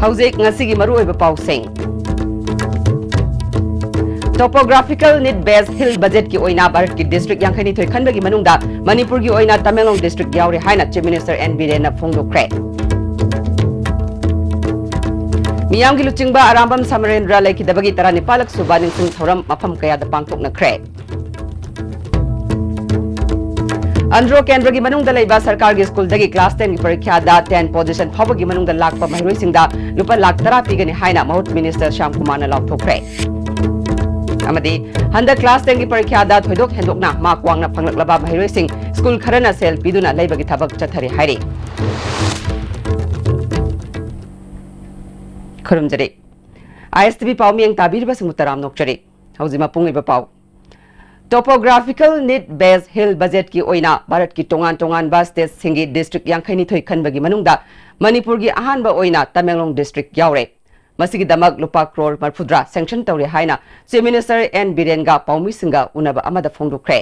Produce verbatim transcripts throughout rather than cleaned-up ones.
ꯍꯧꯖꯤꯛ ꯉꯁꯤꯒꯤ ꯃꯔꯨꯑꯣꯏꯕ ꯄꯥꯎꯁꯤꯡ꯫ Topographical need based hill budget ꯀꯤ ꯑꯣꯏꯅ ꯚꯥꯔꯠꯀꯤ district ꯌꯥꯡꯈꯩꯅꯤꯊꯣꯏ ꯈꯟꯕꯒꯤ ꯃꯅꯨꯡꯗ ꯃꯅꯤꯄꯨꯔꯒꯤ ꯑꯣꯏꯅ ꯇꯃꯦꯡꯂꯣꯡ district ꯌꯥꯎꯔꯦ ꯍꯥꯏꯅ Chief Minister N ꯕꯤꯔꯦꯟꯅ ꯐꯣꯡꯗꯣꯛꯈ꯭ꯔꯦ꯫ ꯃꯤꯌꯥꯝꯒꯤ ꯂꯨꯆꯤꯡꯕ ꯑꯔꯥꯝꯕꯝ ꯁꯃꯔꯦꯟꯗ꯭ꯔ ꯂꯩꯈꯤꯗꯕꯒꯤ ꯇꯔꯥꯅꯤꯄꯥꯜꯂꯛ ꯁꯨꯕ ꯅꯤꯡꯁꯤꯡ ꯊꯧꯔꯝ ꯃꯐꯝ ꯀꯌꯥꯗ ꯄꯥꯡꯊꯣꯛꯅꯈ꯭ꯔꯦ꯫ ꯑꯟꯗ꯭ꯔꯣ ꯀꯦꯟꯗ꯭ꯔꯒꯤ ꯃꯅꯨꯡꯗ ꯂꯩꯕ ꯁꯔꯀꯥꯔꯒꯤ ꯁ꯭ꯀꯨꯜꯗꯒꯤ class ten ꯒꯤ ꯄꯔꯤꯈ꯭ꯌꯥꯗ ten position ꯐꯥꯎꯕꯒꯤ ꯃꯅꯨꯡꯗ ꯂꯥꯛꯄ ꯃꯍꯩꯔꯣꯏꯁꯤꯡꯗ ꯂꯨꯄꯥ ꯂꯥꯈ ꯇꯔꯥ ꯄꯤꯒꯅꯤ ꯍꯥꯏꯅ ꯃꯍꯨꯠ minister ꯁ꯭ꯌꯥꯝ ꯀꯨꯃꯥꯔꯅ ꯂꯥꯎꯊꯣꯛꯈ꯭ꯔꯦ꯫ ꯑꯃꯗꯤ ꯍꯟꯗꯛ class ten ꯒꯤ ꯄꯔꯤꯈ꯭ꯌꯥꯗ ꯊꯣꯏꯗꯣꯛ ꯍꯦꯟꯗꯣꯛꯅ mark ꯋꯥꯡꯅ ꯐꯪꯂꯛꯂꯕ ꯃꯍꯩꯔꯣꯏꯁꯤꯡ ꯁ꯭ꯀꯨꯜ ꯈꯔꯅ ꯁꯦꯜ ꯄꯤꯗꯨꯅ ꯂꯩꯕꯒꯤ ꯊꯕꯛ ꯆꯠꯊꯔꯤ ꯍꯥꯏꯔꯤ꯫ ꯈꯨꯔꯨꯝꯖꯔꯤ꯫ ISTV ꯄꯥꯎ ꯃꯤꯌꯦꯡ ꯇꯥꯕꯤꯔꯤꯕꯁꯤꯡꯕꯨ ꯇꯔꯥꯝꯅ ꯑꯣꯛꯆꯔꯤ꯫ ꯍꯧꯖꯤꯛ ꯃꯄꯨꯡ ꯑꯣꯏꯕ ꯄꯥꯎ꯫ Topographical need based hill budget ꯀꯤ ꯑꯣꯏꯅ ꯚꯥꯔꯠꯀꯤ ꯇꯣꯉꯥꯟ ꯇꯣꯉꯥꯟꯕ state ꯁꯤꯡꯒꯤ district ꯌꯥꯡꯈꯩꯅꯤꯊꯣꯏ ꯈꯟꯕꯒꯤ ꯃꯅꯨꯡꯗ ꯃꯅꯤꯄꯨꯔꯒꯤ ꯑꯍꯥꯟꯕ ꯑꯣꯏꯅ ꯇꯃꯦꯡꯂꯣꯡ district ꯌꯥꯎꯔꯦ꯫ ꯃꯁꯤꯒꯤꯗꯃꯛ ꯂꯨꯄꯥ ꯀ꯭ꯔꯣꯔ ꯃꯔꯤꯐꯨꯇꯔꯥ sanction ꯇꯧꯔꯦ ꯍꯥꯏꯅ Chief Minister N ꯕꯤꯔꯦꯟꯒ ꯄꯥꯎꯃꯤꯁꯤꯡꯒ ꯎꯅꯕ ꯑꯃꯗ ꯐꯣꯡꯗꯣꯛꯈ꯭ꯔꯦ꯫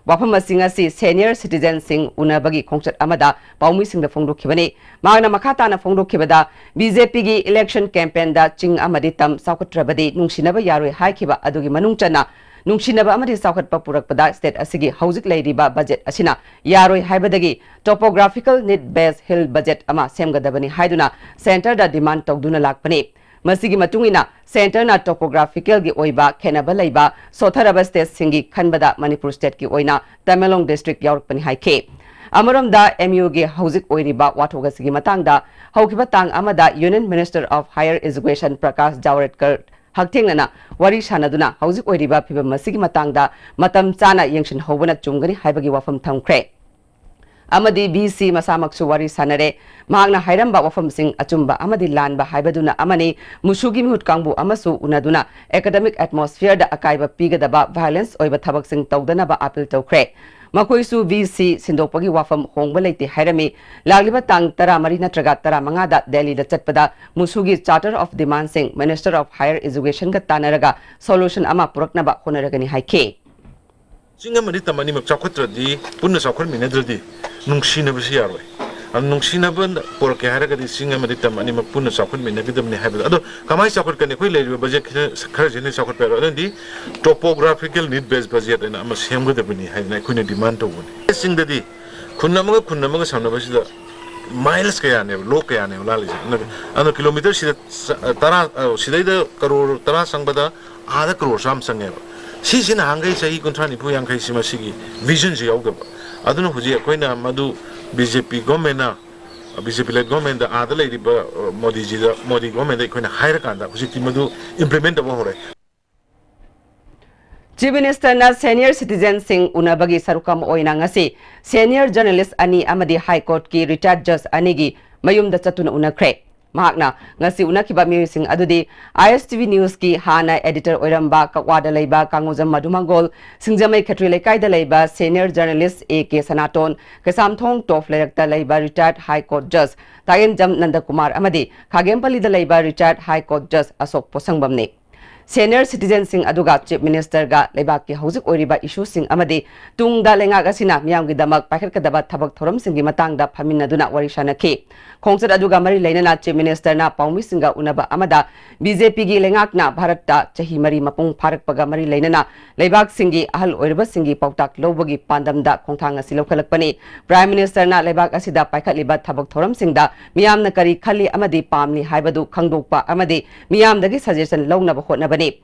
ꯋꯥꯐꯝ ꯑꯁꯤ ꯉꯁꯤ senior citizen ꯁꯤꯡ ꯎꯅꯕꯒꯤ ꯈꯣꯡꯆꯠ ꯑꯃꯗ ꯄꯥꯎꯃꯤꯁꯤꯡꯗ ꯐꯣꯡꯗꯣꯛꯈꯤꯕꯅꯤ꯫ ꯃꯍꯥꯛꯅ ꯃꯈꯥ ꯇꯥꯅ ꯐꯣꯡꯗꯣꯛꯈꯤꯕꯗ, BJP ꯒꯤ election campaign ꯗ ꯆꯤꯡ ꯑꯃꯗꯤ ꯇꯝ ꯆꯥꯎꯈꯠꯇ꯭ꯔꯕꯗꯤ ꯅꯨꯡꯁꯤꯅꯕ ꯌꯥꯔꯣꯏ ꯍꯥꯏꯈꯤꯕ ꯑꯗꯨꯒꯤ ꯃꯅꯨꯡ ꯆꯟꯅ ꯅꯨꯡꯁꯤꯅꯕ ꯑꯃꯗꯤ ꯆꯥꯎꯈꯠꯄ ꯄꯨꯔꯛꯄꯗ state ꯑꯁꯤꯒꯤ ꯍꯧꯖꯤꯛ ꯂꯩꯔꯤꯕ budget ꯑꯁꯤꯅ ꯌꯥꯔꯣꯏ ꯍꯥꯏꯕꯗꯒꯤ topographical need based hill budget ꯑꯃ ꯁꯦꯝꯒꯗꯕꯅꯤ ꯍꯥꯏꯗꯨꯅ centre ꯗ demand ꯇꯧꯗꯨꯅ ꯂꯥꯛꯄꯅꯤ꯫ ꯃꯁꯤꯒꯤ ꯃꯇꯨꯡ ꯏꯟꯅ centre ꯅ topographical ꯒꯤ ꯑꯣꯏꯕ ꯈꯦꯠꯅꯕ ꯂꯩꯕ ꯁꯣꯠꯊꯔꯕ state ꯁꯤꯡꯒꯤ ꯈꯟꯕꯗ ꯃꯅꯤꯄꯨꯔ state ꯀꯤ ꯑꯣꯏꯅ ꯇꯃꯦꯡꯂꯣꯡ district ꯌꯥꯎꯔꯛꯄꯅꯤ ꯍꯥꯏꯈꯤ꯫ ꯑꯃꯔꯣꯝꯗ, MU ꯒꯤ ꯍꯧꯖꯤꯛ ꯑꯣꯏꯔꯤꯕ ꯋꯥꯊꯣꯛ ꯑꯁꯤꯒꯤ ꯃꯇꯥꯡꯗ ꯍꯧꯈꯤꯕ ꯇꯥꯡ ꯑꯃꯗ Union Minister of Higher Education Prakash ꯖꯥꯋꯔꯦꯗꯀꯔ ꯍꯛꯊꯦꯡꯅꯅ ꯋꯥꯔꯤ ꯁꯥꯟꯅꯗꯨꯅ ꯍꯧꯖꯤꯛ ꯑꯣꯏꯔꯤꯕ ꯐꯤꯚꯝ ꯑꯁꯤꯒꯤ ꯃꯇꯥꯡꯗ ꯃꯇꯝ ꯆꯥꯅ ꯌꯦꯡꯁꯤꯟꯍꯧꯕꯅ ꯆꯨꯝꯒꯅꯤ ꯍꯥꯏꯕꯒꯤ ꯋꯥꯐꯝ ꯊꯝꯈ꯭ꯔꯦ꯫ ꯑꯃꯗꯤ VC ꯃꯁꯥꯃꯛꯁꯨ ꯋꯥꯔꯤ ꯁꯥꯟꯅꯔꯦ꯫ ꯃꯍꯥꯛꯅ ꯍꯥꯏꯔꯝꯕ ꯋꯥꯐꯝꯁꯤꯡ ꯑꯆꯨꯝꯕ ꯑꯃꯗꯤ ꯂꯥꯟꯕ ꯍꯥꯏꯕꯗꯨꯅ ꯑꯃꯅꯤ꯫ ꯃꯨꯁꯨꯒꯤ ꯃꯤꯍꯨꯠ ꯀꯥꯡꯕꯨ ꯑꯃꯁꯨ ꯎꯅꯗꯨꯅ academic atmosphere ꯗ ꯑꯀꯥꯏꯕ ꯄꯤꯒꯗꯕ, violence ꯑꯣꯏꯕ ꯊꯕꯛꯁꯤꯡ ꯇꯧꯗꯅꯕ appeal ꯇꯧꯈ꯭ꯔꯦ꯫ ꯃꯈꯣꯏꯁꯨ VC ꯁꯤꯟꯗꯣꯛꯄꯒꯤ ꯋꯥꯐꯝ ꯍꯣꯡꯕ ꯂꯩꯇꯦ ꯍꯥꯏꯔꯝꯃꯤ꯫ ꯂꯥꯛꯂꯤꯕ ꯇꯥꯡ ꯇꯔꯥꯃꯔꯤ ꯅꯠꯇ꯭ꯔꯒ ꯇꯔꯥꯃꯉꯥꯗ ꯗꯦꯜꯂꯤꯗ ꯆꯠꯄꯗ ꯃꯨꯁꯨꯒꯤ Charter of Demand ꯁꯤꯡ Minister of Higher Education ꯒ ꯇꯥꯟꯅꯔꯒ solution ꯑꯃ ꯄꯨꯔꯛꯅꯕ ꯍꯣꯠꯅꯔꯒꯅꯤ ꯍꯥꯏꯈꯤ꯫ ꯆꯤꯡ ꯑꯃꯗꯤ ꯇꯝ ꯑꯅꯤꯃꯛ ꯆꯥꯎꯈꯠꯇ꯭ꯔꯗꯤ, ꯄꯨꯟꯅ ꯆꯥꯎꯈꯠꯃꯤꯟꯅꯗ꯭ꯔꯗꯤ ꯅꯨꯡꯁꯤꯅꯕꯁꯨ ꯌꯥꯔꯣꯏ꯫ ꯅꯨꯡꯁꯤꯅꯕ ꯄꯣꯔꯛꯀꯦ ꯍꯥꯏꯔꯒꯗꯤ ꯆꯤꯡ ꯑꯃꯗꯤ ꯇꯝ ꯑꯅꯤꯃꯛ ꯄꯨꯟꯅ ꯆꯥꯎꯈꯠꯃꯤꯟꯅꯒꯗꯕꯅꯤ ꯍꯥꯏꯕꯗꯣ꯫ ꯑꯗꯣ ꯀꯃꯥꯏꯅ ꯆꯥꯎꯈꯠꯀꯅꯤ? ꯑꯩꯈꯣꯏ ꯂꯩꯔꯤꯕ ꯕꯖꯦꯠ ꯈꯔ, ꯈꯔꯁꯤꯅ ꯆꯥꯎꯈꯠꯄ ꯌꯥꯔꯣꯏ꯫ ꯑꯗꯨꯅꯗꯤ topographical need based budget ꯍꯥꯏꯅ ꯑꯃ ꯁꯦꯝꯒꯗꯕꯅꯤ ꯍꯥꯏꯗꯅ ꯑꯩꯈꯣꯏꯅ ꯗꯤꯃꯥꯟ ꯇꯧꯕꯅꯤ꯫ ꯆꯤꯡꯗꯗꯤ ꯈꯨꯟ ꯑꯃꯒ ꯈꯨꯟ ꯑꯃꯒ ꯁꯝꯅꯕꯁꯤꯗ miles ꯀꯌꯥꯅꯦꯕ, ꯂꯣꯛ ꯀꯌꯥꯅꯦꯕ ꯂꯥꯜꯂꯤꯁꯦ꯫ ꯑꯗꯨꯅ, ꯑꯗꯨꯅ ꯀꯤꯂꯣꯃꯤꯇꯔꯁꯤꯗ ꯆ-, ꯇꯔꯥ, ꯑ, ꯁꯤꯗꯩꯗ ꯀꯔꯣꯔ ꯇꯔꯥ ꯆꯪꯕꯗ ꯑꯥꯗ ꯀꯔꯣꯔ ꯆꯥꯝꯃ ꯆꯪꯉꯦꯕ꯫ ꯁꯤꯁꯤ ꯅꯍꯥꯟꯈꯩ ꯆꯍꯤ ꯀꯨꯟꯊ꯭ꯔꯥ, ꯅꯤꯐꯨ, ꯌꯥꯡꯈꯩꯁꯤ ꯃꯁꯤꯒꯤ visionꯁꯤ ꯌꯥꯎꯗꯕ꯫ ꯑꯗꯨꯅ ꯍꯧꯖꯤꯛ ꯑꯩꯈꯣꯏꯅ ꯃꯗꯨ B J P governmentꯅ, B J P led governmentꯗ, ꯑꯥꯗ ꯂꯩꯔꯤꯕ, ꯑ, ꯃꯣꯗꯤꯖꯤꯗ, ꯃꯣꯗꯤ governmentꯗ ꯑꯩꯈꯣꯏꯅ ꯍꯥꯏꯔꯀꯥꯟꯗ ꯍꯧꯖꯤꯛꯇꯤ ꯃꯗꯨ implement ꯇꯧꯕ ꯍꯧꯔꯦ꯫ Chief Ministerꯅ senior citizenꯁꯤꯡ ꯎꯅꯕꯒꯤ ꯁꯔꯨꯛ ꯑꯃ ꯑꯣꯏꯅ ꯉꯁꯤ senior journalist ꯑꯅꯤ ꯑꯃꯗꯤ High Courtꯀꯤ retired judge ꯑꯅꯤꯒꯤ ꯃꯌꯨꯝꯗ ꯆꯠꯇꯨꯅ ꯎꯅꯈ꯭ꯔꯦ꯫ ꯃꯍꯥꯛꯅ ꯉꯁꯤ ꯎꯅꯈꯤꯕ ꯃꯤꯑꯣꯏꯁꯤꯡ ꯑꯗꯨꯗꯤ I S T V Newsꯀꯤ ꯍꯥꯟꯅ editor ꯑꯣꯏꯔꯝꯕ ꯀꯛꯋꯥꯗ ꯂꯩꯕ ꯀꯥꯡꯉꯨꯖꯝ ꯃꯙꯨꯃꯪꯒꯣꯜ, ꯁꯤꯡꯖꯃꯩ ꯈꯦꯇ꯭ꯔꯤ ꯂꯩꯀꯥꯏꯗ ꯂꯩꯕ senior journalist A K ꯁꯅꯥꯇꯣꯟ, ꯀꯩꯁꯥꯝꯊꯣꯡ ꯇꯣꯞ ꯂꯩꯔꯛꯇ ꯂꯩꯕ retired High Court judge ꯇꯥꯌꯦꯟꯖꯝ ꯅꯟꯗꯀꯨꯃꯥꯔ ꯑꯃꯗꯤ ꯈꯥꯒꯦꯝꯄꯜꯂꯤꯗ ꯂꯩꯕ retired High Court judge ꯑꯁꯣꯛ ꯄꯣꯠꯁꯪꯕꯝꯅꯤ꯫ Senior citizenꯁꯤꯡ ꯑꯗꯨꯒ Chief Ministerꯒ ꯂꯩꯕꯥꯛꯀꯤ ꯍꯧꯖꯤꯛ ꯑꯣꯏꯔꯤꯕ issueꯁꯤꯡ ꯑꯃꯗꯤ ꯇꯨꯡꯗ ꯂꯩꯉꯥꯛ ꯑꯁꯤꯅ ꯃꯤꯌꯥꯝꯒꯤꯗꯃꯛ ꯄꯥꯏꯈꯠꯀꯗꯕ ꯊꯕꯛ ꯊꯧꯔꯝꯁꯤꯡꯒꯤ ꯃꯇꯥꯡꯗ ꯐꯝꯃꯤꯟꯅꯗꯨꯅ ꯋꯥꯔꯤ ꯁꯥꯅꯈꯤ꯫ ꯈꯣꯡꯆꯠ ꯑꯗꯨꯒ ꯃꯔꯤ ꯂꯩꯅꯅ Chief Ministerꯅ ꯄꯥꯎꯃꯤꯁꯤꯡꯒ ꯎꯅꯕ ꯑꯃꯗ B J Pꯒꯤ ꯂꯩꯉꯥꯛꯅ ꯚꯥꯔꯠꯇ ꯆꯍꯤ ꯃꯔꯤ ꯃꯄꯨꯡ ꯐꯥꯔꯛꯄꯒ ꯃꯔꯤ ꯂꯩꯅꯅ ꯂꯩꯕꯥꯛꯁꯤꯡꯒꯤ ꯑꯍꯜ ꯑꯣꯏꯔꯕꯁꯤꯡꯒꯤ ꯄꯥꯎꯇꯥꯛ ꯂꯧꯕꯒꯤ ꯄꯥꯟꯗꯝꯗ ꯈꯣꯡꯊꯥꯡ ꯑꯁꯤ ꯂꯧꯈꯠꯂꯛꯄꯅꯤ꯫ Prime Ministerꯅ ꯂꯩꯕꯥꯛ ꯑꯁꯤꯗ ꯄꯥꯏꯈꯠꯂꯤꯕ ꯊꯕꯛ ꯊꯧꯔꯝꯁꯤꯡꯗ ꯃꯤꯌꯥꯝꯅ ꯀꯔꯤ ꯈꯜꯂꯤ ꯑꯃꯗꯤ ꯄꯥꯝꯂꯤ ꯍꯥꯏꯕꯗꯨ ꯈꯪꯗꯣꯛꯄ ꯑꯃꯗꯤ ꯃꯤꯌꯥꯝꯗꯒꯤ suggestion ꯂꯧꯅꯕ ꯍꯣꯠꯅꯕꯅꯤ꯫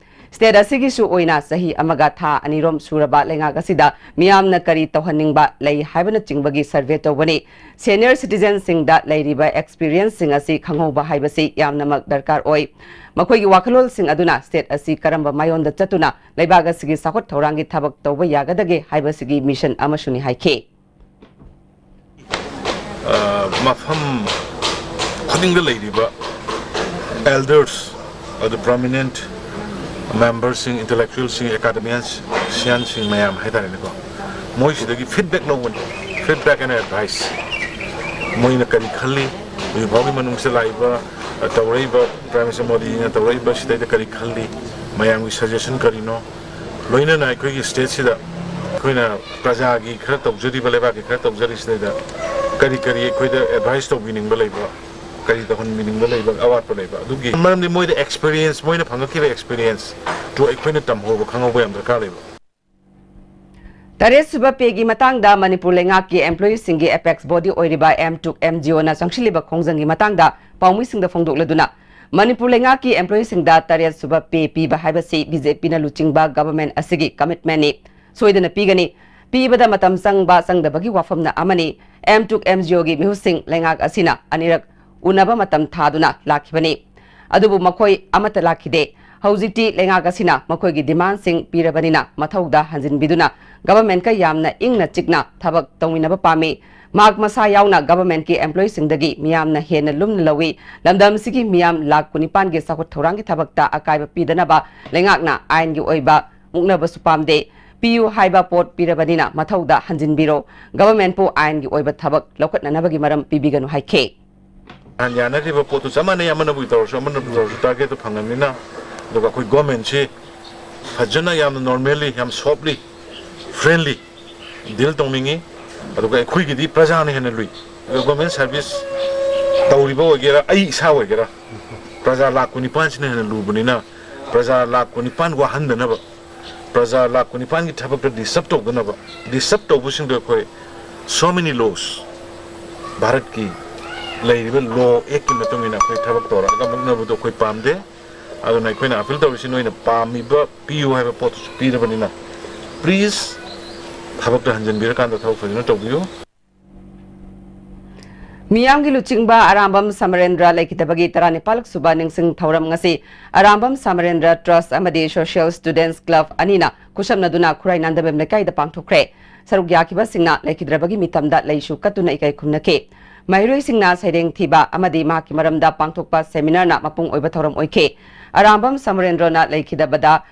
State ꯑꯁꯤꯒꯤꯁꯨ ꯑꯣꯏꯅ ꯆꯍꯤ ꯑꯃꯒ ꯊꯥ ꯑꯅꯤꯔꯣꯝ ꯁꯨꯔꯕ ꯂꯩꯉꯥꯛ ꯑꯁꯤꯗ ꯃꯤꯌꯥꯝꯅ ꯀꯔꯤ ꯇꯧꯍꯟꯅꯤꯡꯕ ꯂꯩ ꯍꯥꯏꯕꯅꯆꯤꯡꯕꯒꯤ survey ꯇꯧꯕꯅꯤ꯫ Senior citizenꯁꯤꯡꯗ ꯂꯩꯔꯤꯕ experienceꯁꯤꯡ ꯑꯁꯤ ꯈꯪꯍꯧꯕ ꯍꯥꯏꯕꯁꯤ ꯌꯥꯝꯅꯃꯛ ꯗꯔꯀꯥꯔ ꯑꯣꯏ꯫ ꯃꯈꯣꯏꯒꯤ ꯋꯥꯈꯜꯂꯣꯟꯁꯤꯡ ꯑꯗꯨꯅ state ꯑꯁꯤ ꯀꯔꯝꯕ ꯃꯥꯏꯌꯣꯟꯗ ꯆꯠꯇꯨꯅ ꯂꯩꯕꯥꯛ ꯑꯁꯤꯒꯤ ꯆꯥꯎꯈꯠ ꯊꯧꯔꯥꯡꯒꯤ ꯊꯕꯛ ꯇꯧꯕ ꯌꯥꯒꯗꯒꯦ ꯍꯥꯏꯕꯁꯤꯒꯤ mission ꯑꯃꯁꯨꯅꯤ ꯍꯥꯏꯈꯤ꯫ ꯑ, ꯃꯐꯝ ꯈꯨꯗꯤꯡꯗ ꯂꯩꯔꯤꯕ elders, ꯑꯗꯨ prominent memberꯁꯤꯡ, intellectualꯁꯤꯡ, academicianꯁꯤꯡ ꯃꯌꯥꯝ ꯍꯥꯏꯇꯥꯔꯦꯅꯦꯀꯣ, ꯃꯣꯏꯁꯤꯗꯒꯤ feedback ꯂꯧꯕꯅꯤ꯫ Feedback and advice꯫ ꯃꯣꯏꯅ ꯀꯔꯤ ꯈꯜꯂꯤ, ꯍꯧꯖꯤꯛ ꯐꯥꯎꯒꯤ ꯃꯅꯨꯡꯁꯤꯗ ꯂꯥꯛꯏꯕ, ꯑ, ꯇꯧꯔꯛꯏꯕ, Prime Minister ꯃꯣꯗꯤꯅ ꯇꯧꯔꯛꯏꯕ ꯁꯤꯗꯩꯗ ꯀꯔꯤ ꯈꯜꯂꯤ, ꯃꯌꯥꯝꯒꯤ suggestion ꯀꯔꯤꯅꯣ, ꯂꯣꯏꯅꯅ ꯑꯩꯈꯣꯏꯒꯤ stateꯁꯤꯗ ꯑꯩꯈꯣꯏꯅ ꯄ꯭ꯔꯖꯥꯒꯤ ꯈꯔ ꯇꯧꯖꯔꯤꯕ, ꯂꯩꯕꯥꯛꯀꯤ ꯈꯔ ꯇꯧꯖꯔꯤꯁꯤꯗꯩꯗ ꯀꯔꯤ ꯀꯔꯤ ꯑꯩꯈꯣꯏꯗ ꯑꯦꯗꯚꯥꯏꯁ ꯇꯧꯕꯤꯅꯤꯡꯕ ꯂꯩꯕ, ꯀꯔꯤ ꯇꯧꯍꯟꯕꯤꯅꯤꯡꯕ ꯂꯩꯕ, ꯑꯋꯥꯠꯄ ꯂꯩꯕ, ꯑꯗꯨꯒꯤ ꯃꯔꯝꯗꯤ ꯃꯣꯏꯗ ꯑꯦꯛꯁꯄꯤꯔꯤꯌꯦꯟꯁ, ꯃꯣꯏꯅ ꯐꯪꯉꯛꯈꯤꯕ ꯑꯦꯛꯁꯄꯤꯔꯤꯌꯦꯟꯁꯇꯨ ꯑꯩꯈꯣꯏꯅ ꯇꯝꯍꯧꯕ, ꯈꯪꯍꯧꯕ ꯌꯥꯝ ꯗꯔꯀꯥꯔ ꯂꯩꯕ꯫ ꯇꯔꯦꯠ ꯁꯨꯕ ꯄꯦꯒꯤ ꯃꯇꯥꯡꯗ ꯃꯅꯤꯄꯨꯔ ꯂꯩꯉꯥꯛꯀꯤ ꯑꯦꯝꯄ꯭ꯂꯣꯌꯤꯁꯤꯡꯒꯤ ꯑꯦꯄꯦꯛꯁ ꯕꯣꯗꯤ ꯑꯣꯏꯔꯤꯕ ꯑꯦꯝ ꯇꯨꯛ ꯑꯦꯝ ꯖꯤ ꯑꯣꯅ ꯆꯪꯁꯤꯜꯂꯤꯕ ꯈꯣꯡꯖꯪꯒꯤ ꯃꯇꯥꯡꯗ ꯄꯥꯎꯃꯤꯁꯤꯡꯗ ꯐꯣꯡꯗꯣꯛꯂꯗꯨꯅ, ꯃꯅꯤꯄꯨꯔ ꯂꯩꯉꯥꯛꯀꯤ ꯑꯦꯝꯄ꯭ꯂꯣꯌꯤꯁꯤꯡꯗ ꯇꯔꯦꯠ ꯁꯨꯕ ꯄꯦ ꯄꯤꯕ ꯍꯥꯏꯕꯁꯤ ꯕꯤ ꯖꯦ ꯄꯤꯅ ꯂꯨꯆꯤꯡꯕ ꯒꯚꯔꯟꯃꯦꯟꯠ ꯑꯁꯤꯒꯤ ꯀꯃꯤꯠꯃꯦꯟꯠꯅꯤ, ꯁꯣꯏꯗꯅ ꯄꯤꯒꯅꯤ, ꯄꯤꯕꯗ ꯃꯇꯝ ꯆꯪꯕ ꯆꯪꯗꯕꯒꯤ ꯋꯥꯐꯝꯅ ꯑꯃꯅꯤ꯫ ꯑꯦꯝ ꯇꯨꯛ ꯑꯦꯝ ꯖꯤ ꯑꯣꯒꯤ ꯃꯤꯍꯨꯠꯁꯤꯡ ꯂꯩꯉꯥꯛ ꯑꯁꯤꯅ ꯑꯅꯤꯔꯛ ꯎꯅꯕ ꯃꯇꯝ ꯊꯥꯗꯨꯅ ꯂꯥꯛꯈꯤꯕꯅꯤ꯫ ꯑꯗꯨꯕꯨ ꯃꯈꯣꯏ ꯑꯃꯠꯇ ꯂꯥꯛꯈꯤꯗꯦ꯫ ꯍꯧꯖꯤꯛꯇꯤ ꯂꯩꯉꯥꯛ ꯑꯁꯤꯅ ꯃꯈꯣꯏꯒꯤ ꯗꯤꯃꯥꯟꯁꯤꯡ ꯄꯤꯔꯕꯅꯤꯅ ꯃꯊꯧꯗ ꯍꯟꯖꯤꯟꯕꯤꯗꯨꯅ ꯒꯚꯔꯟꯃꯦꯟꯠꯀ ꯌꯥꯝꯅ ꯏꯪꯅ ꯆꯤꯛꯅ ꯊꯕꯛ ꯇꯧꯃꯤꯟꯅꯕ ꯄꯥꯝꯃꯤ꯫ ꯃꯍꯥꯛ ꯃꯁꯥ ꯌꯥꯎꯅ ꯒꯚꯔꯟꯃꯦꯟꯠꯀꯤ ꯑꯦꯝꯄ꯭ꯂꯣꯌꯤꯁꯤꯡꯗꯒꯤ ꯃꯤꯌꯥꯝꯅ ꯍꯦꯟꯅ ꯂꯨꯝꯅ ꯂꯧꯏ꯫ ꯂꯝꯗꯝꯁꯤꯒꯤ ꯃꯤꯌꯥꯝ ꯂꯥꯈ ꯀꯨꯟꯅꯤꯄꯥꯟꯒꯤ ꯆꯥꯎꯈꯠ ꯊꯧꯔꯥꯡꯒꯤ ꯊꯕꯛꯇ ꯑꯀꯥꯏꯕ ꯄꯤꯗꯅꯕ ꯂꯩꯉꯥꯛꯅ ꯑꯥꯏꯟꯒꯤ ꯑꯣꯏꯕ ꯃꯨꯛꯅꯕꯁꯨ ꯄꯥꯝꯗꯦ꯫ ꯄꯤꯌꯨ ꯍꯥꯏꯕ ꯄꯣꯠ ꯄꯤꯔꯕꯅꯤꯅ ꯃꯊꯧꯗ ꯍꯟꯖꯤꯟꯕꯤꯔꯣ꯫ ꯒꯚꯔꯟꯃꯦꯟꯠꯄꯨ ꯑꯥꯏꯟꯒꯤ ꯑꯣꯏꯕ ꯊꯕꯛ ꯂꯧꯈꯠꯅꯅꯕꯒꯤ ꯃꯔꯝ ꯄꯤꯕꯤꯒꯅꯨ ꯍꯥꯏꯈꯤ꯫ ꯅꯍꯥꯟ ꯌꯥꯅꯈꯤꯕ ꯄꯣꯠꯇꯨ ꯆꯞ ꯃꯥꯟꯅꯩ, ꯑꯃꯅꯕꯨ ꯇꯧꯔꯁꯨ ꯑꯃꯅꯕꯨ ꯇꯧꯔꯁꯨ ꯇꯥꯔꯒꯦꯠꯇꯨ ꯐꯪꯉꯕꯅꯤꯅ꯫ ꯑꯗꯨꯒ ꯑꯩꯈꯣꯏ ꯒꯣꯔꯃꯦꯟꯁꯤ ꯐꯖꯅ, ꯌꯥꯝꯅ ꯅꯣꯔꯃꯦꯜꯂꯤ, ꯌꯥꯝ ꯁꯣꯐꯂꯤ, ꯐ꯭ꯔꯦꯟꯂꯤ ꯗꯤꯜ ꯇꯧꯅꯤꯡꯉꯤ꯫ ꯑꯗꯨꯒ ꯑꯩꯈꯣꯏꯒꯤꯗꯤ ꯄ꯭ꯔꯖꯥꯅ ꯍꯦꯟꯅ ꯂꯨꯏ꯫ ꯑꯗꯨꯒ ꯒꯣꯔꯃꯦꯟ ꯁꯥꯔꯚꯤꯁ ꯇꯧꯔꯤꯕ ꯑꯣꯏꯒꯦꯔꯥ, ꯑꯩ ꯏꯁꯥ ꯑꯣꯏꯒꯦꯔꯥ, ꯄ꯭ꯔꯖꯥ ꯂꯥꯈ ꯀꯨꯟꯅꯤꯄꯥꯟꯁꯤꯅ ꯍꯦꯟꯅ ꯂꯨꯕꯅꯤꯅ, ꯄ꯭ꯔꯖꯥ ꯂꯥꯈ ꯀꯨꯟꯅꯤꯄꯥꯟ ꯋꯥꯍꯟꯗꯅꯕ, ꯄ꯭ꯔꯖꯥ ꯂꯥꯈ ꯀꯨꯟꯅꯤꯄꯥꯟꯒꯤ ꯊꯕꯛꯇ ꯗꯤꯁꯇꯔꯕ ꯇꯧꯗꯅꯕ, ꯗꯤꯁꯇꯔꯕ ꯇꯧꯕꯁꯤꯡꯗꯣ ꯑꯩꯈꯣꯏ so many laws, ꯚꯥꯔꯠꯀꯤ ꯂꯩꯔꯤꯕ ꯂꯣ ꯑꯦꯛꯀꯤ ꯃꯇꯨꯡ ꯏꯟꯅ ꯑꯩꯈꯣꯏ ꯊꯕꯛ ꯇꯧꯔꯛꯑꯒ ꯃꯨꯛꯅꯕꯗꯣ ꯑꯩꯈꯣꯏ ꯄꯥꯝꯗꯦ꯫ ꯑꯗꯨꯅ ꯑꯩꯈꯣꯏꯅ ꯑꯄꯤꯜ ꯇꯧꯔꯤꯁꯤ, ꯅꯣꯏꯅ ꯄꯥꯝꯃꯤꯕ ꯄꯤꯌꯨ ꯍꯥꯏꯕ ꯄꯣꯠꯇꯨꯁꯨ ꯄꯤꯔꯕꯅꯤꯅ, ꯄ꯭ꯂꯤꯖ ꯊꯕꯛꯇ ꯍꯟꯖꯤꯟꯕꯤꯔꯀꯥꯟꯗ ꯊꯕꯛ ꯐꯖꯅ ꯇꯧꯕꯤꯌꯨ꯫ ꯃꯤꯌꯥꯝꯒꯤ ꯂꯨꯆꯤꯡꯕ ꯑꯔꯥꯝꯕꯝ ꯁꯃꯔꯦꯟꯗ꯭ꯔ ꯂꯩꯈꯤꯗꯕꯒꯤ ꯇꯔꯥꯅꯤꯄꯥꯜ ꯁꯨꯕ ꯅꯤꯡꯁꯤꯡ ꯊꯧꯔꯝ ꯉꯁꯤ ꯑꯔꯥꯝꯕꯝ ꯁꯃꯔꯦꯟꯗ꯭ꯔ ꯇ꯭ꯔꯁ ꯑꯃꯗꯤ ꯁꯣꯁꯤꯌꯦꯜ ꯁ꯭ꯇꯨꯗꯦꯟꯠꯁ ꯀ꯭ꯂꯕ ꯑꯅꯤꯅ ꯈꯨꯠꯁꯝꯅꯗꯨꯅ ꯈꯨꯔꯥꯏ ꯅꯥꯟꯗꯕꯦꯝ ꯂꯩꯀꯥꯏꯗ ꯄꯥꯡꯊꯣꯛꯈ꯭ꯔꯦ꯫ ꯁꯔꯨꯛ ꯌꯥꯈꯤꯕꯁꯤꯡꯅ ꯂꯩꯈꯤꯗ꯭ꯔꯕꯒꯤ ꯃꯤꯇꯝꯗ ꯂꯩꯁꯨ ꯀꯠꯇꯨꯅ ꯏꯀꯥꯏ ꯈꯨꯝꯅꯈꯤ꯫ ꯃꯍꯩꯔꯣꯏꯁꯤꯡꯅ ꯁꯩꯔꯦꯡ ꯊꯤꯕ ꯑꯃꯗꯤ ꯃꯍꯥꯛꯀꯤ ꯃꯔꯝꯗ ꯄꯥꯡꯊꯣꯛꯄ ꯁꯦꯃꯤꯅꯥꯔꯅ ꯃꯄꯨꯡ ꯑꯣꯏꯕ ꯊꯧꯔꯝ ꯑꯣꯏꯈꯤ꯫ ꯑꯔꯥꯝꯕꯝ ꯁꯃꯔꯦꯟꯗ꯭ꯔꯅ ꯂꯩꯈꯤꯗꯕꯗ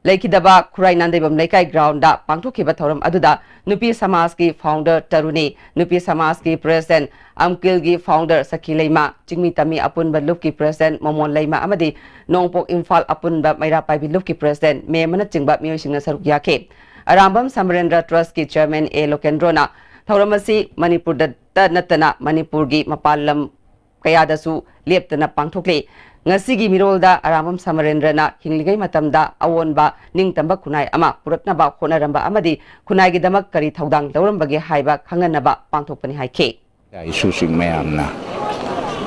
ꯂꯩꯈꯤꯗꯕ ꯈꯨꯔꯥꯏ ꯅꯥꯟꯗꯩꯕꯝ ꯂꯩꯀꯥꯏ ꯒ꯭ꯔꯥꯎꯟꯗ ꯄꯥꯡꯊꯣꯛꯈꯤꯕ ꯊꯧꯔꯝ ꯑꯗꯨꯗ ꯅꯨꯄꯤ ꯁꯃꯥꯖꯀꯤ ꯐꯥꯎꯟꯗꯔ ꯇꯔꯨꯅꯤ, ꯅꯨꯄꯤ ꯁꯃꯥꯖꯀꯤ ꯄ꯭ꯔꯦꯁꯤꯗꯦꯟꯠ ꯑꯝꯀꯤꯜꯒꯤ ꯐꯥꯎꯟꯗꯔ ꯁꯈꯤ ꯂꯩꯃ, ꯆꯤꯡꯃꯤ ꯇꯝꯃꯤ ꯑꯄꯨꯟꯕ ꯂꯨꯞꯀꯤ ꯄ꯭ꯔꯦꯁꯤꯗꯦꯟꯠ ꯃꯣꯃꯣꯟ ꯂꯩꯃ ꯑꯃꯗꯤ ꯅꯣꯡꯄꯣꯛ ꯏꯝꯐꯥꯜ ꯑꯄꯨꯟꯕ ꯃꯩꯔꯥ ꯄꯥꯏꯕꯤ ꯂꯨꯞꯀꯤ ꯄ꯭ꯔꯦꯁꯤꯗꯦꯟꯠ ꯃꯦꯝꯕꯅꯆꯤꯡꯕ ꯃꯤꯑꯣꯏꯁꯤꯡꯅ ꯁꯔꯨꯛ ꯌꯥꯈꯤ꯫ ꯑꯔꯥꯝꯕꯝ ꯁꯃꯔꯦꯟꯗ꯭ꯔ ꯇ꯭ꯔꯁꯀꯤ ꯆꯤꯌꯔꯃꯦꯟ ꯑꯦ ꯂꯣꯀꯦꯟꯗ꯭ꯔꯣꯅ ꯊꯧꯔꯝ ꯑꯁꯤ ꯃꯅꯤꯄꯨꯔꯗꯇ ꯅꯠꯇꯅ ꯃꯅꯤꯄꯨꯔꯒꯤ ꯃꯄꯥꯟ ꯂꯝ ꯀꯌꯥꯗꯁꯨ ꯂꯦꯞꯇꯅ ꯄꯥꯡꯊꯣꯛꯂꯤ꯫ ꯉꯁꯤꯒꯤ ꯃꯤꯔꯣꯜꯗ ꯑꯔꯥꯝꯕꯝ ꯁꯃꯔꯦꯟꯗ꯭ꯔꯅ ꯍꯤꯡꯂꯤꯉꯩ ꯃꯇꯝꯗ ꯑꯑꯣꯟꯕ ꯅꯤꯡꯇꯝꯕ ꯈꯨꯟꯅꯥꯏ ꯑꯃ ꯄꯨꯔꯛꯅꯕ ꯍꯣꯠꯅꯔꯝꯕ ꯑꯃꯗꯤ ꯈꯨꯟꯅꯥꯏꯒꯤꯗꯃꯛ ꯀꯔꯤ ꯊꯧꯗꯥꯡ ꯂꯧꯔꯝꯕꯒꯦ ꯍꯥꯏꯕ ꯈꯪꯍꯟꯅꯕ ꯄꯥꯡꯊꯣꯛꯄꯅꯤ ꯍꯥꯏꯈꯤ꯫ ꯏꯆꯥ ꯏꯁꯨꯁꯤꯡ ꯃꯌꯥꯝꯅ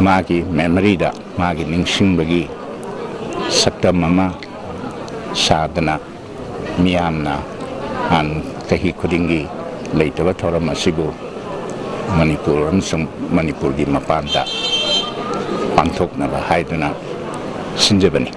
ꯃꯥꯒꯤ ꯃꯦꯃꯣꯔꯤꯗ, ꯃꯥꯒꯤ ꯅꯤꯡꯁꯤꯡꯕꯒꯤ ꯁꯛꯇꯝ ꯑꯃ ꯁꯥꯗꯅ, ꯃꯤꯌꯥꯝꯅ ꯍꯥꯟ ꯆꯍꯤ ꯈꯨꯗꯤꯡꯒꯤ ꯂꯩꯇꯕ ꯊꯧꯔꯝ ꯑꯁꯤꯕꯨ ꯃꯅꯤꯄꯨꯔ ꯑꯃꯁꯨꯡ ꯃꯅꯤꯄꯨꯔꯒꯤ ꯃꯄꯥꯟꯗ ꯄꯥꯡꯊꯣꯛꯅꯕ ꯍꯥꯏꯗꯨꯅ ꯁꯤꯟꯖꯕꯅꯤ꯫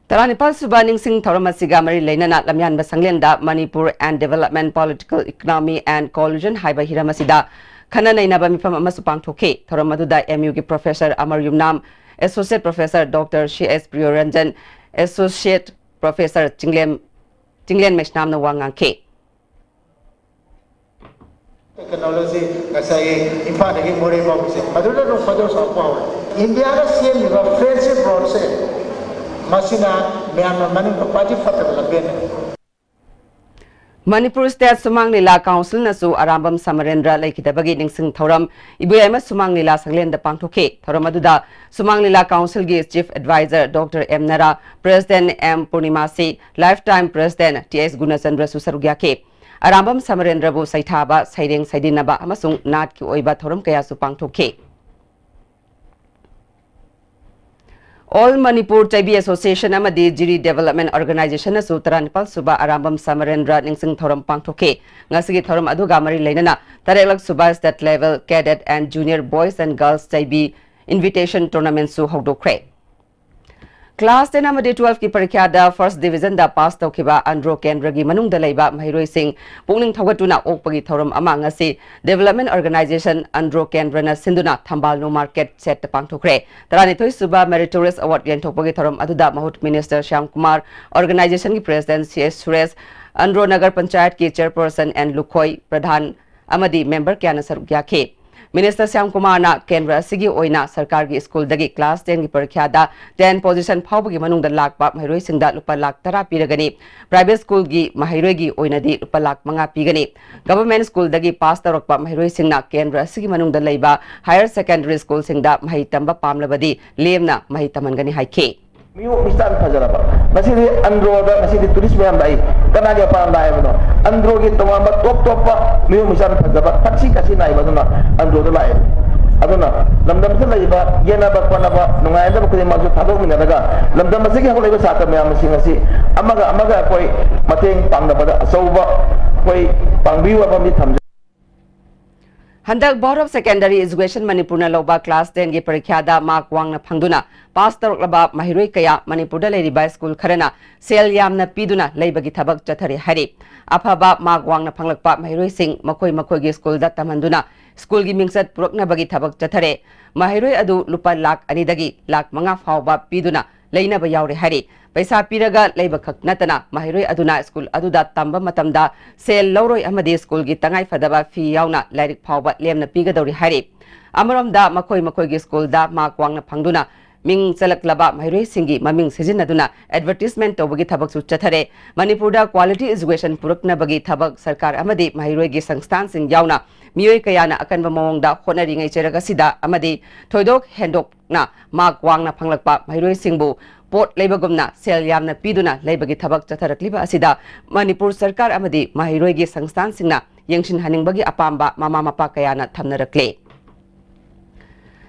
ꯇꯔꯥꯅꯤꯄꯥꯜ ꯁꯨꯕ ꯅꯤꯡꯁꯤꯡ ꯊꯧꯔꯝ ꯑꯁꯤꯒ ꯃꯔꯤ ꯂꯩꯅꯅ ꯂꯝꯌꯥꯟꯕ ꯁꯪꯂꯦꯟꯗ Manipur and Development, Political Economy and Coalition ꯍꯥꯏꯕ ꯍꯤꯔꯝ ꯑꯁꯤꯗ ꯈꯟꯅ ꯅꯩꯅꯕ ꯃꯤꯐꯝ ꯑꯃꯁꯨ ꯄꯥꯡꯊꯣꯛꯈꯤ꯫ ꯊꯧꯔꯝ ꯑꯗꯨꯗ ꯑꯦꯝ ꯌꯨꯒꯤ professor Amar Yumnam, associate professor doctor C S Priyoranjan, associate professor Chinglem, Chinglen Meisnam ꯋꯥ ꯉꯥꯡꯈꯤ꯫ ꯇꯦꯛꯅꯣꯂꯣꯖꯤ ꯉꯁꯥꯏꯒꯤ ꯏꯝꯐꯥꯜꯗꯒꯤ ꯃꯣꯔꯦ ꯐꯥꯎꯕꯁꯦ ꯃꯗꯨꯗ ꯑꯗꯨꯝ ꯈꯣꯏꯗꯧ ꯁꯥꯎꯕ ꯍꯧꯔꯦ꯫ ꯏꯟꯗꯤꯌꯥꯅ ꯁꯦꯝꯃꯤꯕ ꯐ꯭ꯔꯦꯟꯁꯤꯞ ꯔꯣꯗꯁꯦ ꯃꯁꯤꯅ ꯃꯌꯥꯝꯅ ꯃꯅꯨꯡꯗ ꯈ꯭ꯋꯥꯏꯗꯒꯤ ꯐꯠꯇꯕ ꯂꯝꯕꯦꯟꯅꯦ꯫ ꯃꯅꯤꯄꯨꯔ ꯁ꯭ꯇꯦꯠ ꯁꯨꯃꯥꯡ ꯂꯤꯂꯥ ꯀꯥꯎꯟꯁꯤꯜꯅꯁꯨ ꯑꯔꯥꯝꯕꯝ ꯁꯃꯔꯦꯟꯗ꯭ꯔ ꯂꯩꯈꯤꯗꯕꯒꯤ ꯅꯤꯡꯁꯤꯡ ꯊꯧꯔꯝ ꯏꯕꯣꯌꯥꯏꯃ ꯁꯨꯃꯥꯡ ꯂꯤꯂꯥ ꯁꯪꯂꯦꯟꯗ ꯄꯥꯡꯊꯣꯛꯈꯤ꯫ ꯊꯧꯔꯝ ꯑꯗꯨꯗ ꯁꯨꯃꯥꯡ ꯂꯤꯂꯥ ꯀꯥꯎꯟꯁꯤꯜꯒꯤ chief adviser doctor M Nara, president M Purnimashi, life time president T S ꯒꯨꯅꯆꯟꯗ꯭ꯔꯁꯨ ꯁꯔꯨꯛ ꯌꯥꯈꯤ꯫ ꯑꯔꯥꯝꯕꯝ ꯁꯃꯔꯦꯟꯗ꯭ꯔꯕꯨ ꯁꯩꯊꯥꯕ, ꯁꯩꯔꯦꯡ ꯁꯩꯗꯤꯟꯅꯕ ꯑꯃꯁꯨꯡ ꯅꯥꯠꯀꯤ ꯑꯣꯏꯕ ꯊꯧꯔꯝ ꯀꯌꯥꯁꯨ ꯄꯥꯡꯊꯣꯛꯈꯤ꯫ ꯑꯣꯜ ꯃꯅꯤꯄꯨꯔ ꯆꯩꯕꯤ ꯑꯦꯁꯣꯁꯤꯌꯦꯁꯟ ꯑꯃꯗꯤ ꯖꯤꯔꯤ ꯗꯦꯚꯦꯂꯞꯃꯦꯟꯠ ꯑꯣꯔꯒꯅꯥꯏꯖꯦꯁꯟꯅꯁꯨ ꯇꯔꯥꯅꯤꯄꯥꯜ ꯁꯨꯕ ꯑꯔꯥꯝꯕꯝ ꯁꯃꯔꯦꯟꯗ꯭ꯔ ꯅꯤꯡꯁꯤꯡ ꯊꯧꯔꯝ ꯄꯥꯡꯊꯣꯛꯈꯤ꯫ ꯉꯁꯤꯒꯤ ꯊꯧꯔꯝ ꯑꯗꯨꯒ ꯃꯔꯤ ꯂꯩꯅꯅ ꯇꯔꯦꯠꯂꯛ ꯁꯨꯕ State Level Cadet and Junior Boys and Girls ꯆꯩꯕꯤ ꯏꯟꯚꯤꯇꯦꯁꯟ ꯇꯣꯔꯅꯥꯃꯦꯟꯠꯁꯨ ꯍꯧꯗꯣꯛꯈ꯭ꯔꯦ꯫ ꯀ꯭ꯂꯥꯁ ꯇꯦꯟ ꯑꯃꯗꯤ ꯇꯨꯋꯦꯜꯐꯀꯤ ꯄꯔꯤꯈ꯭ꯌꯥꯗ ꯐꯥꯔꯁ ꯗꯤꯚꯤꯖꯟꯗ ꯄꯥꯁ ꯇꯧꯈꯤꯕ ꯑꯟꯗ꯭ꯔꯣ ꯀꯦꯟꯗ꯭ꯔꯒꯤ ꯃꯅꯨꯡꯗ ꯂꯩꯕ ꯃꯍꯩꯔꯣꯏꯁꯤꯡ ꯄꯨꯛꯅꯤꯡ ꯊꯧꯒꯠꯇꯨꯅ ꯑꯣꯛꯄꯒꯤ ꯊꯧꯔꯝ ꯑꯃ ꯉꯁꯤ ꯗꯦꯚꯦꯂꯞꯃꯦꯟꯠ ꯑꯣꯔꯒꯅꯥꯏꯖꯦꯁꯟ ꯑꯟꯗ꯭ꯔꯣ ꯀꯦꯟꯗ꯭ꯔꯅ ꯁꯤꯟꯗꯨꯅ ꯊꯝꯕꯥꯜ ꯅꯨ ꯃꯥꯔꯀꯦꯠ ꯁꯦꯠꯇ ꯄꯥꯡꯊꯣꯛꯈ꯭ꯔꯦ꯫ ꯇꯔꯥꯅꯤꯊꯣꯏ ꯁꯨꯕ ꯃꯦꯔꯤꯇꯣꯔꯤꯌꯁ ꯑꯦꯋꯥꯔꯗ ꯌꯦꯟꯊꯣꯛꯄꯒꯤ ꯊꯧꯔꯝ ꯑꯗꯨꯗ ꯃꯍꯨꯠ ꯃꯤꯅꯤꯁꯇꯔ ꯁ꯭ꯌꯥꯝ ꯀꯨꯃꯥꯔ, ꯑꯣꯔꯒꯅꯥꯏꯖꯦꯁꯟꯒꯤ president C S Suresh, Andro Nagar ꯄꯟꯆꯥꯌꯠꯀꯤ ꯆꯦꯌꯔꯄꯔꯁꯟ ꯑꯦꯟ ꯂꯨꯈꯣꯏ ꯄ꯭ꯔꯙꯥꯟ ꯑꯃꯗꯤ ꯃꯦꯝꯕꯔ ꯀꯌꯥꯅ ꯁꯔꯨꯛ ꯌꯥꯈꯤ꯫ ꯃꯤꯅꯤꯁꯇꯔ ꯁ꯭ꯌꯥꯝ ꯀꯨꯃꯥꯔꯅ ꯀꯦꯟꯗ꯭ꯔ ꯑꯁꯤꯒꯤ ꯑꯣꯏꯅ ꯁꯔꯀꯥꯔꯒꯤ ꯁ꯭ꯀꯨꯜꯗꯒꯤ ꯀ꯭ꯂꯥꯁ ꯇꯦꯟꯒꯤ ꯄꯔꯤꯈ꯭ꯌꯥꯗ ꯇꯦꯟ ꯄꯣꯖꯤꯁꯟ ꯐꯥꯎꯕꯒꯤ ꯃꯅꯨꯡꯗ ꯂꯥꯛꯄ ꯃꯍꯩꯔꯣꯏꯁꯤꯡꯗ ꯂꯨꯄꯥ ꯂꯥꯈ ꯇꯔꯥ ꯄꯤꯔꯒꯅꯤ꯫ ꯄ꯭ꯔꯥꯏꯚꯦꯠ ꯁ꯭ꯀꯨꯜꯒꯤ ꯃꯍꯩꯔꯣꯏꯒꯤ ꯑꯣꯏꯅꯗꯤ ꯂꯨꯄꯥ ꯂꯥꯈ ꯃꯉꯥ ꯄꯤꯒꯅꯤ꯫ ꯒꯚꯔꯟꯃꯦꯟꯠ ꯁ꯭ꯀꯨꯜꯗꯒꯤ ꯄꯥꯁ ꯇꯧꯔꯛꯄ ꯃꯍꯩꯔꯣꯏꯁꯤꯡꯅ ꯀꯦꯟꯗ꯭ꯔ ꯑꯁꯤꯒꯤ ꯃꯅꯨꯡꯗ ꯂꯩꯕ ꯍꯥꯌꯔ ꯁꯦꯀꯦꯟꯗꯔꯤ ꯁ꯭ꯀꯨꯜꯁꯤꯡꯗ ꯃꯍꯩ ꯇꯝꯕ ꯄꯥꯝꯂꯕꯗꯤ ꯂꯦꯝꯅ ꯃꯍꯩ ꯇꯝꯍꯟꯒꯅꯤ ꯍꯥꯏꯈꯤ꯫ ꯃꯤꯑꯣ ꯃꯤꯆꯥꯟ ꯐꯖꯔꯕ꯫ ꯉꯁꯤꯗꯤ ꯑꯟꯗ꯭ꯔꯣꯗ ꯉꯁꯤꯗꯤ ꯇꯨꯔꯤꯁ ꯃꯌꯥꯝ ꯂꯥꯛꯏ꯫ ꯀꯅꯥꯒꯤ ꯑꯄꯥꯝꯕ ꯍꯥꯏꯕꯅꯣ? ꯑꯟꯗ꯭ꯔꯣꯒꯤ ꯇꯣꯉꯥꯟꯕ ꯇꯣꯞ ꯇꯣꯞꯄ ꯃꯤꯑꯣ ꯃꯤꯆꯥꯟ ꯐꯖꯕ ꯊꯛꯁꯤ ꯈꯥꯁꯤ ꯅꯥꯏꯕ ꯑꯗꯨꯅ ꯑꯟꯗ꯭ꯔꯣꯗ ꯂꯥꯛꯏ꯫ ꯑꯗꯨꯅ ꯂꯝꯗꯝꯁꯤꯗ ꯂꯩꯔꯤꯕ ꯌꯦꯠꯅꯕ ꯈꯣꯠꯅꯕ ꯅꯨꯡꯉꯥꯏꯅꯗꯕ ꯈꯨꯗꯤꯡꯃꯛꯁꯨ ꯊꯥꯗꯣꯛꯃꯤꯟꯅꯔꯒ ꯂꯝꯗꯝ ꯑꯁꯤꯒꯤ ꯍꯧꯒꯠꯂꯛꯏꯕ ꯁꯥꯇ꯭ꯔ ꯃꯌꯥꯝꯁꯤꯡ ꯑꯁꯤ ꯑꯃꯒ ꯑꯃꯒ ꯑꯩꯈꯣꯏ ꯃꯇꯦꯡ ꯄꯥꯡꯅꯕꯗ ꯑꯆꯧꯕ ꯑꯩꯈꯣꯏ ꯄꯥꯡꯕꯤꯌꯨ ꯍꯥꯏꯕ ꯑꯃꯗꯤ ꯊꯝꯖꯩ꯫ ꯍꯟꯗꯛ Board of Secondary Education ꯃꯅꯤꯄꯨꯔꯅ ꯂꯧꯕ ꯀ꯭ꯂꯥꯁ ꯇꯦꯟꯒꯤ ꯄꯔꯤꯈ꯭ꯌꯥꯗ ꯃꯥꯔꯛ ꯋꯥꯡꯅ ꯐꯪꯗꯨꯅ ꯄꯥꯁ ꯇꯧꯔꯛꯂꯕ ꯃꯍꯩꯔꯣꯏ ꯀꯌꯥ ꯃꯅꯤꯄꯨꯔꯗ ꯂꯩꯔꯤꯕ ꯁ꯭ꯀꯨꯜ ꯈꯔꯅ ꯁꯦꯜ ꯌꯥꯝꯅ ꯄꯤꯗꯨꯅ ꯂꯩꯕꯒꯤ ꯊꯕꯛ ꯆꯠꯊꯔꯤ ꯍꯥꯏꯔꯤ꯫ ꯑꯐꯕ ꯃꯥꯔꯛ ꯋꯥꯡꯅ ꯐꯪꯂꯛꯄ ꯃꯍꯩꯔꯣꯏꯁꯤꯡ ꯃꯈꯣꯏ ꯃꯈꯣꯏꯒꯤ ꯁ꯭ꯀꯨꯜꯗ ꯇꯝꯍꯟꯗꯨꯅ ꯁ꯭ꯀꯨꯜꯒꯤ ꯃꯤꯡꯆꯠ ꯄꯨꯔꯛꯅꯕꯒꯤ ꯊꯕꯛ ꯆꯠꯊꯔꯦ꯫ ꯃꯍꯩꯔꯣꯏ ꯑꯗꯨ ꯂꯨꯄꯥ ꯂꯥꯈ ꯑꯅꯤꯗꯒꯤ ꯂꯥꯈ ꯃꯉꯥ ꯐꯥꯎꯕ ꯄꯤꯗꯨꯅ ꯂꯩꯅꯕ ꯌꯥꯎꯔꯦ ꯍꯥꯏꯔꯤ꯫ ꯄꯩꯁꯥ ꯄꯤꯔꯒ ꯂꯩꯕ ꯈꯛ ꯅꯠꯇꯅ ꯃꯍꯩꯔꯣꯏ ꯑꯗꯨꯅ ꯁ꯭ꯀꯨꯜ ꯑꯗꯨꯗ ꯇꯝꯕ ꯃꯇꯝꯗ ꯁꯦꯜ ꯂꯧꯔꯣꯏ ꯑꯃꯗꯤ ꯁ꯭ꯀꯨꯜꯒꯤ ꯇꯉꯥꯏꯐꯗꯕ ꯐꯤ ꯌꯥꯎꯅ ꯂꯥꯏꯔꯤꯛ ꯐꯥꯎꯕ ꯂꯦꯝꯅ ꯄꯤꯒꯗꯧꯔꯤ ꯍꯥꯏꯔꯤ꯫ ꯑꯃꯔꯣꯝꯗ ꯃꯈꯣꯏ ꯃꯈꯣꯏꯒꯤ ꯁ꯭ꯀꯨꯜꯗ ꯃꯥꯔꯛ ꯋꯥꯡꯅ ꯐꯪꯗꯨꯅ ꯃꯤꯡ ꯆꯜꯂꯛꯂꯕ ꯃꯍꯩꯔꯣꯏꯁꯤꯡꯒꯤ ꯃꯃꯤꯡ ꯁꯤꯖꯤꯟꯅꯗꯨꯅ ꯑꯦꯗꯚꯔꯇꯤꯁꯃꯦꯟꯠ ꯇꯧꯕꯒꯤ ꯊꯕꯛꯁꯨ ꯆꯠꯊꯔꯦ꯫ ꯃꯅꯤꯄꯨꯔꯗ quality education ꯄꯨꯔꯛꯅꯕꯒꯤ ꯊꯕꯛ ꯁꯔꯀꯥꯔ ꯑꯃꯗꯤ ꯃꯍꯩꯔꯣꯏꯒꯤ ꯁꯪꯁꯊꯥꯟꯁꯤꯡ ꯌꯥꯎꯅ ꯃꯤꯑꯣꯏ ꯀꯌꯥꯅ ꯑꯀꯟꯕ ꯃꯑꯣꯡꯗ ꯍꯣꯠꯅꯔꯤꯉꯩ ꯆꯩꯔꯛ ꯑꯁꯤꯗ ꯑꯃꯗꯤ ꯊꯣꯏꯗꯣꯛ ꯍꯦꯟꯗꯣꯛꯅ ꯃꯥꯔꯛ ꯋꯥꯡꯅ ꯐꯪꯂꯛꯄ ꯃꯍꯩꯔꯣꯏꯁꯤꯡꯕꯨ ꯄꯣꯠ ꯂꯩꯕꯒꯨꯝꯅ ꯁꯦꯜ ꯌꯥꯝꯅ ꯄꯤꯗꯨꯅ ꯂꯩꯕꯒꯤ ꯊꯕꯛ ꯆꯠꯊꯔꯛꯂꯤꯕ ꯑꯁꯤꯗ ꯃꯅꯤꯄꯨꯔ ꯁꯔꯀꯥꯔ ꯑꯃꯗꯤ ꯃꯍꯩꯔꯣꯏꯒꯤ ꯁꯪꯁꯊꯥꯟꯁꯤꯡꯅ ꯌꯦꯡꯁꯤꯟꯍꯟꯅꯤꯡꯕꯒꯤ ꯑꯄꯥꯝꯕ ꯃꯃꯥ ꯃꯄꯥ ꯀꯌꯥꯅ ꯊꯝꯅꯔꯛꯂꯦ꯫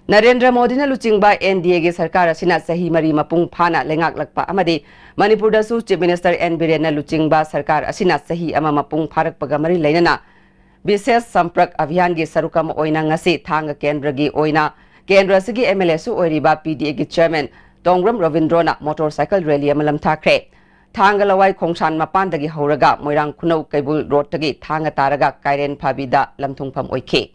ꯅꯔꯦꯟꯗ꯭ꯔ ꯃꯣꯗꯤꯅ ꯂꯨꯆꯤꯡꯕ NDAꯒꯤ ꯁꯔꯀꯥꯔ ꯑꯁꯤꯅ ꯆꯍꯤ ꯃꯔꯤ ꯃꯄꯨꯡ ꯐꯥꯅ ꯂꯩꯉꯥꯛꯂꯛꯄ ꯑꯃꯗꯤ ꯃꯅꯤꯄꯨꯔꯗꯁꯨ Chief Minister N ꯕꯤꯔꯦꯟꯅ ꯂꯨꯆꯤꯡꯕ ꯁꯔꯀꯥꯔ ꯑꯁꯤꯅ ꯆꯍꯤ ꯑꯃ ꯃꯄꯨꯡ ꯐꯥꯔꯛꯄꯒ ꯃꯔꯤ ꯂꯩꯅꯅ ꯕꯤꯁꯦꯁ ꯁꯝꯄ꯭ꯔꯛ ꯑꯚꯤꯌꯥꯟꯒꯤ ꯁꯔꯨꯛ ꯑꯃ ꯑꯣꯏꯅ ꯉꯁꯤ ꯊꯥꯡꯒ ꯀꯦꯟꯗ꯭ꯔꯒꯤ ꯑꯣꯏꯅ ꯀꯦꯟꯗ꯭ꯔ ꯑꯁꯤꯒꯤ MLAꯁꯨ ꯑꯣꯏꯔꯤꯕ PDAꯒꯤ chairman ꯇꯣꯡꯕ꯭ꯔꯝ ꯔꯕꯤꯟꯗ꯭ꯔꯣꯅ motorcycle rally ꯑꯃ ꯂꯝꯊꯥꯈ꯭ꯔꯦ꯫ ꯊꯥꯡꯒ ꯂꯋꯥꯏ ꯈꯣꯡꯁꯥꯟ ꯃꯄꯥꯟꯗꯒꯤ ꯍꯧꯔꯒ ꯃꯣꯏꯔꯥꯡ ꯈꯨꯅꯧ ꯀꯩꯕꯨꯜ ꯔꯣꯗꯇꯒꯤ ꯊꯥꯡꯒ ꯇꯥꯔꯒ ꯀꯥꯏꯔꯦꯟ ꯐꯥꯕꯤꯗ ꯂꯝꯊꯨꯡꯐꯝ ꯑꯣꯏꯈꯤ꯫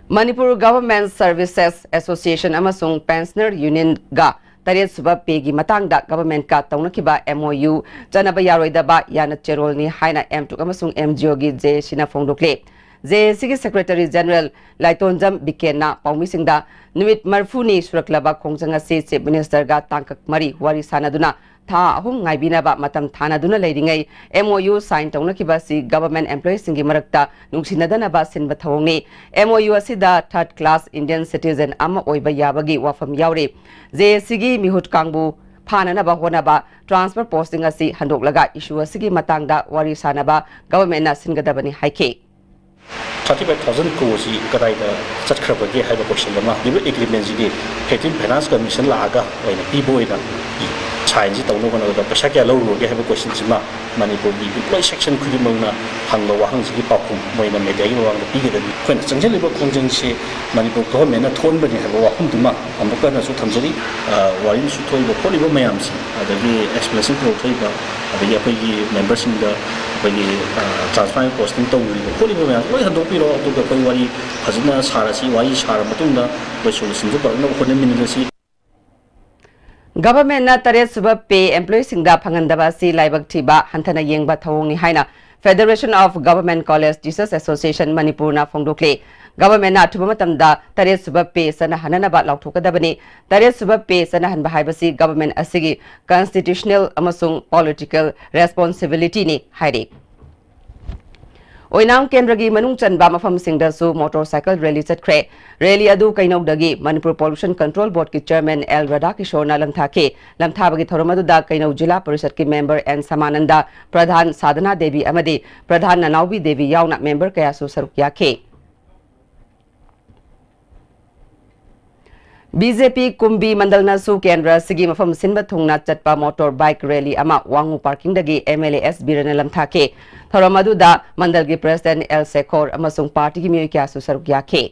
ꯃꯅꯤꯄꯨꯔ Government Services Association ꯑꯃꯁꯨꯡ Pensioner Unionꯒ ꯇꯔꯦꯠ ꯁꯨꯕ payꯒꯤ ꯃꯇꯥꯡꯗ governmentꯀ ꯇꯧꯅꯈꯤꯕ MOU ꯆꯠꯅꯕ ꯌꯥꯔꯣꯏꯗꯕ ꯌꯥꯅ ꯆꯦꯔꯣꯜꯅꯤ ꯍꯥꯏꯅ M ꯇꯨꯛ ꯑꯃꯁꯨꯡ MGOꯒꯤ JACꯅ ꯐꯣꯡꯗꯣꯛꯂꯤ꯫ ꯖꯦ ꯑꯦ ꯁꯤꯒꯤ ꯁꯦꯀ꯭ꯔꯦꯇꯔꯤ ꯖꯦꯅꯔꯦꯜ ꯂꯥꯏꯇꯣꯟꯖꯝ ꯕꯤꯀꯦꯟꯅ ꯄꯥꯎꯃꯤꯁꯤꯡꯗ ꯅꯨꯃꯤꯠ ꯃꯔꯤꯐꯨꯅꯤ ꯁꯨꯔꯛꯂꯕ ꯈꯣꯡꯖꯪ ꯑꯁꯤ ꯆꯤꯐ ꯃꯤꯅꯤꯁꯇꯔꯒ ꯇꯥꯡꯀꯛ ꯃꯔꯤ ꯋꯥꯔꯤ ꯁꯥꯅꯗꯨꯅ ꯊꯥ ꯑꯍꯨꯝ ꯉꯥꯏꯕꯤꯅꯕ ꯃꯇꯝ ꯊꯥꯅꯗꯨꯅ ꯂꯩꯔꯤꯉꯩ ꯑꯦꯝ ꯑꯣ ꯌꯨ ꯁꯥꯏꯟ ꯇꯧꯅꯈꯤꯕ ꯑꯁꯤ ꯒꯚꯔꯟꯃꯦꯟꯠ ꯑꯦꯝꯄ꯭ꯂꯣꯌꯤꯁꯤꯡꯒꯤ ꯃꯔꯛꯇ ꯅꯨꯡꯁꯤꯅꯗꯅꯕ ꯁꯤꯟꯕ ꯊꯧꯑꯣꯡꯅꯤ꯫ ꯑꯦꯝ ꯑꯣ ꯌꯨ ꯑꯁꯤꯗ ꯊꯥꯔꯗ ꯀ꯭ꯂꯥꯁ ꯏꯟꯗꯤꯌꯟ ꯁꯤꯇꯤꯖꯦꯟ ꯑꯃ ꯑꯣꯏꯕ ꯌꯥꯕꯒꯤ ꯋꯥꯐꯝ ꯌꯥꯎꯔꯤ꯫ ꯖꯦ ꯑꯦ ꯁꯤꯒꯤ ꯃꯤꯍꯨꯠ ꯀꯥꯡꯕꯨ ꯐꯥꯅꯅꯕ ꯍꯣꯠꯅꯕ, ꯇ꯭ꯔꯥꯟꯁꯐꯔ ꯄꯣꯁꯇꯤꯡ ꯑꯁꯤ ꯍꯟꯗꯣꯛꯂꯒ ꯏꯁꯨ ꯑꯁꯤꯒꯤ ꯃꯇꯥꯡꯗ ꯋꯥꯔꯤ ꯁꯥꯅꯕ ꯒꯚꯔꯟꯃꯦꯟꯠꯅ ꯁꯤꯟꯒꯗꯕꯅꯤ ꯍꯥꯏꯈꯤ꯫ Thirty five thousand crore ꯁꯤ ꯀꯗꯥꯏꯗ ꯆꯠꯈ꯭ꯔꯕꯒꯦ ꯍꯥꯏꯕ ꯀꯣꯏꯁꯟ ꯑꯃ, ꯂꯤꯕꯔ ꯑꯦꯒ꯭ꯔꯤꯃꯦꯟꯁꯤꯗꯤ ꯐꯤꯐꯇꯤꯟ ꯐꯥꯏꯅꯥꯟꯁ ꯀꯃꯤꯁꯟ ꯂꯥꯛꯑꯒ ꯑꯣꯏꯅ ꯄꯤꯕ ꯑꯣꯏꯅ ꯁꯥꯏꯟꯁꯤ ꯇꯧꯅꯕ ꯍꯣꯠꯅꯕꯗ ꯄꯩꯁꯥ ꯀꯌꯥ ꯂꯧꯔꯨꯔꯒꯦ ꯍꯥꯏꯕ ꯀꯣꯏꯁꯟꯁꯤꯃ ꯃꯅꯤꯄꯨꯔꯒꯤ ꯏꯝꯄ꯭ꯂꯣꯌꯤ ꯁꯦꯛꯁꯟ ꯈꯨꯗꯤꯡꯃꯛꯅ ꯍꯪꯕ ꯋꯥꯍꯪꯁꯤꯒꯤ ꯄꯥꯎꯈꯨꯝ ꯃꯣꯏꯅ ꯃꯦꯗꯤꯌꯥꯒꯤ ꯃꯃꯥꯡꯗ ꯄꯤꯒꯗꯕꯅꯤ꯫ ꯑꯩꯈꯣꯏꯅ ꯆꯪꯁꯤꯜꯂꯤꯕ ꯈꯣꯡꯖꯪꯁꯤ ꯃꯅꯤꯄꯨꯔ ꯒꯚꯔꯟꯃꯦꯟꯠꯅ ꯊꯣꯛꯍꯟꯕꯅꯤ ꯍꯥꯏꯕ ꯋꯥꯐꯝꯗꯨꯃ ꯑꯃꯨꯛꯀ ꯍꯟꯅꯁꯨ ꯊꯝꯖꯔꯤ꯫ ꯑ, ꯋꯥꯔꯤꯁꯨ ꯊꯣꯛꯏꯕ ꯈꯣꯠꯂꯤꯕ ꯃꯌꯥꯝꯁꯤ, ꯑꯗꯒꯤ ꯑꯦꯛꯁꯄ꯭ꯂꯦꯅꯦꯁꯟ ꯄꯨꯔꯛꯊꯣꯛꯏꯕ, ꯑꯗꯒꯤ ꯑꯩꯈꯣꯏꯒꯤ ꯃꯦꯝꯕꯔꯁꯤꯡꯗ ꯑꯩꯈꯣꯏꯒꯤ, ꯑ, ꯇ꯭ꯔꯥꯟꯁꯐꯔ ꯄꯣꯁꯇꯤꯡ ꯇꯧꯔꯤꯕ ꯈꯣꯠꯂꯤꯕ ꯃꯌꯥꯝꯁꯤ ꯂꯣꯏ ꯍꯟꯗꯣꯛꯄꯤꯔꯣ꯫ ꯑꯗꯨꯒ ꯑꯩꯈꯣꯏ ꯋꯥꯔꯤ ꯐꯖꯅ ꯁꯥꯔꯁꯤ꯫ ꯋꯥꯔꯤ ꯁꯥꯔ ꯃꯇꯨꯡꯗ ꯑꯩꯈꯣꯏ ꯁꯣꯂꯨꯁꯟꯁꯨ ꯄꯨꯔꯛꯅꯕ ꯍꯣꯠꯅꯃꯤꯟꯅꯔꯁꯤ꯫ ꯒꯚꯔꯟꯃꯦꯟꯠꯅ ꯇꯔꯦꯠ ꯁꯨꯕ ꯄꯦ ꯑꯦꯝꯄ꯭ꯂꯣꯌꯤꯁꯤꯡꯗ ꯐꯪꯍꯟꯗꯕ ꯑꯁꯤ ꯂꯥꯏꯕꯛ ꯊꯤꯕ, ꯍꯟꯊꯅ ꯌꯦꯡꯕ ꯊꯧꯑꯣꯡꯅꯤ ꯍꯥꯏꯅ Federation of Government College Teachers Association ꯃꯅꯤꯄꯨꯔꯅ ꯐꯣꯡꯗꯣꯛꯂꯤ꯫ ꯒꯚꯔꯟꯃꯦꯟꯠꯅ ꯑꯊꯨꯕ ꯃꯇꯝꯗ ꯇꯔꯦꯠ ꯁꯨꯕ ꯄꯦ ꯆꯠꯅꯍꯟꯅꯅꯕ ꯂꯥꯎꯊꯣꯛꯀꯗꯕꯅꯤ꯫ ꯇꯔꯦꯠ ꯁꯨꯕ ꯄꯦ ꯆꯠꯅꯍꯟꯕ ꯍꯥꯏꯕꯁꯤ ꯒꯚꯔꯟꯃꯦꯟꯠ ꯑꯁꯤꯒꯤ ꯀꯟꯁꯇꯤꯇ꯭ꯌꯨꯁꯅꯦꯜ ꯑꯃꯁꯨꯡ ꯄꯣꯂꯤꯇꯤꯀꯦꯜ ꯔꯦꯁꯄꯣꯟꯁꯤꯕꯤꯂꯤꯇꯤꯅꯤ ꯍꯥꯏꯔꯤ꯫ ꯑꯣꯏꯅꯥꯝ ꯀꯦꯟꯗ꯭ꯔꯒꯤ ꯃꯅꯨꯡ ꯆꯟꯕ ꯃꯐꯝꯁꯤꯡꯗꯁꯨ ꯃꯣꯇꯣꯔ ꯁꯥꯏꯀꯜ ꯔꯦꯂꯤ ꯆꯠꯈ꯭ꯔꯦ꯫ ꯔꯦꯂꯤ ꯑꯗꯨ ꯀꯩꯅꯧꯗꯒꯤ ꯃꯅꯤꯄꯨꯔ ꯄꯣꯂꯨꯁꯟ ꯀꯟꯇ꯭ꯔꯣꯜ ꯕꯣꯔꯗꯀꯤ ꯆꯤꯌꯔꯃꯦꯟ ꯑꯦꯜ ꯔꯥꯙꯥꯀꯤꯁꯣꯔꯅ ꯂꯝꯊꯥꯈꯤ꯫ ꯂꯝꯊꯥꯕꯒꯤ ꯊꯧꯔꯝ ꯑꯗꯨꯗ ꯀꯩꯅꯧ ꯖꯤꯂꯥ ꯄꯔꯤꯁꯠꯀꯤ ꯃꯦꯝꯕꯔ ꯑꯦꯟ ꯁꯃꯥꯅꯟꯗ, ꯄ꯭ꯔꯙꯥꯟ ꯁꯥꯙꯅꯥ ꯗꯦꯕꯤ ꯑꯃꯗꯤ ꯄ꯭ꯔꯙꯥꯟ ꯅꯅꯥꯎꯕꯤ ꯗꯦꯕꯤ ꯌꯥꯎꯅ ꯃꯦꯝꯕꯔ ꯀꯌꯥꯁꯨ ꯁꯔꯨꯛ ꯌꯥꯈꯤ꯫ ꯕꯤ ꯖꯦ ꯄꯤ ꯀꯨꯝꯕꯤ ꯃꯟꯗꯜꯅꯁꯨ ꯀꯦꯟꯗ꯭ꯔ ꯑꯁꯤꯒꯤ ꯃꯐꯝ ꯁꯤꯟꯕ ꯊꯨꯡꯅ ꯆꯠꯄ ꯃꯣꯇꯣꯔ ꯕꯥꯏꯛ ꯔꯦꯂꯤ ꯑꯃ ꯋꯥꯉꯨ ꯄꯥꯔꯀꯤꯡꯗꯒꯤ ꯑꯦꯝ ꯑꯦꯜ ꯑꯦ ꯑꯦꯁ ꯕꯤꯔꯦꯟꯅ ꯂꯝꯊꯥꯈꯤ꯫ ꯊꯧꯔꯝ ꯑꯗꯨꯗ ꯃꯟꯗꯜꯒꯤ ꯄ꯭ꯔꯦꯁꯤꯗꯦꯟꯠ ꯑꯦꯜ ꯁꯦꯈꯣꯔ ꯑꯃꯁꯨꯡ ꯄꯥꯔꯇꯤꯒꯤ ꯃꯤꯑꯣꯏ ꯀꯌꯥꯁꯨ ꯁꯔꯨꯛ ꯌꯥꯈꯤ꯫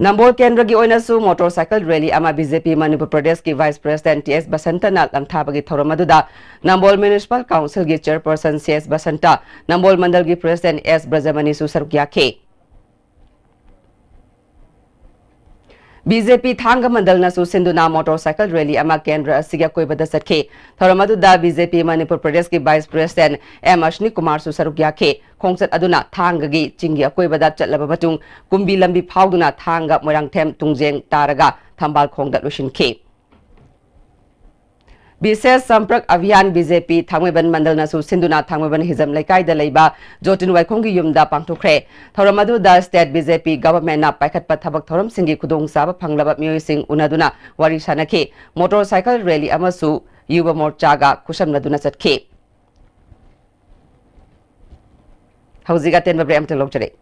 ꯅꯝꯕꯣꯜ ꯀꯦꯟꯗ꯭ꯔꯒꯤ ꯑꯣꯏꯅꯁꯨ ꯃꯣꯇꯣꯔ ꯁꯥꯏꯀꯜ ꯔꯦꯂꯤ ꯑꯃ ꯕꯤ ꯖꯦ ꯄꯤ ꯃꯅꯤꯄꯨꯔ ꯄ꯭ꯔꯗꯦꯁꯀꯤ ꯚꯥꯏꯁ ꯄ꯭ꯔꯦꯁꯤꯗꯦꯟꯠ ꯇꯤ ꯑꯦꯁ ꯕꯁꯟꯇꯅ ꯂꯝꯊꯥꯕꯒꯤ ꯊꯧꯔꯝ ꯑꯗꯨꯗ ꯅꯝꯕꯣꯜ ꯃ꯭ꯌꯨꯅꯤꯁꯤꯄꯥꯜ ꯀꯥꯎꯟꯁꯤꯜꯒꯤ ꯆꯤꯌꯔꯄꯔꯁꯟ ꯁꯤ ꯑꯦꯁ ꯕꯁꯟꯇ, ꯅꯝꯕꯣꯜ ꯃꯟꯗꯜꯒꯤ ꯄ꯭ꯔꯦꯁꯤꯗꯦꯟꯠ ꯑꯦꯁ ꯕ꯭ꯔꯖꯃꯅꯤꯁꯨ ꯁꯔꯨꯛ ꯌꯥꯈꯤ꯫ ꯕꯤ ꯖꯦ ꯄꯤ ꯊꯥꯡꯒ ꯃꯟꯗꯜꯅꯁꯨ ꯁꯤꯟꯗꯨꯅ ꯃꯣꯇꯣꯔ ꯁꯥꯏꯀꯜ ꯔꯦꯂꯤ ꯑꯃ ꯀꯦꯟꯗ꯭ꯔ ꯑꯁꯤꯒꯤ ꯑꯀꯣꯏꯕꯗ ꯆꯠꯈꯤ꯫ ꯊꯧꯔꯝ ꯑꯗꯨꯗ ꯕꯤ ꯖꯦ ꯄꯤ ꯃꯅꯤꯄꯨꯔ ꯄ꯭ꯔꯗꯦꯁꯀꯤ ꯚꯥꯏꯁ ꯄ꯭ꯔꯦꯁꯤꯗꯦꯟꯠ ꯑꯦꯝ ꯑꯁ꯭ꯅꯤ ꯀꯨꯃꯥꯔꯁꯨ ꯁꯔꯨꯛ ꯌꯥꯈꯤ꯫ ꯈꯣꯡꯆꯠ ꯑꯗꯨꯅ ꯊꯥꯡꯒꯒꯤ ꯆꯤꯡꯒꯤ ꯑꯀꯣꯏꯕꯗ ꯆꯠꯂꯕ ꯃꯇꯨꯡ ꯀꯨꯝꯕꯤ ꯂꯝꯕꯤ ꯐꯥꯎꯗꯨꯅ ꯊꯥꯡꯒ ꯃꯣꯏꯔꯥꯡꯊꯦꯝ ꯇꯨꯡꯖꯦꯡ ꯇꯥꯔꯒ ꯊꯝꯕꯥꯜ ꯈꯣꯡꯗ ꯂꯣꯏꯁꯤꯟꯈꯤ꯫ ꯕꯤꯁꯦꯁ ꯁꯝꯄ꯭ꯔꯛ ꯑꯚꯤꯌꯥꯟ ꯕꯤ ꯖꯦ ꯄꯤ ꯊꯥꯡꯃꯩꯕꯟ ꯃꯟꯗꯜꯅꯁꯨ ꯁꯤꯟꯗꯨꯅ ꯊꯥꯡꯃꯩꯕꯟ ꯍꯤꯖꯝ ꯂꯩꯀꯥꯏꯗ ꯂꯩꯕ ꯖꯣꯇꯤꯟ ꯋꯥꯏꯈꯣꯝꯒꯤ ꯌꯨꯝꯗ ꯄꯥꯡꯊꯣꯛꯈ꯭ꯔꯦ꯫ ꯊꯧꯔꯝ ꯑꯗꯨꯗ ꯁ꯭ꯇꯦꯠ ꯕꯤ ꯖꯦ ꯄꯤ ꯒꯚꯔꯟꯃꯦꯟꯠꯅ ꯄꯥꯏꯈꯠꯄ ꯊꯕꯛ ꯊꯧꯔꯝꯁꯤꯡꯒꯤ ꯈꯨꯗꯣꯡꯆꯥꯕ ꯐꯪꯂꯕ ꯃꯤꯑꯣꯏꯁꯤꯡ ꯎꯅꯗꯨꯅ ꯋꯥꯔꯤ ꯁꯥꯅꯈꯤ꯫ ꯃꯣꯇꯣꯔ ꯁꯥꯏꯀꯜ ꯔꯦꯂꯤ ꯑꯃꯁꯨ ꯌꯨꯕ ꯃꯣꯔꯆꯥꯒ ꯈꯨꯠꯁꯝꯅꯗꯨꯅ ꯆꯠꯈꯤ꯫ ꯍꯧꯖꯤꯛ ꯑꯇꯦꯟꯕ ꯕ꯭ꯔꯦꯛ ꯑꯃꯇ ꯂꯧꯖꯔꯦ꯫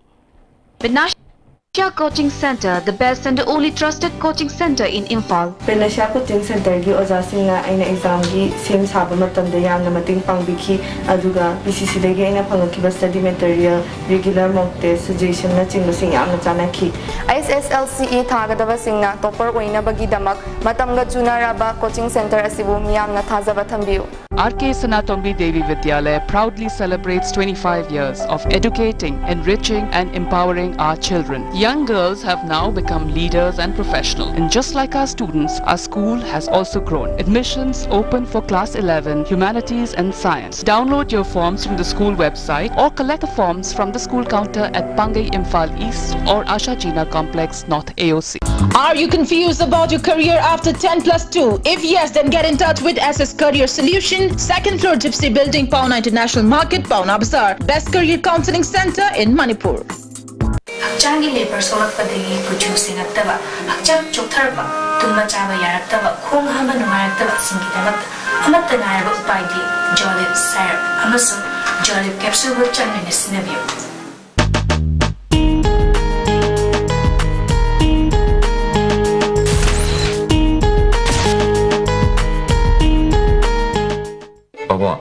Panacea Coaching Center, the best and the only trusted coaching center in Imphal. Panacea coaching ꯁꯦꯟꯇꯔꯒꯤ ꯑꯣꯖꯥꯁꯤꯡꯅ ꯑꯩꯅ ꯑꯦꯛꯖꯥꯝꯒꯤ ꯁꯦꯝ ꯁꯥꯕ ꯃꯇꯝꯗ ꯌꯥꯝꯅ ꯃꯇꯦꯡ ꯄꯥꯡꯕꯤꯈꯤ, ꯑꯗꯨꯒ ꯄꯤ ꯁꯤ ꯁꯤꯗꯒꯤ ꯑꯩꯅ ꯐꯪꯉꯛꯈꯤꯕ ꯁ꯭ꯇꯗꯤ ꯃꯦꯇꯔꯤꯌꯦꯜ, ꯔꯤꯒꯨꯂꯔ ꯃꯣꯛ ꯇꯦꯁ, ꯁꯖꯦꯁꯟꯅꯆꯤꯡꯕꯁꯤꯡ ꯌꯥꯝꯅ ꯆꯥꯟꯅꯈꯤ꯫ ꯑꯦꯁ ꯑꯦꯁ ꯑꯦꯜ ꯁꯤ ꯏ ꯊꯥꯒꯗꯕꯁꯤꯡꯅ ꯇꯣꯄꯔ ꯑꯣꯏꯅꯕꯒꯤꯗꯃꯛ ꯃꯇꯝꯒ ꯆꯨꯅꯔꯕ ꯀꯣꯆꯤꯡ ꯁꯦꯟꯇꯔ ꯑꯁꯤꯕꯨ ꯃꯤꯌꯥꯝꯅ ꯊꯥꯖꯕ ꯊꯝꯕꯤꯌꯨ꯫ R K Sanatombi Devi Vidyalaya proudly celebrates twenty-five years of educating, enriching, and empowering our children. Young girls have now become leaders and professionals. And just like our students, our school has also grown. Admissions open for class eleven, humanities, and science. Download your forms from the school website or collect the forms from the school counter at Pangai Imphal East or Asha Jina Complex, North A O C. Are you confused about your career after ten plus two? If yes, then get in touch with S S Career Solution, second floor Gypsy Building, Paona International Market, Paona Bazaar. Best career counseling center in Manipur. ꯍꯛꯆꯥꯡꯒꯤ labour ꯁꯣꯛꯂꯛꯄꯗꯒꯤ ꯀꯨꯆꯨ ꯁꯦꯡꯉꯛꯇꯕ, ꯍꯛꯆꯥꯡ ꯆꯣꯛꯊꯔꯛꯄ, ꯇꯨꯝꯕ ꯆꯥꯕ ꯌꯥꯔꯛꯇꯕ, ꯈꯣꯡ ꯍꯥꯝꯕ ꯅꯨꯡꯉꯥꯏꯔꯛꯇꯕꯁꯤꯡꯒꯤꯗꯃꯛꯇ ꯑꯃꯠꯇ ꯉꯥꯏꯔꯕ ꯎꯄꯥꯏꯗꯤ ꯖꯣꯂꯤꯞ ꯁꯥꯏꯔꯞ ꯑꯃꯁꯨꯡ ꯖꯣꯂꯤꯞ ꯀꯦꯞꯁꯨꯜꯕꯨ ꯆꯥꯡ ꯅꯥꯏꯅ ꯁꯤꯖꯤꯟꯅꯕꯤꯌꯨ꯫ ꯄꯥꯕꯨꯡ,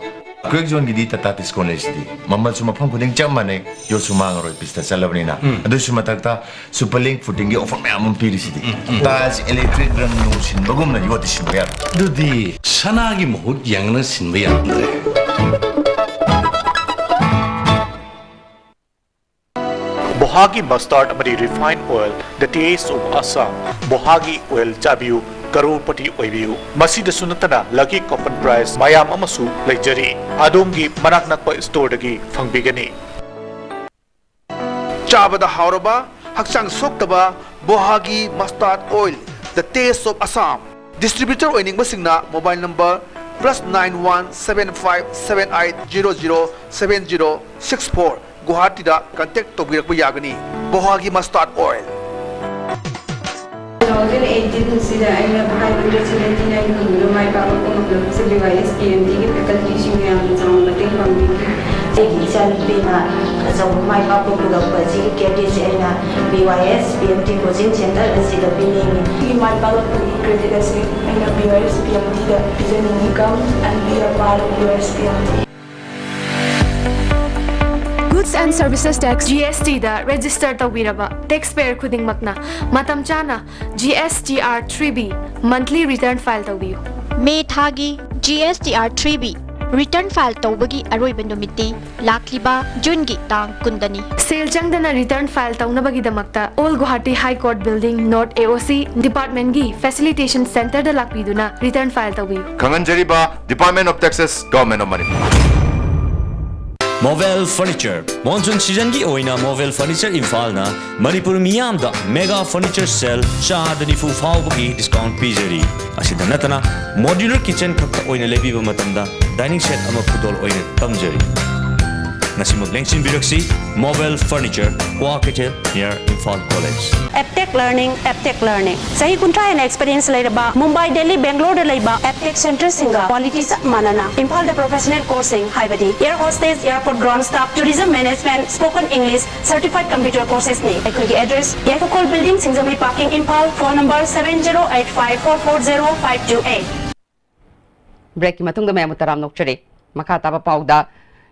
ꯀ꯭ꯋꯦꯛ ꯖꯣꯟꯒꯤꯗꯤ ꯇꯥꯇꯥ ꯇꯤꯁꯀꯣꯟ ꯂꯩꯁꯤꯗꯤ꯫ ꯃꯃꯜꯁꯨ ꯃꯐꯝ ꯈꯨꯗꯤꯡ ꯆꯞ ꯃꯥꯟꯅꯩ, ꯌꯣꯠꯁꯨ ꯃꯥꯡꯉꯔꯣꯏ, ꯄꯤꯁꯇ ꯆꯠꯂꯕꯅꯤꯅ꯫ ꯎꯝ꯫ ꯑꯗꯨꯁꯨ ꯃꯊꯛꯇ ꯁꯨꯄꯔ ꯂꯤꯡ ꯐꯨꯇꯤꯡꯒꯤ ꯑꯣꯐꯔ ꯃꯌꯥꯝ ꯑꯃ ꯄꯤꯔꯤꯁꯤꯗꯤ꯫ ꯎꯝ, ꯎꯝ꯫ ꯇꯥꯏꯜꯁ, ꯏꯂꯦꯛꯇ꯭ꯔꯤꯛ ꯔꯪ ꯅꯨꯡ ꯁꯤꯟꯕꯒꯨꯝꯅ ꯌꯣꯠꯇꯤ ꯁꯤꯟꯕ ꯌꯥꯔꯣꯏ꯫ ꯑꯗꯨꯗꯤ ꯁꯅꯥꯒꯤ ꯃꯍꯨꯠ ꯌꯦꯡꯉꯒ ꯁꯤꯟꯕ ꯌꯥꯔꯝꯗ꯭ꯔꯦ꯫ ꯕꯣ, ꯕꯣꯍꯥꯒꯤ ꯃꯁꯇꯥꯔꯗ ꯑꯃꯗꯤ refine oil, The Taste of Assam꯫ ꯕꯣꯍꯥꯒꯤ ꯑꯣꯏꯜ ꯆꯥꯕꯤꯌꯨ, ꯀꯔꯣꯔꯄꯇꯤ ꯑꯣꯏꯕꯤꯌꯨ꯫ ꯃꯁꯤꯗꯁꯨ ꯅꯠꯇꯅ ꯂꯛꯀꯤ ꯀꯣꯄꯟ ꯄ꯭ꯔꯥꯏꯖ ꯃꯌꯥꯝ ꯑꯃꯁꯨ ꯂꯩꯖꯔꯤ꯫ ꯑꯗꯣꯝꯒꯤ ꯃꯅꯥꯛ ꯅꯛꯄ ꯁ꯭ꯇꯣꯔꯗꯒꯤ ꯐꯪꯕꯤꯒꯅꯤ꯫ ꯆꯥꯕꯗ ꯍꯥꯎꯔꯕ, ꯍꯛꯆꯥꯡ ꯁꯣꯛꯇꯕ ꯕꯣꯍꯥꯒꯤ ꯃꯁꯇꯥꯔꯗ oil, The Taste of Assam꯫ Distributor ꯑꯣꯏꯅꯤꯡꯕꯁꯤꯡꯅ mobile number plus nine one seven five seven eight zero zero seven zero six four, ꯒꯨꯋꯥꯍꯥꯇꯤꯗ ꯀꯟꯇꯦꯛ ꯇꯧꯕꯤꯔꯛꯄ ꯌꯥꯒꯅꯤ꯫ ꯕꯣꯍꯥꯒꯤ ꯃꯁꯇꯥꯔꯗ ꯑꯣꯏꯜ꯫ Two thousand eighteen ꯑꯁꯤꯗ ꯑꯩꯅ five hundred seventy nine ꯐꯪꯗꯨꯅ ꯃꯥꯏ ꯄꯥꯛꯂꯛꯄ ꯉꯝꯂꯕꯁꯦ B Y S P M T ꯒꯤ facultyꯁꯤꯡꯅ ꯌꯥꯝꯅ ꯆꯥꯎꯅ ꯃꯇꯦꯡ ꯄꯥꯡꯕꯤꯈꯤ꯫ ꯑꯩꯒꯤ ꯏꯆꯥꯅꯨꯄꯤꯅ ꯑꯆꯧꯕ ꯃꯥꯏ ꯄꯥꯛꯄ ꯄꯨꯔꯛꯄ ꯑꯁꯤꯒꯤ creditꯁꯦ ꯑꯩꯅ B Y S P M T coaching center ꯑꯁꯤꯗ ꯄꯤꯅꯤꯡꯏ꯫ ꯑꯩꯒꯤ ꯃꯥꯏ ꯄꯥꯛꯂꯛꯄꯒꯤ credit ꯑꯁꯤ ꯑꯩꯅ B Y S P M Tꯗ ꯄꯤꯖꯅꯤꯡꯏ꯫ Come and be a part of B Y S P M T꯫ Goods and Services Tax, G S Tꯗ register ꯇꯧꯕꯤꯔꯕ taxpayer ꯈꯨꯗꯤꯡꯃꯛꯅ ꯃꯇꯝ ꯆꯥꯅ G S T R three B monthly return file ꯇꯧꯕꯤꯌꯨ꯫ ꯃꯦ ꯊꯥꯒꯤ G S T R three B return file ꯇꯧꯕꯒꯤ ꯑꯔꯣꯏꯕ ꯅꯨꯃꯤꯠꯇꯤ ꯂꯥꯛꯂꯤꯕ ꯖꯨꯟꯒꯤ ꯇꯥꯡ ꯀꯨꯟꯗꯅꯤ꯫ ꯁꯦꯜ ꯆꯪꯗꯅ return file ꯇꯧꯅꯕꯒꯤꯗꯃꯛꯇ Old Guwahati High Court Building, North A O C departmentꯀꯤ facilitation centreꯗ ꯂꯥꯛꯄꯤꯗꯨꯅ return file ꯇꯧꯕꯤꯌꯨ꯫ ꯈꯪꯍꯟꯖꯔꯤꯕ Department of Taxes, Government of Manipur꯫ Movel Furniture, monsoon seasonꯒꯤ ꯑꯣꯏꯅ Movel Furniture ꯏꯝꯐꯥꯜꯅ ꯃꯅꯤꯄꯨꯔ ꯃꯤꯌꯥꯝꯗ mega furniture sale ꯆꯥꯗ ꯅꯤꯐꯨ ꯐꯥꯎꯕꯒꯤ discount ꯄꯤꯖꯔꯤ꯫ ꯑꯁꯤꯗ ꯅꯠꯇꯅ modular kitchen ꯈꯛꯇ ꯑꯣꯏꯅ ꯂꯩꯕꯤꯕ ꯃꯇꯝꯗ dining set ꯑꯃ ꯈꯨꯗꯣꯜ ꯑꯣꯏꯅ ꯇꯝꯖꯔꯤ꯫ ꯉꯁꯤꯃꯛ ꯂꯦꯡꯁꯤꯟꯕꯤꯔꯛꯁꯤ, Movel Furniture, ꯀ꯭ꯋꯥ ꯀꯩꯊꯦꯜ, near Imphal College꯫ Aptech Learning, Aptech Learning꯫ ꯆꯍꯤ ꯀꯨꯟꯊ꯭ꯔꯥ ꯍꯦꯟꯅ experience ꯂꯩꯔꯕ ꯃꯨꯝꯕꯥꯏ, ꯗꯦꯜꯂꯤ, ꯕꯦꯡꯒ꯭ꯂꯣꯔꯗ ꯂꯩꯕ aptech centreꯁꯤꯡꯒ quality ꯆꯞ ꯃꯥꯟꯅꯅ ꯏꯝꯐꯥꯜꯗ professional courseꯁꯤꯡ ꯍꯥꯏꯕꯗꯤ air hostess, airport ground staff, tourism management, spoken English, certified computer coursesꯅꯤ꯫ ꯑꯩꯈꯣꯏꯒꯤ address, ꯌꯥꯏꯐꯈꯣꯜ building, ꯁꯤꯡꯖꯃꯩ parking, Imphal. Phone number seven zero eight five four four zero five two eight꯫ Breakꯀꯤ ꯃꯇꯨꯡꯗ ꯃꯌꯥꯝꯕꯨ ꯇꯔꯥꯝꯅ ꯑꯣꯛꯆꯔꯤ꯫ ꯃꯈꯥ ꯇꯥꯕ ꯄꯥꯎꯗ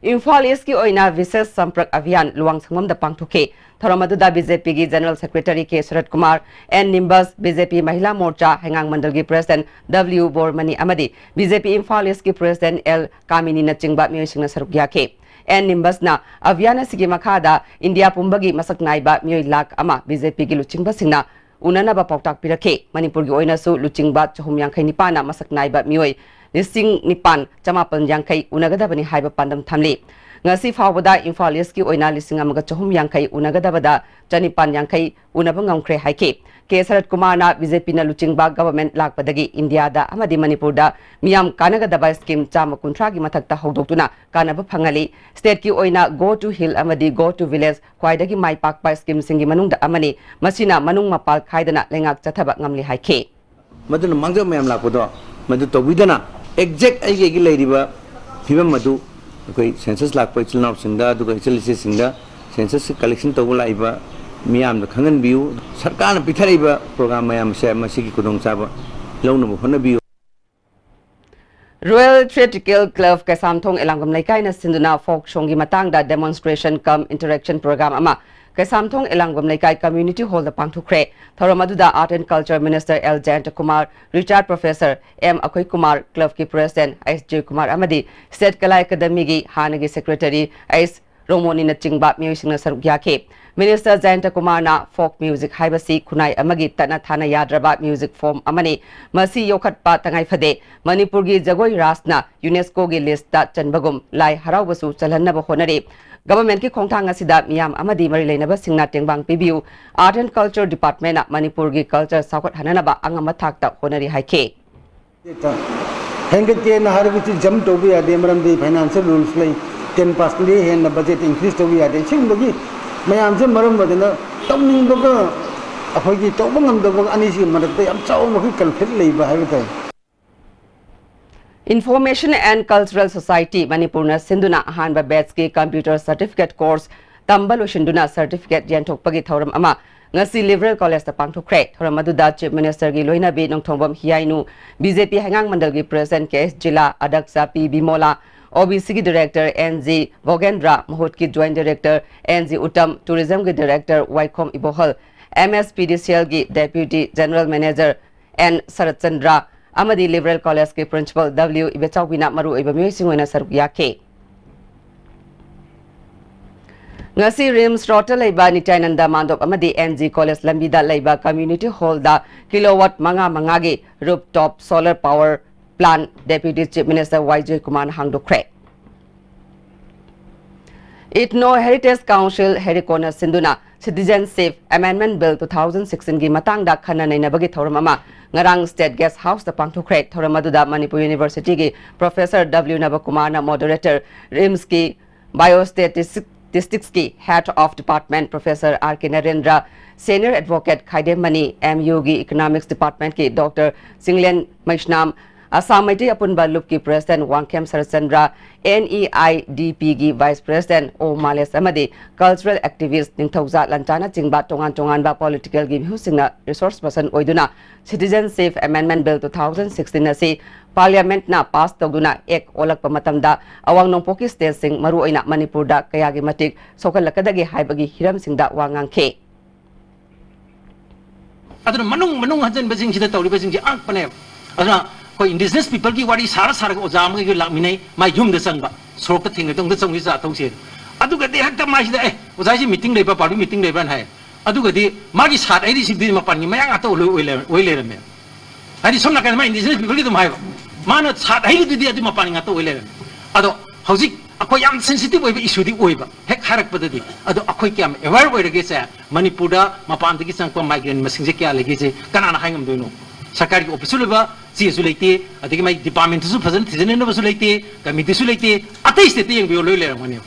ꯏꯝꯐꯥꯜ ꯏꯁꯀꯤ ꯑꯣꯏꯅ ꯕꯤꯁꯦꯁ ꯁꯝꯄ꯭ꯔꯛ ꯑꯚꯤꯌꯥꯟ ꯂꯨꯋꯥꯡꯁꯪꯕꯝꯗ ꯄꯥꯡꯊꯣꯛꯈꯤ꯫ ꯊꯧꯔꯝ ꯑꯗꯨꯗ ꯕꯤ ꯖꯦ ꯄꯤꯒꯤ general secretary K Sarat Kumar, N ꯅꯤꯝꯕꯁ, B J P Mahila Morcha ꯍꯩꯉꯥꯡ ꯃꯟꯗꯜꯒꯤ ꯄ꯭ꯔꯦꯁꯤꯗꯦꯟꯠ ꯗꯕ꯭ꯂꯤꯌꯨ ꯕꯣꯔꯃꯅꯤ ꯑꯃꯗꯤ ꯕꯤ ꯖꯦ ꯄꯤ ꯏꯝꯐꯥꯜ ꯏꯁꯀꯤ ꯄ꯭ꯔꯦꯁꯤꯗꯦꯟꯠ ꯑꯦꯜ ꯀꯥꯃꯤꯅꯤꯅꯆꯤꯡꯕ ꯃꯤꯑꯣꯏꯁꯤꯡꯅ ꯁꯔꯨꯛ ꯌꯥꯈꯤ꯫ ꯑꯦꯟ ꯅꯤꯝꯕꯁꯅ ꯑꯚꯤꯌꯥꯟ ꯑꯁꯤꯒꯤ ꯃꯈꯥꯗ ꯏꯟꯗꯤꯌꯥ ꯄꯨꯝꯕꯒꯤ ꯃꯁꯛ ꯅꯥꯏꯕ ꯃꯤꯑꯣꯏ ꯂꯥꯈ ꯑꯃ ꯕꯤ ꯖꯦ ꯄꯤꯒꯤ ꯂꯨꯆꯤꯡꯕꯁꯤꯡꯅ ꯎꯅꯅꯕ ꯄꯥꯎꯇꯥꯛ ꯄꯤꯔꯛꯈꯤ꯫ ꯃꯅꯤꯄꯨꯔꯒꯤ ꯑꯣꯏꯅꯁꯨ ꯂꯨꯆꯤꯡꯕ ꯆꯍꯨꯝ ꯌꯥꯡꯈꯩ ꯅꯤꯄꯥꯟꯅ ꯃꯁꯛ ꯅꯥꯏꯕ ꯃꯤꯑꯣꯏ ꯂꯤꯁꯤꯡ ꯅꯤꯄꯥꯟ ꯆꯃꯥꯄꯟ ꯌꯥꯡꯈꯩ ꯎꯅꯒꯗꯕꯅꯤ ꯍꯥꯏꯕ ꯄꯥꯟꯗꯝ ꯊꯝꯂꯤ꯫ ꯉꯁꯤ ꯐꯥꯎꯕꯗ ꯏꯝꯐꯥꯜ ꯏꯁꯀꯤ ꯑꯣꯏꯅ ꯂꯤꯁꯤꯡ ꯑꯃꯒ ꯆꯍꯨꯝ ꯌꯥꯡꯈꯩ ꯎꯅꯒꯗꯕꯗ ꯆꯅꯤꯄꯥꯟ ꯌꯥꯡꯈꯩ ꯎꯅꯕ ꯉꯝꯈ꯭ꯔꯦ ꯍꯥꯏꯈꯤ꯫ ꯀꯦ ꯁꯔꯠ ꯀꯨꯃꯥꯔꯅ ꯕꯤ ꯖꯦ ꯄꯤꯅ ꯂꯨꯆꯤꯡꯕ ꯒꯚꯔꯟꯃꯦꯟꯠ ꯂꯥꯛꯄꯗꯒꯤ ꯏꯟꯗꯤꯌꯥꯗ ꯑꯃꯗꯤ ꯃꯅꯤꯄꯨꯔꯗ ꯃꯤꯌꯥꯝ ꯀꯥꯟꯅꯒꯗꯕ ꯁ꯭ꯀꯤꯝ ꯆꯥꯝꯃ ꯀꯨꯟꯊ꯭ꯔꯥꯒꯤ ꯃꯊꯛꯇ ꯍꯧꯗꯣꯛꯇꯨꯅ ꯀꯥꯟꯅꯕ ꯐꯪꯍꯜꯂꯤ꯫ ꯁ꯭ꯇꯦꯠꯀꯤ ꯑꯣꯏꯅ Go to Hill ꯑꯃꯗꯤ Go to Village ꯈ꯭ꯋꯥꯏꯗꯒꯤ ꯃꯥꯏ ꯄꯥꯛꯄ ꯁ꯭ꯀꯤꯝꯁꯤꯡꯒꯤ ꯃꯅꯨꯡꯗ ꯑꯃꯅꯤ꯫ ꯃꯁꯤꯅ ꯃꯅꯨꯡ ꯃꯄꯥꯜ ꯈꯥꯏꯗꯅ ꯂꯩꯉꯥꯛ ꯆꯠꯊꯕ ꯉꯝꯂꯤ ꯍꯥꯏꯈꯤ꯫ ꯃꯗꯨꯅ ꯃꯥꯡꯖꯧ ꯃꯌꯥꯝ ꯂꯥꯛꯄꯗꯣ ꯃꯗꯨ ꯇꯧꯕꯤꯗꯅ ꯑꯦꯛꯖꯦꯛ ꯑꯩꯒꯤ ꯑꯩꯒꯤ ꯂꯩꯔꯤꯕ ꯐꯤꯕꯝ ꯑꯗꯨ ꯑꯩꯈꯣꯏ ꯁꯦꯟꯁꯁ ꯂꯥꯛꯄ ꯏꯆꯤꯜ ꯏꯅꯥꯎꯁꯤꯡꯗ ꯑꯗꯨꯒ ꯏꯆꯜ ꯏꯆꯦꯁꯤꯡꯗ ꯁꯦꯟꯁꯁ ꯀꯂꯦꯛꯁꯟ ꯇꯧꯕ ꯂꯥꯛꯏꯕ ꯃꯤꯌꯥꯝꯗ ꯈꯪꯍꯟꯕꯤꯌꯨ꯫ ꯁꯔꯀꯥꯔꯅ ꯄꯤꯊꯔꯛꯏꯕ ꯄ꯭ꯔꯣꯒ꯭ꯔꯥꯝ ꯃꯌꯥꯝꯁꯦ ꯃꯁꯤꯒꯤ ꯈꯨꯗꯣꯡꯆꯥꯕ ꯂꯧꯅꯕ ꯍꯣꯠꯅꯕꯤꯌꯨ꯫ Royal Theatrical Club ꯀꯩꯁꯥꯝꯊꯣꯡ ꯑꯦꯂꯥꯡꯕꯝ ꯂꯩꯀꯥꯏꯅ ꯁꯤꯟꯗꯨꯅ ꯐꯣꯛ ꯁꯣꯡꯒꯤ ꯃꯇꯥꯡꯗ demonstration cum interaction program ꯑꯃ ꯀꯩꯁꯥꯝꯊꯣꯡ ꯑꯦꯂꯥꯡꯕꯝ ꯂꯩꯀꯥꯏ ꯀꯝꯃ꯭ꯌꯨꯅꯤꯇꯤ ꯍꯣꯜꯗ ꯄꯥꯡꯊꯣꯛꯈ꯭ꯔꯦ꯫ ꯊꯧꯔꯝ ꯑꯗꯨꯗ Art and Culture Minister L Jayantakumar, retired professor M Akhoi Kumar, ꯀ꯭ꯂꯕꯀꯤ ꯄ꯭ꯔꯦꯁꯤꯗꯦꯟꯠ ꯑꯩꯁ ꯖꯣꯏꯀꯨꯃꯥꯔ ꯑꯃꯗꯤ ꯁ꯭ꯇꯦꯠ ꯀꯂꯥ ꯑꯦꯀꯥꯗꯃꯤꯒꯤ ꯍꯥꯟꯅꯒꯤ ꯁꯦꯀ꯭ꯔꯦꯇꯔꯤ ꯑꯩꯁ ꯔꯣꯃꯣꯅꯤꯅꯆꯤꯡꯕ ꯃꯤꯑꯣꯏꯁꯤꯡꯅ ꯁꯔꯨꯛ ꯌꯥꯈꯤ꯫ ꯃꯤꯅꯤꯁꯇꯔ ꯖꯌꯟꯇ ꯀꯨꯃꯥꯔꯅ ꯐꯣꯛ ꯃ꯭ꯌꯨꯖꯤꯛ ꯍꯥꯏꯕꯁꯤ ꯈꯨꯟꯅꯥꯏ ꯑꯃꯒꯤ ꯇꯠꯅ ꯊꯥꯅ ꯌꯥꯗ꯭ꯔꯕ ꯃ꯭ꯌꯨꯖꯤꯛ ꯐꯣꯔꯝ ꯑꯃꯅꯤ꯫ ꯃꯁꯤ ꯌꯣꯛꯈꯠꯄ ꯇꯉꯥꯏ ꯐꯗꯦ꯫ ꯃꯅꯤꯄꯨꯔꯒꯤ ꯖꯒꯣꯏ ꯔꯥꯖꯅ ꯌꯨꯅꯦꯁꯀꯣꯒꯤ ꯂꯤꯁꯇ ꯆꯟꯕꯒꯨꯝ ꯂꯥꯏ ꯍꯔꯥꯎꯕꯁꯨ ꯆꯜꯍꯟꯅꯕ ꯍꯣꯠꯅꯔꯤ꯫ ꯒꯚꯔꯟꯃꯦꯟꯠꯀꯤ ꯈꯣꯡꯊꯥꯡ ꯑꯁꯤꯗ ꯃꯤꯌꯥꯝ ꯑꯃꯗꯤ ꯃꯔꯤ ꯂꯩꯅꯕꯁꯤꯡꯅ ꯇꯦꯡꯕꯥꯡ ꯄꯤꯕꯤꯌꯨ꯫ Art and Culture Departmentꯅ ꯃꯅꯤꯄꯨꯔꯒꯤ ꯀꯜꯆꯔ ꯆꯥꯎꯈꯠꯍꯟꯅꯅꯕ ꯑꯉꯝꯕ ꯊꯥꯛꯇ ꯍꯣꯠꯅꯔꯤ ꯍꯥꯏꯈꯤ꯫ ꯍꯦꯟꯒꯠꯀꯦꯅ ꯍꯥꯏꯔꯒꯁꯨ ꯖꯝꯞ ꯇꯧꯕ ꯌꯥꯗꯦ, ꯃꯔꯝꯗꯤ ꯐꯥꯏꯅꯥꯟꯁꯤꯌꯦꯜ ꯔꯨꯜꯁ ꯂꯩ, ꯇꯦꯟ ꯄꯥꯔꯁꯦꯟꯗꯒꯤ ꯍꯦꯟꯅ ꯕꯖꯦꯠ ꯏꯟꯀ꯭ꯔꯤꯖ ꯇꯧꯕ ꯌꯥꯗꯦ꯫ ꯁꯤꯒꯨꯝꯕꯒꯤ ꯃꯌꯥꯝꯁꯦ ꯃꯔꯝ ꯑꯣꯏꯗꯅ ꯇꯧꯅꯤꯡꯕꯒ ꯑꯩꯈꯣꯏꯒꯤ ꯇꯧꯕ ꯉꯝꯗꯕꯒ ꯑꯅꯤꯁꯤꯒꯤ ꯃꯔꯛꯇ ꯌꯥꯝ ꯆꯥꯎꯅ ꯑꯩꯈꯣꯏ ꯀꯟꯐ꯭ꯂꯤꯛ ꯂꯩꯕ ꯍꯥꯏꯕ ꯇꯥꯏ꯫ Information and Cultural Society ꯃꯅꯤꯄꯨꯔꯅ ꯁꯤꯟꯗꯨꯅ ꯑꯍꯥꯟꯕ ꯕꯦꯠꯁꯀꯤ ꯀꯝꯄ꯭ꯌꯨꯇꯔ ꯁꯔꯇꯤꯐꯤꯀꯦꯠ ꯀꯣꯔꯁ ꯇꯝꯕ ꯂꯣꯏꯁꯤꯟꯗꯨꯅ ꯁꯔꯇꯤꯐꯤꯀꯦꯠ ꯌꯦꯟꯊꯣꯛꯄꯒꯤ ꯊꯧꯔꯝ ꯑꯃ ꯉꯁꯤ ꯂꯤꯕꯔꯦꯜ ꯀꯣꯂꯦꯖꯇ ꯄꯥꯡꯊꯣꯛꯈ꯭ꯔꯦ꯫ ꯊꯧꯔꯝ ꯑꯗꯨꯗ ꯆꯤꯐ ꯃꯤꯅꯤꯁꯇꯔꯒꯤ ꯂꯣꯏꯅꯕꯤ Nongthombam Hiyainu, B J P ꯍꯩꯉꯥꯡ ꯃꯟꯗꯜꯒꯤ ꯄ꯭ꯔꯦꯁꯤꯗꯦꯟꯠ ꯀꯦ ꯑꯦꯁ ꯖꯤꯂꯥ, ꯑꯗꯛꯁ ꯄꯤ ꯕꯤꯃꯣꯂꯥ, ꯑꯣ ꯕꯤ ꯁꯤꯒꯤ ꯗꯥꯏꯔꯦꯛꯇꯔ ꯑꯦꯟ ꯖꯤ ꯚꯣꯒꯦꯟꯗ꯭ꯔ, ꯃꯍꯨꯠꯀꯤ joint director N G Uttam, ꯇꯨꯔꯤꯖꯝꯒꯤ director Waikhom Ibohal, M S P D C ꯑꯦꯜꯒꯤ deputy general manager N Saratchandra ꯑꯃꯗꯤ ꯂꯤꯕꯔꯦꯜ ꯀꯣꯂꯦꯖꯀꯤ ꯄ꯭ꯔꯤꯟꯁꯤꯄꯜ ꯗꯕ꯭ꯂꯤꯎ ꯏꯕꯦꯆꯥꯎꯕꯤꯅ ꯃꯔꯨꯑꯣꯏꯕ ꯃꯤꯑꯣꯏꯁꯤꯡ ꯑꯣꯏꯅ ꯁꯔꯨꯛ ꯌꯥꯈꯤ꯫ ꯉꯁꯤ ꯔꯤꯝꯁ ꯔꯣꯗꯇ ꯂꯩꯕ ꯅꯤꯇ꯭ꯌꯥꯅꯟꯗ ꯃꯥꯟꯗꯣꯞ ꯑꯃꯗꯤ ꯑꯦꯟ ꯖꯤ ꯀꯣꯂꯦꯖ ꯂꯝꯕꯤꯗ ꯂꯩꯕ ꯀꯝꯃ꯭ꯌꯨꯅꯤꯇꯤ ꯍꯣꯜꯗ ꯀꯤꯂꯣꯋꯥꯠ ꯃꯉꯥ ꯃꯉꯥꯒꯤ rooftop solar power plant deputy chief minister Y ꯖꯣꯏꯀꯨꯃꯥꯔꯅ ꯍꯥꯡꯗꯣꯛꯈ꯭ꯔꯦ꯫ ꯏꯊꯅꯣ ꯍꯦꯔꯤꯇꯦꯖ ꯀꯥꯎꯟꯁꯤꯜ, ꯍꯦꯔꯤꯀꯣꯅ ꯁꯤꯟꯗꯨꯅ citizenship amendment bill two thousand ꯁꯤꯛꯁꯇꯤꯟꯒꯤ ꯃꯇꯥꯡꯗ ꯈꯟꯅ ꯅꯩꯅꯕꯒꯤ ꯊꯧꯔꯝ ꯑꯃ ꯉꯔꯥꯡ ꯁ꯭ꯇꯦꯠ ꯒꯦꯁꯠ ꯍꯥꯎꯁꯇ ꯄꯥꯡꯊꯣꯛꯈ꯭ꯔꯦ꯫ ꯊꯧꯔꯝ ꯑꯗꯨꯗ ꯃꯅꯤꯄꯨꯔ ꯌꯨꯅꯤꯚꯔꯁꯤꯇꯤꯒꯤ ꯄ꯭ꯔꯣꯐꯦꯁꯔ ꯗꯕ꯭ꯂꯤꯎ ꯅꯕꯀꯨꯃꯥꯔꯅ ꯃꯣꯗꯔꯦꯇꯔ, ꯔꯤꯝꯁꯀꯤ ꯕꯥꯏꯑꯣꯁ꯭ꯇꯦꯇꯤꯁꯇꯤꯛꯁꯀꯤ head of department professor R K Narendra, senior advocate Khaidem Mani, M ꯌꯨꯒꯤ ꯏꯀꯣꯅꯣꯃꯤꯛꯁ ꯗꯤꯄꯥꯔꯠꯃꯦꯟꯠꯀꯤ ꯗꯣꯛꯇꯔ ꯆꯤꯡꯂꯦꯟ ꯃꯩꯁꯅꯥꯝ, ꯑꯁꯥꯝ ꯃꯩꯇꯩ ꯑꯄꯨꯟꯕ ꯂꯨꯞꯀꯤ president Wangkhem Saratchandra, N E I D ꯄꯤꯒꯤ ꯚꯥꯏꯁ ꯄ꯭ꯔꯦꯁꯤꯗꯦꯟꯠ ꯑꯣ ꯃꯥꯂꯦꯁ ꯑꯃꯗꯤ ꯀꯜꯆꯔꯦꯜ ꯑꯦꯛꯇꯤꯚꯤꯁ꯭ꯠ ꯅꯤꯡꯊꯧꯖꯥ ꯂꯟꯆꯥꯅꯆꯤꯡꯕ ꯇꯣꯉꯥꯟ ꯇꯣꯉꯥꯟꯕ ꯄꯣꯂꯤꯇꯤꯀꯦꯜꯒꯤ ꯃꯤꯍꯨꯠꯁꯤꯡꯅ ꯔꯤꯁꯣꯔꯁ ꯄꯔꯁꯟ ꯑꯣꯏꯗꯨꯅ citizenship amendment bill two thousand sixteen ꯑꯁꯤ ꯄꯥꯔꯂꯤꯌꯥꯃꯦꯟꯠꯅ ꯄꯥꯁ ꯇꯧꯗꯨꯅ ꯑꯦꯛ ꯑꯣꯜꯂꯛꯄ ꯃꯇꯝꯗ ꯑꯋꯥꯡ ꯅꯣꯡꯄꯣꯛꯀꯤ ꯁ꯭ꯇꯦꯠꯁꯤꯡ, ꯃꯔꯨꯑꯣꯏꯅ ꯃꯅꯤꯄꯨꯔꯗ ꯀꯌꯥꯒꯤ ꯃꯇꯤꯛ ꯁꯣꯛꯍꯜꯂꯛꯀꯗꯒꯦ ꯍꯥꯏꯕꯒꯤ ꯍꯤꯔꯝꯁꯤꯡꯗ ꯋꯥ ꯉꯥꯡꯈꯤ꯫ ꯑꯗꯨꯅ ꯃꯅꯨꯡ ꯃꯅꯨꯡ ꯍꯟꯖꯤꯟꯕꯁꯤꯡꯁꯤꯗ ꯇꯧꯔꯤꯕꯁꯤꯡꯁꯦ ꯑꯉꯛꯄꯅꯦꯕ꯫ ꯑꯗꯨꯅ ꯑꯩꯈꯣꯏ ꯏꯟꯗꯤꯖꯤꯅꯁ ꯄꯤꯄꯜꯒꯤ ꯋꯥꯔꯤ ꯁꯥꯔ ꯁꯥꯔꯒ ꯑꯣꯖꯥ ꯑꯃꯒ ꯂꯥꯛꯃꯤꯟꯅꯩ, ꯃꯥꯏ ꯌꯨꯝꯗ ꯆꯪꯕ, ꯁꯣꯔꯣꯛꯇ ꯊꯦꯡꯅꯗꯧꯗ ꯆꯪꯁꯤ ꯆꯥ ꯊꯧꯁꯦꯅ꯫ ꯑꯗꯨꯒꯗꯤ ꯍꯦꯛꯇ ꯃꯥꯏꯁꯤꯗ, "ꯑꯦ, ꯑꯣꯖꯥ, ꯑꯩꯁꯦ ꯃꯤꯇꯤꯡ ꯂꯩꯕ꯭ꯔꯥ, ꯄꯥꯔꯇꯤ ꯃꯤꯇꯤꯡ ꯂꯩꯕ꯭ꯔꯥꯅ?" ꯍꯥꯏ꯫ ꯑꯗꯨꯒꯗꯤ ꯃꯥꯒꯤ ꯁꯥꯠ ꯍꯩꯔꯤꯁꯤꯡꯗꯨꯗꯤ ꯃꯄꯥꯟꯒꯤ ꯃꯌꯥ ꯉꯥꯛꯇ ꯑꯣꯏ ꯂꯩꯔꯝꯃꯦ꯫ ꯍꯥꯏꯗꯤ ꯁꯣꯝ ꯅꯥꯀꯟꯗ ꯃꯥ ꯏꯟꯗꯤꯖꯤꯅꯁ ꯄꯤꯄꯜꯒꯤ ꯑꯗꯨꯝ ꯍꯥꯏꯕ, ꯃꯥꯅ ꯁꯥꯠ ꯍꯩꯔꯤꯗꯨꯗꯤ ꯑꯗꯨ ꯃꯄꯥꯟꯒꯤ ꯉꯥꯛꯇ ꯑꯣꯏ ꯂꯩꯔꯝꯃꯦ꯫ ꯑꯗꯣ ꯍꯧꯖꯤꯛ ꯑꯩꯈꯣꯏ ꯌꯥꯝ ꯁꯦꯟꯁꯤꯇꯤꯚ ꯑꯣꯏꯕ ꯏꯁꯨꯗꯤ ꯑꯣꯏꯕ, ꯍꯦꯛ ꯍꯥꯏꯔꯛꯄꯗꯗꯤ꯫ ꯑꯗꯣ ꯑꯩꯈꯣꯏ ꯀꯌꯥꯝ ꯑꯦꯋꯦꯌꯔ ꯑꯣꯏꯔꯒꯦꯁꯦ, ꯃꯅꯤꯄꯨꯔꯗ ꯃꯄꯥꯟꯗꯒꯤ ꯆꯪꯉꯛꯄ ꯃꯥꯏꯒ꯭ꯔꯦꯟ ꯃꯁꯤꯡꯁꯦ ꯀꯌꯥ ꯂꯩꯒꯦꯁꯦ ꯀꯅꯥꯅ ꯍꯥꯏ ꯉꯝꯗꯣꯏꯅꯣ? ꯁꯔꯀꯥꯔꯒꯤ ꯑꯣꯐꯤꯁꯁꯨ ꯂꯩꯕ, ꯆꯦꯁꯨ ꯂꯩꯇꯦ, ꯑꯗꯒꯤ ꯃꯥꯒꯤ ꯗꯤꯄꯥꯔꯠꯃꯦꯟꯠꯇꯁꯨ ꯐꯖꯅ ꯊꯤꯖꯤꯟꯅꯕꯁꯨ ꯂꯩꯇꯦ, ꯀꯃꯤꯇꯤꯁꯨ ꯂꯩꯇꯦ꯫ ꯑꯇꯩ ꯁ꯭ꯇꯦꯠꯇ ꯌꯦꯡꯕꯤꯌꯣ, ꯂꯣꯏ ꯂꯩꯔꯝꯒꯅꯦꯕ꯫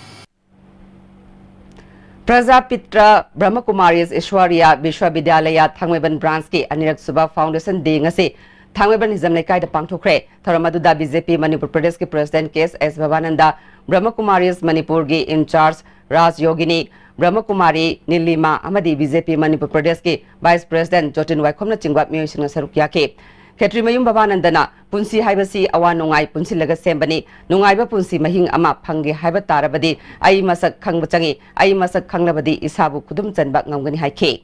ꯄ꯭ꯔꯖꯥꯄꯤꯇ꯭ꯔ ꯕ꯭ꯔꯍ꯭ꯃꯀꯨꯃꯥꯔꯤꯁ ꯏꯁ꯭ꯋꯔꯤꯌꯥ ꯕꯤꯁ꯭ꯋꯕꯤꯗ꯭ꯌꯥꯂꯌ ꯊꯥꯡꯃꯩꯕꯟ ꯕ꯭ꯔꯥꯟꯆꯀꯤ ꯑꯅꯤꯔꯛ ꯁꯨꯕ ꯐꯥꯎꯟꯗꯦꯁꯟ ꯗꯦ ꯉꯁꯤ ꯊꯥꯡꯃꯩꯕꯟ ꯍꯤꯖꯝ ꯂꯩꯀꯥꯏꯗ ꯄꯥꯡꯊꯣꯛꯈ꯭ꯔꯦ꯫ ꯊꯧꯔꯝ ꯑꯗꯨꯗ ꯕꯤ ꯖꯦ ꯄꯤ ꯃꯅꯤꯄꯨꯔ ꯄ꯭ꯔꯗꯦꯁꯀꯤ ꯄ꯭ꯔꯦꯁꯤꯗꯦꯟꯠ ꯀꯦ ꯑꯦꯁ ꯕꯕꯥꯅꯟꯗ, ꯕ꯭ꯔꯍ꯭ꯃꯀꯨꯃꯥꯔꯤꯁ ꯃꯅꯤꯄꯨꯔꯒꯤ ꯏꯟꯆꯥꯔꯖ ꯔꯥꯖ ꯌꯣꯒꯤꯅꯤ, ꯕ꯭ꯔꯍ꯭ꯃꯀꯨꯃꯥꯔꯤ ꯅꯤꯂꯤꯃꯥ ꯑꯃꯗꯤ ꯕꯤ ꯖꯦ ꯄꯤ ꯃꯅꯤꯄꯨꯔ ꯄ꯭ꯔꯗꯦꯁꯀꯤ ꯚꯥꯏꯁ ꯄ꯭ꯔꯦꯁꯤꯗꯦꯟꯠ ꯖꯣꯇꯤꯟ ꯋꯥꯏꯈꯣꯝꯅꯆꯤꯡꯕ ꯃꯤꯑꯣꯏꯁꯤꯡꯅ ꯁꯔꯨꯛ ꯌꯥꯈꯤ꯫ ꯈꯦꯇ꯭ꯔꯤꯃꯌꯨꯝ ꯕꯕꯥꯅꯟꯗꯅ, "ꯄꯨꯟꯁꯤ ꯍꯥꯏꯕꯁꯤ ꯑꯋꯥ ꯅꯨꯡꯉꯥꯏ ꯄꯨꯟꯁꯤꯜꯂꯒ ꯁꯦꯝꯕꯅꯤ꯫ ꯅꯨꯡꯉꯥꯏꯕ ꯄꯨꯟꯁꯤ ꯃꯍꯤꯡ ꯑꯃ ꯐꯪꯒꯦ ꯍꯥꯏꯕ ꯇꯥꯔꯕꯗꯤ ꯑꯩ ꯃꯁꯛ ꯈꯪꯕ ꯆꯪꯏ꯫ ꯑꯩ ꯃꯁꯛ ꯈꯪꯂꯕꯗꯤ ꯏꯁꯥꯕꯨ ꯈꯨꯗꯨꯝ ꯆꯟꯕ ꯉꯝꯒꯅꯤ" ꯍꯥꯏꯈꯤ꯫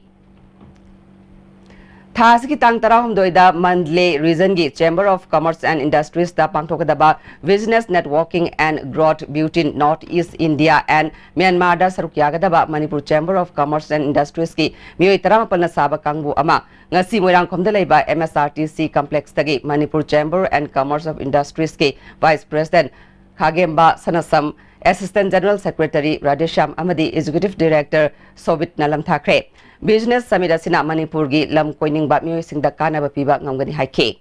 ꯊꯥ ꯑꯁꯤꯒꯤ ꯇꯥꯡ ꯇꯔꯥꯍꯨꯝꯗꯣꯏꯗ Mandalay ꯔꯤꯖꯟꯒꯤ Chamber of Commerce and Industries ꯇ ꯄꯥꯡꯊꯣꯛꯀꯗꯕ Business Networking and Growth Between North East India and Myanmar ꯗ ꯁꯔꯨꯛ ꯌꯥꯒꯗꯕ Manipur Chamber of Commerce and Industries ꯀꯤ ꯃꯤꯑꯣꯏ ꯇꯔꯥꯃꯥꯄꯜꯅ ꯁꯥꯕ ꯀꯥꯡꯕꯨ ꯑꯃ ꯉꯁꯤ ꯃꯣꯏꯔꯥꯡꯈꯣꯝꯗ ꯂꯩꯕ M S R T C Complex ꯇꯒꯤ Manipur Chamber and Commerce of Industries ꯀꯤ Vice President ꯈꯥꯒꯦꯝꯕ ꯁꯅꯥꯁꯝ, Assistant General Secretary Radheshyam ꯑꯃꯗꯤ Executive Director ꯁꯣꯕꯤꯠꯅ ꯂꯝꯊꯥꯈ꯭ꯔꯦ꯫ Business Summit ꯑꯁꯤꯅ ꯃꯅꯤꯄꯨꯔꯒꯤ ꯂꯝ ꯀꯣꯏꯅꯤꯡꯕ ꯃꯤꯑꯣꯏꯁꯤꯡꯗ ꯀꯥꯟꯅꯕ ꯄꯤꯕ ꯉꯝꯒꯅꯤ ꯍꯥꯏꯈꯤ꯫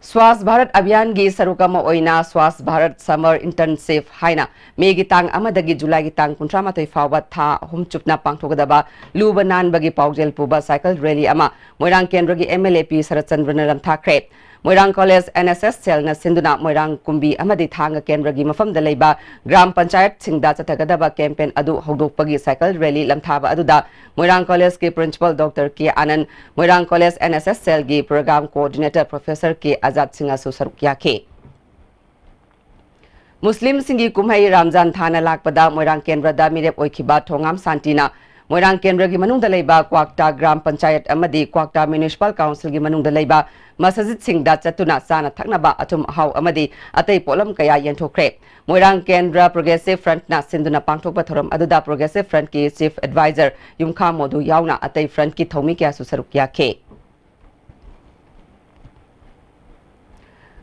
ꯁ꯭ꯋꯥꯁ ꯚꯥꯔꯠ ꯑꯚꯤꯌꯥꯟꯒꯤ ꯁꯔꯨꯛ ꯑꯃ ꯑꯣꯏꯅ ꯁ꯭ꯋꯥꯁ ꯚꯥꯔꯠ Summer Internship ꯍꯥꯏꯅ ꯃꯦꯒꯤ ꯇꯥꯡ ꯑꯃꯗꯒꯤ ꯖꯨꯂꯥꯏꯒꯤ ꯇꯥꯡ ꯀꯨꯟꯊ꯭ꯔꯥ ꯃꯥꯊꯣꯏ ꯐꯥꯎꯕ ꯊꯥ ꯑꯍꯨꯝ ꯆꯨꯞꯅ ꯄꯥꯡꯊꯣꯛꯀꯗꯕ ꯂꯨꯕ ꯅꯥꯟꯕꯒꯤ ꯄꯥꯎꯖꯦꯜ ꯄꯨꯕ cycle rally ꯑꯃ ꯃꯣꯏꯔꯥꯡ ꯀꯦꯟꯗ꯭ꯔꯒꯤ M L A P ꯁꯔꯠꯆꯟꯗ꯭ꯔꯅ ꯂꯝꯊꯥꯈ꯭ꯔꯦ꯫ Moirang College N S S Cell ꯅ ꯁꯤꯟꯗꯨꯅ ꯃꯣꯏꯔꯥꯡ ꯀꯨꯝꯕꯤ ꯑꯃꯗꯤ ꯊꯥꯡꯒ ꯀꯦꯟꯗ꯭ꯔꯒꯤ ꯃꯐꯝꯗ ꯂꯩꯕ ꯒ꯭ꯔꯥꯝ ꯄꯟꯆꯥꯌꯠꯁꯤꯡꯗ ꯆꯠꯊꯒꯗꯕ campaign ꯑꯗꯨ ꯍꯧꯗꯣꯛꯄꯒꯤ cycle rally ꯂꯝꯊꯥꯕ ꯑꯗꯨꯗ ꯃꯣꯏꯔꯥꯡ College ꯀꯤ Principal Doctor K Anand, ꯃꯣꯏꯔꯥꯡ College N S S Cell ꯒꯤ Program Coordinator Professor K Azad ꯁꯤꯡꯅꯁꯨ ꯁꯔꯨꯛ ꯌꯥꯈꯤ꯫ ꯃꯨꯁꯂꯤꯝꯁꯤꯡꯒꯤ ꯀꯨꯝꯍꯩ ꯔꯝꯖꯥꯟ ꯊꯥꯅ ꯂꯥꯛꯄꯗ ꯃꯣꯏꯔꯥꯡ ꯀꯦꯟꯗ꯭ꯔꯗ ꯃꯤꯔꯦꯞ ꯑꯣꯏꯈꯤꯕ ꯊꯣꯉꯥꯝ ꯁꯥꯟꯇꯤꯅ ꯃꯣꯏꯔꯥꯡ ꯀꯦꯟꯗ꯭ꯔꯒꯤ ꯃꯅꯨꯡꯗ ꯂꯩꯕ ꯀ꯭ꯋꯥꯛꯇꯥ ꯒ꯭ꯔꯥꯝ ꯄꯟꯆꯥꯌꯠ ꯑꯃꯗꯤ ꯀ꯭ꯋꯥꯛꯇꯥ Municipal Council ꯒꯤ ꯃꯅꯨꯡꯗ ꯂꯩꯕ ꯃꯁꯖꯤꯗꯁꯤꯡꯗ ꯆꯠꯇꯨꯅ ꯆꯥꯅ ꯊꯛꯅꯕ, ꯑꯊꯨꯝ ꯑꯍꯥꯎ ꯑꯃꯗꯤ ꯑꯇꯩ ꯄꯣꯠꯂꯝ ꯀꯌꯥ ꯌꯦꯟꯊꯣꯛꯈ꯭ꯔꯦ꯫ ꯃꯣꯏꯔꯥꯡ ꯀꯦꯟꯗ꯭ꯔ Progressive Front ꯅ ꯁꯤꯟꯗꯨꯅ ꯄꯥꯡꯊꯣꯛꯄ ꯊꯧꯔꯝ ꯑꯗꯨꯗ Progressive Front ꯀꯤ Chief Advisor ꯌꯨꯝꯈꯥꯝ ꯃꯣꯗꯨ ꯌꯥꯎꯅ ꯑꯇꯩ front ꯀꯤ ꯊꯧꯃꯤ ꯀꯌꯥꯁꯨ ꯁꯔꯨꯛ ꯌꯥꯈꯤ꯫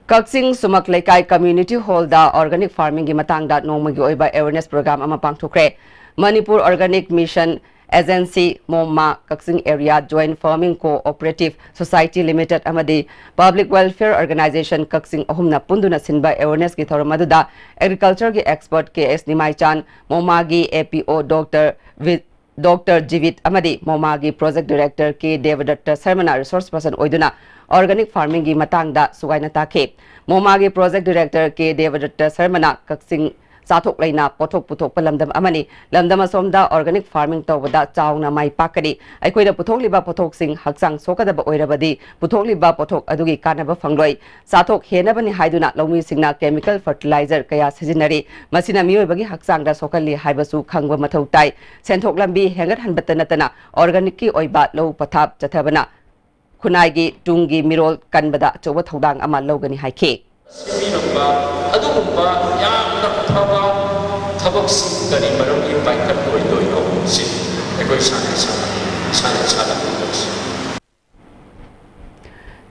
ꯀꯛꯆꯤꯡ ꯁꯨꯃꯛ ꯂꯩꯀꯥꯏ Community Hall ꯗ organic farming ꯒꯤ ꯃꯇꯥꯡꯗ ꯅꯣꯡꯃꯒꯤ ꯑꯣꯏꯕ awareness program ꯑꯃ ꯄꯥꯡꯊꯣꯛꯈ꯭ꯔꯦ꯫ Manipur Organic Mission Agency, MOMA, Kakching Area Joint Farming Cooperative Society Limited ꯑꯃꯗꯤ Public Welfare Organization ꯀꯛꯆꯤꯡ ꯑꯍꯨꯝꯅ ꯄꯨꯟꯗꯨꯅ ꯁꯤꯟꯕ awareness ꯀꯤ ꯊꯧꯔꯝ ꯑꯗꯨꯗ Agriculture ꯒꯤ expert K S ꯅꯤꯃꯥꯏꯆꯥꯟ, MOMA ꯒꯤ A P O Doctor V-, Doctor ꯖꯤꯕꯤꯠ ꯑꯃꯗꯤ MOMA ꯒꯤ Project Director K ꯗꯦꯕꯗꯠꯇ ꯁꯔꯃꯅ resource person ꯑꯣꯏꯗꯨꯅ organic farming ꯒꯤ ꯃꯇꯥꯡꯗ ꯁꯨꯒꯥꯏꯅ ꯇꯥꯛꯈꯤ꯫ MOMA ꯒꯤ Project Director K ꯗꯦꯕꯗꯠꯇ ꯁꯔꯃꯅ ꯀꯛꯆꯤꯡ ꯆꯥꯊꯣꯛ ꯂꯩꯅ ꯄꯣꯠꯊꯣꯛ ꯄꯨꯊꯣꯛꯄ ꯂꯝꯗꯝ ꯑꯃꯅꯤ꯫ ꯂꯝꯗꯝ ꯑꯁꯣꯝꯗ organic farming ꯇꯧꯕꯗ ꯆꯥꯎꯅ ꯃꯥꯏ ꯄꯥꯛꯀꯅꯤ꯫ ꯑꯩꯈꯣꯏꯅ ꯄꯨꯊꯣꯛꯂꯤꯕ ꯄꯣꯠꯊꯣꯛꯁꯤꯡ ꯍꯛꯆꯥꯡ ꯁꯣꯛꯀꯗꯕ ꯑꯣꯏꯔꯕꯗꯤ ꯄꯨꯊꯣꯛꯂꯤꯕ ꯄꯣꯠꯊꯣꯛ ꯑꯗꯨꯒꯤ ꯀꯥꯟꯅꯕ ꯐꯪꯂꯣꯏ꯫ ꯆꯥꯊꯣꯛ ꯍꯦꯟꯅꯕꯅꯤ ꯍꯥꯏꯗꯨꯅ ꯂꯧꯃꯤꯁꯤꯡꯅ chemical fertilizer ꯀꯌꯥ ꯁꯤꯖꯤꯟꯅꯔꯤ꯫ ꯃꯁꯤꯅ ꯃꯤꯑꯣꯏꯕꯒꯤ ꯍꯛꯆꯥꯡꯗ ꯁꯣꯛꯍꯜꯂꯤ ꯍꯥꯏꯕꯁꯨ ꯈꯪꯕ ꯃꯊꯧ ꯇꯥꯏ꯫ ꯁꯦꯟꯊꯣꯛ ꯂꯝꯕꯤ ꯍꯦꯟꯒꯠꯍꯟꯕꯇ ꯅꯠꯇꯅ organicꯀꯤ ꯑꯣꯏꯕ ꯂꯧ ꯄꯊꯥꯞ ꯆꯠꯊꯕꯅ ꯈꯨꯟꯅꯥꯏꯒꯤ ꯇꯨꯡꯒꯤ ꯃꯤꯔꯣꯜ ꯀꯟꯕꯗ ꯑꯆꯧꯕ ꯊꯧꯗꯥꯡ ꯑꯃ ꯂꯧꯒꯅꯤ ꯍꯥꯏꯈꯤ꯫ ꯁꯦꯝꯕꯤꯔꯝꯕ ꯑꯗꯨꯒꯨꯝꯕ ꯌꯥꯝꯅ ꯐꯕ ꯊꯕꯛꯁꯤꯡ ꯀꯔꯤ ꯃꯔꯝꯒꯤ ꯄꯥꯏꯈꯠꯂꯣꯏꯗꯣꯏꯅꯣ? ꯁꯤ ꯑꯩꯈꯣꯏ ꯁꯥꯟꯅ ꯁꯥꯟꯅ ꯁꯥꯟꯅ ꯁꯥꯟꯅ ꯎꯒꯗꯕꯁꯤ꯫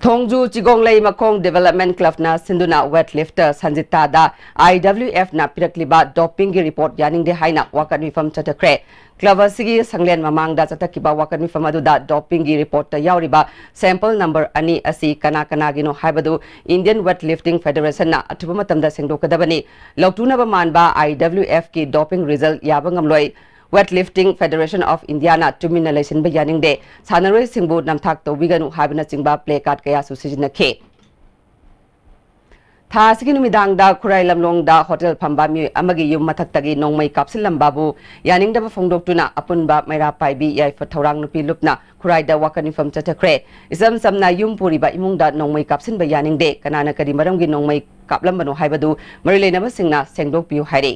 ꯊꯣꯡꯖꯨ ꯆꯤꯒꯣꯡꯂꯩ ꯃꯈꯣꯡ Development Clubꯅ ꯁꯤꯟꯗꯨꯅ weightlifter ꯁꯟꯖꯤꯇꯥꯗ IWFꯅ ꯄꯤꯔꯛꯂꯤꯕ dopingꯒꯤ report ꯌꯥꯅꯤꯡꯗꯦ ꯍꯥꯏꯅ ꯋꯥꯀꯠ ꯃꯤꯐꯝ ꯆꯠꯊꯈ꯭ꯔꯦ꯫ Club ꯑꯁꯤꯒꯤ ꯁꯪꯂꯦꯟ ꯃꯃꯥꯡꯗ ꯆꯠꯊꯈꯤꯕ ꯋꯥꯀꯠ ꯃꯤꯐꯝ ꯑꯗꯨꯗ dopingꯒꯤ reportꯇ ꯌꯥꯎꯔꯤꯕ sample number ꯑꯅꯤ ꯑꯁꯤ ꯀꯅꯥ ꯀꯅꯥꯒꯤꯅꯣ ꯍꯥꯏꯕꯗꯨ Indian Weightlifting Federationꯅ ꯑꯊꯨꯕ ꯃꯇꯝꯗ ꯁꯦꯡꯗꯣꯛꯀꯗꯕꯅꯤ꯫ ꯂꯧꯇꯨꯅꯕ ꯃꯥꯟꯕ IWFꯀꯤ doping result ꯌꯥꯕ ꯉꯝꯂꯣꯏ꯫ Weightlifting Federation of Indiaꯅ ꯇꯨꯃꯤꯟꯅ ꯂꯩꯁꯤꯟꯕ ꯌꯥꯅꯤꯡꯗꯦ꯫ ꯁꯥꯟꯅꯔꯣꯏꯁꯤꯡꯕꯨ ꯅꯝꯊꯥꯛ ꯇꯧꯕꯤꯒꯅꯨ ꯍꯥꯏꯕꯅꯆꯤꯡꯕ placard ꯀꯌꯥꯁꯨ ꯁꯤꯖꯤꯟꯅꯈꯤ꯫ ꯊꯥ ꯑꯁꯤꯒꯤ ꯅꯨꯃꯤꯗꯥꯡꯗ ꯈꯨꯔꯥꯏ ꯂꯝꯂꯣꯡꯗ hotel ꯐꯝꯕ ꯃꯤꯑꯣꯏ ꯑꯃꯒꯤ ꯌꯨꯝ ꯃꯊꯛꯇꯒꯤ ꯅꯣꯡꯃꯩ ꯀꯥꯞꯁꯤꯜꯂꯝꯕꯕꯨ ꯌꯥꯅꯤꯡꯗꯕ ꯐꯣꯡꯗꯣꯛꯇꯨꯅ ꯑꯄꯨꯟꯕ ꯃꯩꯔꯥ ꯄꯥꯏꯕꯤ ꯌꯥꯏꯐ ꯊꯧꯔꯥꯡ ꯅꯨꯄꯤ ꯂꯨꯞꯅ ꯈꯨꯔꯥꯏꯗ ꯋꯥꯀꯠ ꯃꯤꯐꯝ ꯆꯠꯊꯈ꯭ꯔꯦ꯫ ꯏꯆꯝ ꯆꯝꯅ ꯌꯨꯝ ꯄꯨꯔꯤꯕ ꯏꯃꯨꯡꯗ ꯅꯣꯡꯃꯩ ꯀꯥꯞꯁꯤꯟꯕ ꯌꯥꯅꯤꯡꯗꯦ꯫ ꯀꯅꯥꯅ ꯀꯔꯤ ꯃꯔꯝꯒꯤ ꯅꯣꯡꯃꯩ ꯀꯥꯞꯂꯝꯕꯅꯣ ꯍꯥꯏꯕꯗꯨ ꯃꯔꯤ ꯂꯩꯅꯕꯁꯤꯡꯅ ꯁꯦꯡꯗꯣꯛꯄꯤꯌꯨ ꯍꯥꯏꯔꯤ꯫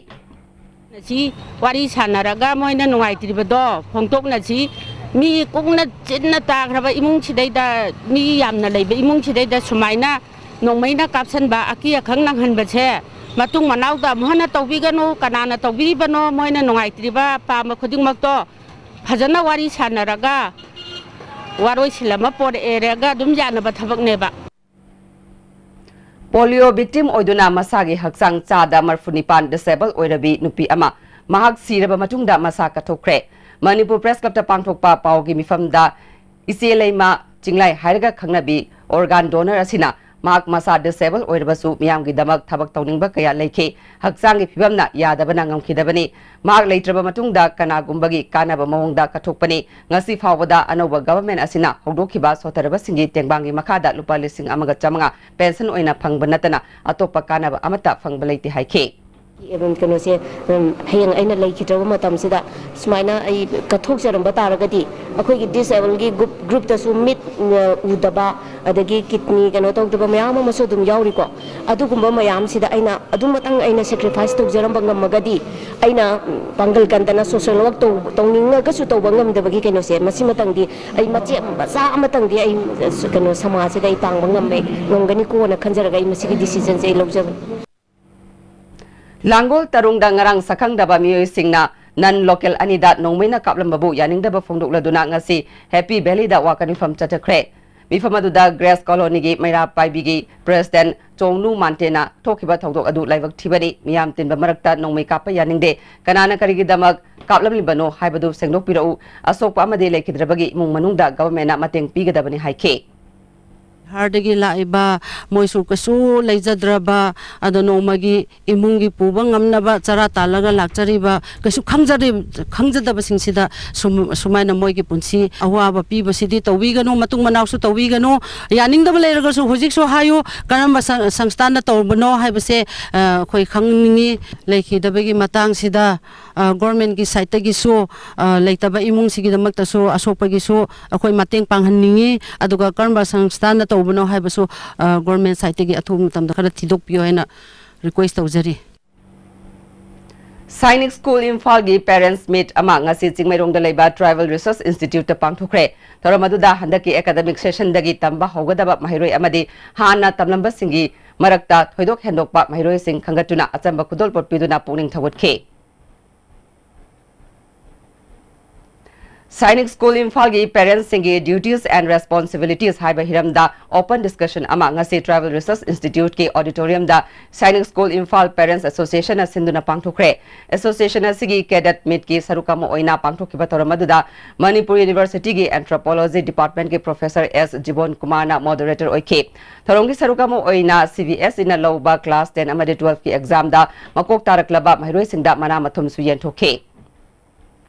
ꯁꯤ ꯋꯥꯔꯤ ꯁꯥꯟꯅꯔꯒ ꯃꯣꯏꯅ ꯅꯨꯡꯉꯥꯏꯇ꯭ꯔꯤꯕꯗꯣ ꯐꯣꯡꯗꯣꯛꯅꯁꯤ꯫ ꯃꯤ ꯀꯨꯡꯅ ꯆꯤꯟꯅ ꯇꯥꯈ꯭ꯔꯕ ꯏꯃꯨꯡꯁꯤꯗꯩꯗ, ꯃꯤ ꯌꯥꯝꯅ ꯂꯩꯕ ꯏꯃꯨꯡꯁꯤꯗꯩꯗ ꯁꯨꯃꯥꯏꯅ ꯅꯣꯡꯃꯩꯅ ꯀꯥꯞꯁꯟꯕ, ꯑꯀꯤ ꯑꯈꯪ ꯅꯪꯍꯟꯕꯁꯦ ꯃꯇꯨꯡ ꯃꯅꯥꯎꯗ ꯑꯃꯨꯛ ꯍꯟꯅ ꯇꯧꯕꯤꯒꯅꯨ꯫ ꯀꯅꯥꯅ ꯇꯧꯕꯤꯔꯤꯕꯅꯣ, ꯃꯣꯏꯅ ꯅꯨꯡꯉꯥꯏꯇ꯭ꯔꯤꯕ ꯑꯄꯥꯝꯕ ꯈꯨꯗꯤꯡꯃꯛꯇꯣ ꯐꯖꯅ ꯋꯥꯔꯤ ꯁꯥꯟꯅꯔꯒ ꯋꯥꯔꯣꯏꯁꯤꯟ ꯑꯃ ꯄꯣꯔꯛꯑꯦꯔꯒ ꯑꯗꯨꯝ ꯌꯥꯅꯕ ꯊꯕꯛꯅꯦꯕ꯫ Polio victim ꯑꯣꯏꯗꯨꯅ ꯃꯁꯥꯒꯤ ꯍꯛꯆꯥꯡ ꯆꯥꯗ ꯃꯔꯐꯨ ꯅꯤꯄꯥꯟ disable ꯑꯣꯏꯔꯕꯤ ꯅꯨꯄꯤ ꯑꯃ ꯃꯍꯥꯛ ꯁꯤꯔꯕ ꯃꯇꯨꯡꯗ ꯃꯁꯥ ꯀꯠꯊꯣꯛꯈ꯭ꯔꯦ꯫ ꯃꯅꯤꯄꯨꯔ Press Clubꯇ ꯄꯥꯡꯊꯣꯛꯄ ꯄꯥꯎꯒꯤ ꯃꯤꯐꯝꯗ ꯏꯆꯦ ꯂꯩꯃ ꯆꯤꯡꯂꯥꯏ ꯍꯥꯏꯔꯒ ꯈꯪꯅꯕꯤ organ donor ꯑꯁꯤꯅ ꯃꯍꯥꯛ ꯃꯁꯥ disable ꯑꯣꯏꯔꯕꯁꯨ ꯃꯤꯌꯥꯝꯒꯤꯗꯃꯛ ꯊꯕꯛ ꯇꯧꯅꯤꯡꯕ ꯀꯌꯥ ꯂꯩꯈꯤ꯫ ꯍꯛꯆꯥꯡꯒꯤ ꯐꯤꯕꯝꯅ ꯌꯥꯗꯕꯅ ꯉꯝꯈꯤꯗꯕꯅꯤ꯫ ꯃꯍꯥꯛ ꯂꯩꯇ꯭ꯔꯕ ꯃꯇꯨꯡꯗ ꯀꯅꯥꯒꯨꯝꯕꯒꯤ ꯀꯥꯟꯅꯕ ꯃꯑꯣꯡꯗ ꯀꯠꯊꯣꯛꯄꯅꯤ꯫ ꯉꯁꯤ ꯐꯥꯎꯕꯗ ꯑꯅꯧꯕ government ꯑꯁꯤꯅ ꯍꯧꯗꯣꯛꯈꯤꯕ ꯁꯣꯠꯊꯔꯕꯁꯤꯡꯒꯤ ꯇꯦꯡꯕꯥꯡꯒꯤ ꯃꯈꯥꯗ ꯂꯨꯄꯥ ꯂꯤꯁꯤꯡ ꯑꯃꯒ ꯆꯥꯃꯉꯥ pension ꯑꯣꯏꯅ ꯐꯪꯕ ꯅꯠꯇꯅ ꯑꯇꯣꯞꯄ ꯀꯥꯟꯅꯕ ꯑꯃꯠꯇ ꯐꯪꯕ ꯂꯩꯇꯦ ꯍꯥꯏꯈꯤ꯫ ꯀꯩꯅꯣꯁꯦ, ꯎꯝ, ꯍꯌꯦꯡ ꯑꯩꯅ ꯂꯩꯈꯤꯗ꯭ꯔꯕ ꯃꯇꯝꯁꯤꯗ ꯁꯨꯃꯥꯏꯅ ꯑꯩ ꯀꯠꯊꯣꯛꯆꯔꯝꯕ ꯇꯥꯔꯒꯗꯤ, ꯑꯩꯈꯣꯏꯒꯤ ꯗꯤꯁꯑꯦꯕꯜꯒꯤ ꯒ꯭ꯔꯨꯞ, ꯒ꯭ꯔꯨꯞꯇꯁꯨ ꯃꯤꯠ, ꯑ, ꯎꯗꯕ, ꯑꯗꯒꯤ ꯀꯤꯠꯅꯤ ꯀꯩꯅꯣ ꯇꯧꯗꯕ ꯃꯌꯥꯝ ꯑꯃꯁꯨ ꯑꯗꯨꯝ ꯌꯥꯎꯔꯤꯀꯣ꯫ ꯑꯗꯨꯒꯨꯝꯕ ꯃꯌꯥꯝꯁꯤꯗ ꯑꯩꯅ ꯑꯗꯨꯃꯇꯪ ꯑꯩꯅ ꯁꯦꯀ꯭ꯔꯤꯐꯥꯏꯁ ꯇꯧꯖꯔꯝꯕ ꯉꯝꯃꯒꯗꯤ, ꯑꯩꯅ, ꯎꯝ, ꯄꯥꯡꯒꯜ ꯀꯟꯗꯅ ꯁꯣꯁꯦꯜ ꯋꯥꯔꯛ ꯇꯧ-, ꯇꯧꯅꯤꯡꯉꯒꯁꯨ ꯇꯧꯕ ꯉꯝꯗꯕꯒꯤ ꯀꯩꯅꯣꯁꯦ, ꯃꯁꯤꯃꯇꯪꯗꯤ ꯑꯩ ꯃꯆꯦꯠ ꯃꯆꯥ ꯑꯃꯇꯪꯗꯤ ꯑꯩ, ꯑ, ꯀꯩꯅꯣ, ꯁꯃꯥꯖꯁꯤꯗ ꯑꯩ ꯄꯥꯡꯕ ꯉꯝꯃꯦ, ꯉꯝꯒꯅꯤꯀꯣꯅ ꯈꯟꯖꯔꯒ ꯑꯩ ꯃꯁꯤꯒꯤ ꯗꯤꯁꯤꯖꯟꯁꯦ ꯑꯩ ꯂꯧꯖꯕꯅꯤ꯫ ꯂꯥꯡꯒꯣꯜ ꯇꯔꯨꯡꯗ ꯉꯔꯥꯡ ꯁꯛꯈꯪꯗꯕ ꯃꯤꯑꯣꯏꯁꯤꯡꯅ ꯅꯟ ꯂꯣꯀꯦꯜ ꯑꯅꯤꯗ ꯅꯣꯡꯃꯩꯅ ꯀꯥꯞꯂꯝꯕꯕꯨ ꯌꯥꯅꯤꯡꯗꯕ ꯐꯣꯡꯗꯣꯛꯂꯗꯨꯅ ꯉꯁꯤ ꯍꯦꯄꯤ ꯚꯦꯂꯤꯗ ꯋꯥꯀꯠ ꯃꯤꯐꯝ ꯆꯠꯊꯈ꯭ꯔꯦ꯫ ꯃꯤꯐꯝ ꯑꯗꯨꯗ ꯒ꯭ꯔꯦꯁ ꯀꯣꯂꯣꯅꯤꯒꯤ ꯃꯩꯔꯥ ꯄꯥꯏꯕꯤꯒꯤ ꯄ꯭ꯔꯦꯁꯤꯗꯦꯟ ꯆꯣꯡꯅꯨ ꯃꯥꯟꯇꯦꯅ ꯊꯣꯛꯈꯤꯕ ꯊꯧꯗꯣꯛ ꯑꯗꯨ ꯂꯥꯏꯕꯛ ꯊꯤꯕꯅꯤ, ꯃꯤꯌꯥꯝ ꯇꯤꯟꯕ ꯃꯔꯛꯇ ꯅꯣꯡꯃꯩ ꯀꯥꯞꯄ ꯌꯥꯅꯤꯡꯗꯦ, ꯀꯅꯥꯅ ꯀꯔꯤꯒꯤꯗꯃꯛ ꯀꯥꯞꯂꯝꯂꯤꯕꯅꯣ ꯍꯥꯏꯕꯗꯨ ꯁꯦꯡꯗꯣꯛꯄꯤꯔꯛꯎ, ꯑꯁꯣꯛꯄ ꯑꯃꯗꯤ ꯂꯩꯈꯤꯗ꯭ꯔꯕꯒꯤ ꯏꯃꯨꯡ ꯃꯅꯨꯡꯗ ꯒꯚꯔꯟꯃꯦꯟꯠꯅ ꯃꯇꯦꯡ ꯄꯤꯒꯗꯕꯅꯤ ꯍꯥꯏꯈꯤ꯫ ꯕꯤꯍꯥꯔꯗꯒꯤ ꯂꯥꯛꯏꯕ, ꯃꯣꯏꯁꯨ ꯀꯩꯁꯨ ꯂꯩꯖꯗ꯭ꯔꯕ, ꯑꯗꯣ ꯅꯣꯡꯃꯒꯤ ꯏꯃꯨꯡꯒꯤ ꯄꯨꯕ ꯉꯝꯅꯕ ꯆꯔꯥ ꯇꯥꯜꯂꯒ ꯂꯥꯛꯆꯔꯤꯕ, ꯀꯩꯁꯨ ꯈꯪꯖꯗꯦ-, ꯈꯪꯖꯗꯕꯁꯤꯡꯁꯤꯗ ꯁꯨꯝ-, ꯁꯨꯃꯥꯏꯅ ꯃꯣꯏꯒꯤ ꯄꯨꯟꯁꯤ ꯑꯋꯥꯕ ꯄꯤꯕꯁꯤꯗꯤ ꯇꯧꯕꯤꯒꯅꯨ, ꯃꯇꯨꯡ ꯃꯅꯥꯎꯁꯨ ꯇꯧꯕꯤꯒꯅꯨ꯫ ꯌꯥꯅꯤꯡꯗꯕ ꯂꯩꯔꯒꯁꯨ ꯍꯧꯖꯤꯛꯁꯨ ꯍꯥꯏꯌꯨ, ꯀꯔꯝꯕ ꯁꯪ-, ꯁꯪꯁꯊꯥꯟꯅ ꯇꯧꯕꯅꯣ ꯍꯥꯏꯕꯁꯦ, ꯑ, ꯑꯩꯈꯣꯏ ꯈꯪꯅꯤꯡꯉꯤ꯫ ꯂꯩꯈꯤꯗꯕꯒꯤ ꯃꯇꯥꯡꯁꯤꯗ, ꯑ, ꯒꯣꯔꯃꯦꯟꯒꯤ ꯁꯥꯏꯠꯇꯒꯤꯁꯨ, ꯑ, ꯂꯩꯇꯕ ꯏꯃꯨꯡꯁꯤꯒꯤꯗꯃꯛꯇꯁꯨ, ꯑꯁꯣꯛꯄꯒꯤꯁꯨ ꯑꯩꯈꯣꯏ ꯃꯇꯦꯡ ꯄꯥꯡꯍꯟꯅꯤꯡꯉꯤ꯫ ꯑꯗꯨꯒ ꯀꯔꯝꯕ ꯁꯪꯁꯊꯥꯟꯅ ꯇꯧꯕꯅꯣ ꯍꯥꯏꯕꯁꯨ, ꯑ, ꯒꯣꯔꯃꯦꯟ ꯁꯥꯏꯠꯇꯒꯤ ꯑꯊꯨꯕ ꯃꯇꯝꯗ ꯈꯔ ꯊꯤꯗꯣꯛꯄꯤꯌꯣ ꯍꯥꯏꯅ ꯔꯤꯀ꯭ꯋꯦꯁ ꯇꯧꯖꯔꯤ꯫ ꯁꯥꯏꯅꯤꯛ ꯁ꯭ꯀꯨꯜ ꯏꯝꯐꯥꯜꯒꯤ ꯄꯦꯔꯦꯟꯠꯁ ꯃꯤꯠ ꯑꯃ ꯉꯁꯤ ꯆꯤꯡꯃꯩꯔꯣꯡꯗ ꯂꯩꯕ ꯇ꯭ꯔꯥꯏꯕꯦꯜ ꯔꯤꯁꯔꯁ ꯏꯟꯁꯇꯤꯇ꯭ꯌꯨꯠꯇ ꯄꯥꯡꯊꯣꯛꯈ꯭ꯔꯦ꯫ ꯊꯧꯔꯝ ꯑꯗꯨꯗ ꯍꯟꯗꯛꯀꯤ ꯑꯦꯀꯥꯗꯃꯤꯛ ꯁꯦꯁꯟꯗꯒꯤ ꯇꯝꯕ ꯍꯧꯒꯗꯕ ꯃꯍꯩꯔꯣꯏ ꯑꯃꯗꯤ ꯍꯥꯟꯅ ꯇꯝꯂꯝꯕꯁꯤꯡꯒꯤ ꯃꯔꯛꯇ ꯊꯣꯏꯗꯣꯛ ꯍꯦꯟꯗꯣꯛꯄ ꯃꯍꯩꯔꯣꯏꯁꯤꯡ ꯈꯟꯒꯠꯇꯨꯅ ꯑꯆꯝꯕ ꯈꯨꯗꯣꯜꯄꯣꯠ ꯄꯤꯗꯨꯅ ꯄꯨꯛꯅꯤꯡ ꯊꯧꯒꯠꯈꯤ꯫ ꯁꯥꯏꯅꯤꯛ ꯁ꯭ꯀꯨꯜ ꯏꯝꯐꯥꯜꯒꯤ ꯄꯦꯔꯦꯟꯠꯁꯤꯡꯒꯤ duties and responsibilities ꯍꯥꯏꯕ ꯍꯤꯔꯝꯗ ꯑꯣꯄꯟ ꯗꯤꯁꯀꯁꯟ ꯑꯃ ꯉꯁꯤ ꯇ꯭ꯔꯥꯏꯕꯦꯜ ꯔꯤꯁꯔꯁ ꯏꯟꯁꯇꯤꯇ꯭ꯌꯨꯠꯀꯤ ꯑꯣꯗꯤꯇꯣꯔꯤꯌꯝꯗ ꯁꯥꯏꯅꯤꯛ ꯁ꯭ꯀꯨꯜ ꯏꯝꯐꯥꯜ ꯄꯦꯔꯦꯟꯠꯁ ꯑꯦꯁꯣꯁꯤꯌꯦꯁꯟꯅ ꯁꯤꯟꯗꯨꯅ ꯄꯥꯡꯊꯣꯛꯈ꯭ꯔꯦ꯫ ꯑꯦꯁꯣꯁꯤꯌꯦꯁꯟ ꯑꯁꯤꯒꯤ ꯀꯦꯗꯦꯠ ꯃꯤꯠꯀꯤ ꯁꯔꯨꯛ ꯑꯃ ꯑꯣꯏꯅ ꯄꯥꯡꯊꯣꯛꯈꯤꯕ ꯊꯧꯔꯝ ꯑꯗꯨꯗ ꯃꯅꯤꯄꯨꯔ ꯌꯨꯅꯤꯚꯔꯁꯤꯇꯤꯒꯤ ꯑꯦꯟꯊ꯭ꯔꯣꯄꯣꯂꯣꯖꯤ ꯗꯤꯄꯥꯔꯠꯃꯦꯟꯠꯀꯤ ꯄ꯭ꯔꯣꯐꯦꯁꯔ ꯑꯦꯁ ꯖꯤꯕꯣꯟ ꯀꯨꯃꯥꯔꯅ ꯃꯣꯗꯔꯦꯇꯔ ꯑꯣꯏꯈꯤ꯫ ꯊꯧꯔꯝꯒꯤ ꯁꯔꯨꯛ ꯑꯃ ꯑꯣꯏꯅ ꯁꯤ ꯕꯤ ꯑꯦꯁ ꯏꯅ ꯂꯧꯕ ꯀ꯭ꯂꯥꯁ ꯇꯦꯟ ꯑꯃꯗꯤ ꯇꯨꯋꯦꯜꯐꯀꯤ ꯑꯦꯛꯖꯥꯝꯗ ꯃꯀꯣꯛ ꯇꯥꯔꯛꯂꯕ ꯃꯍꯩꯔꯣꯏꯁꯤꯡꯗ ꯃꯅꯥ ꯃꯊꯨꯝꯁꯨ ꯌꯦꯟꯊꯣꯛꯈꯤ꯫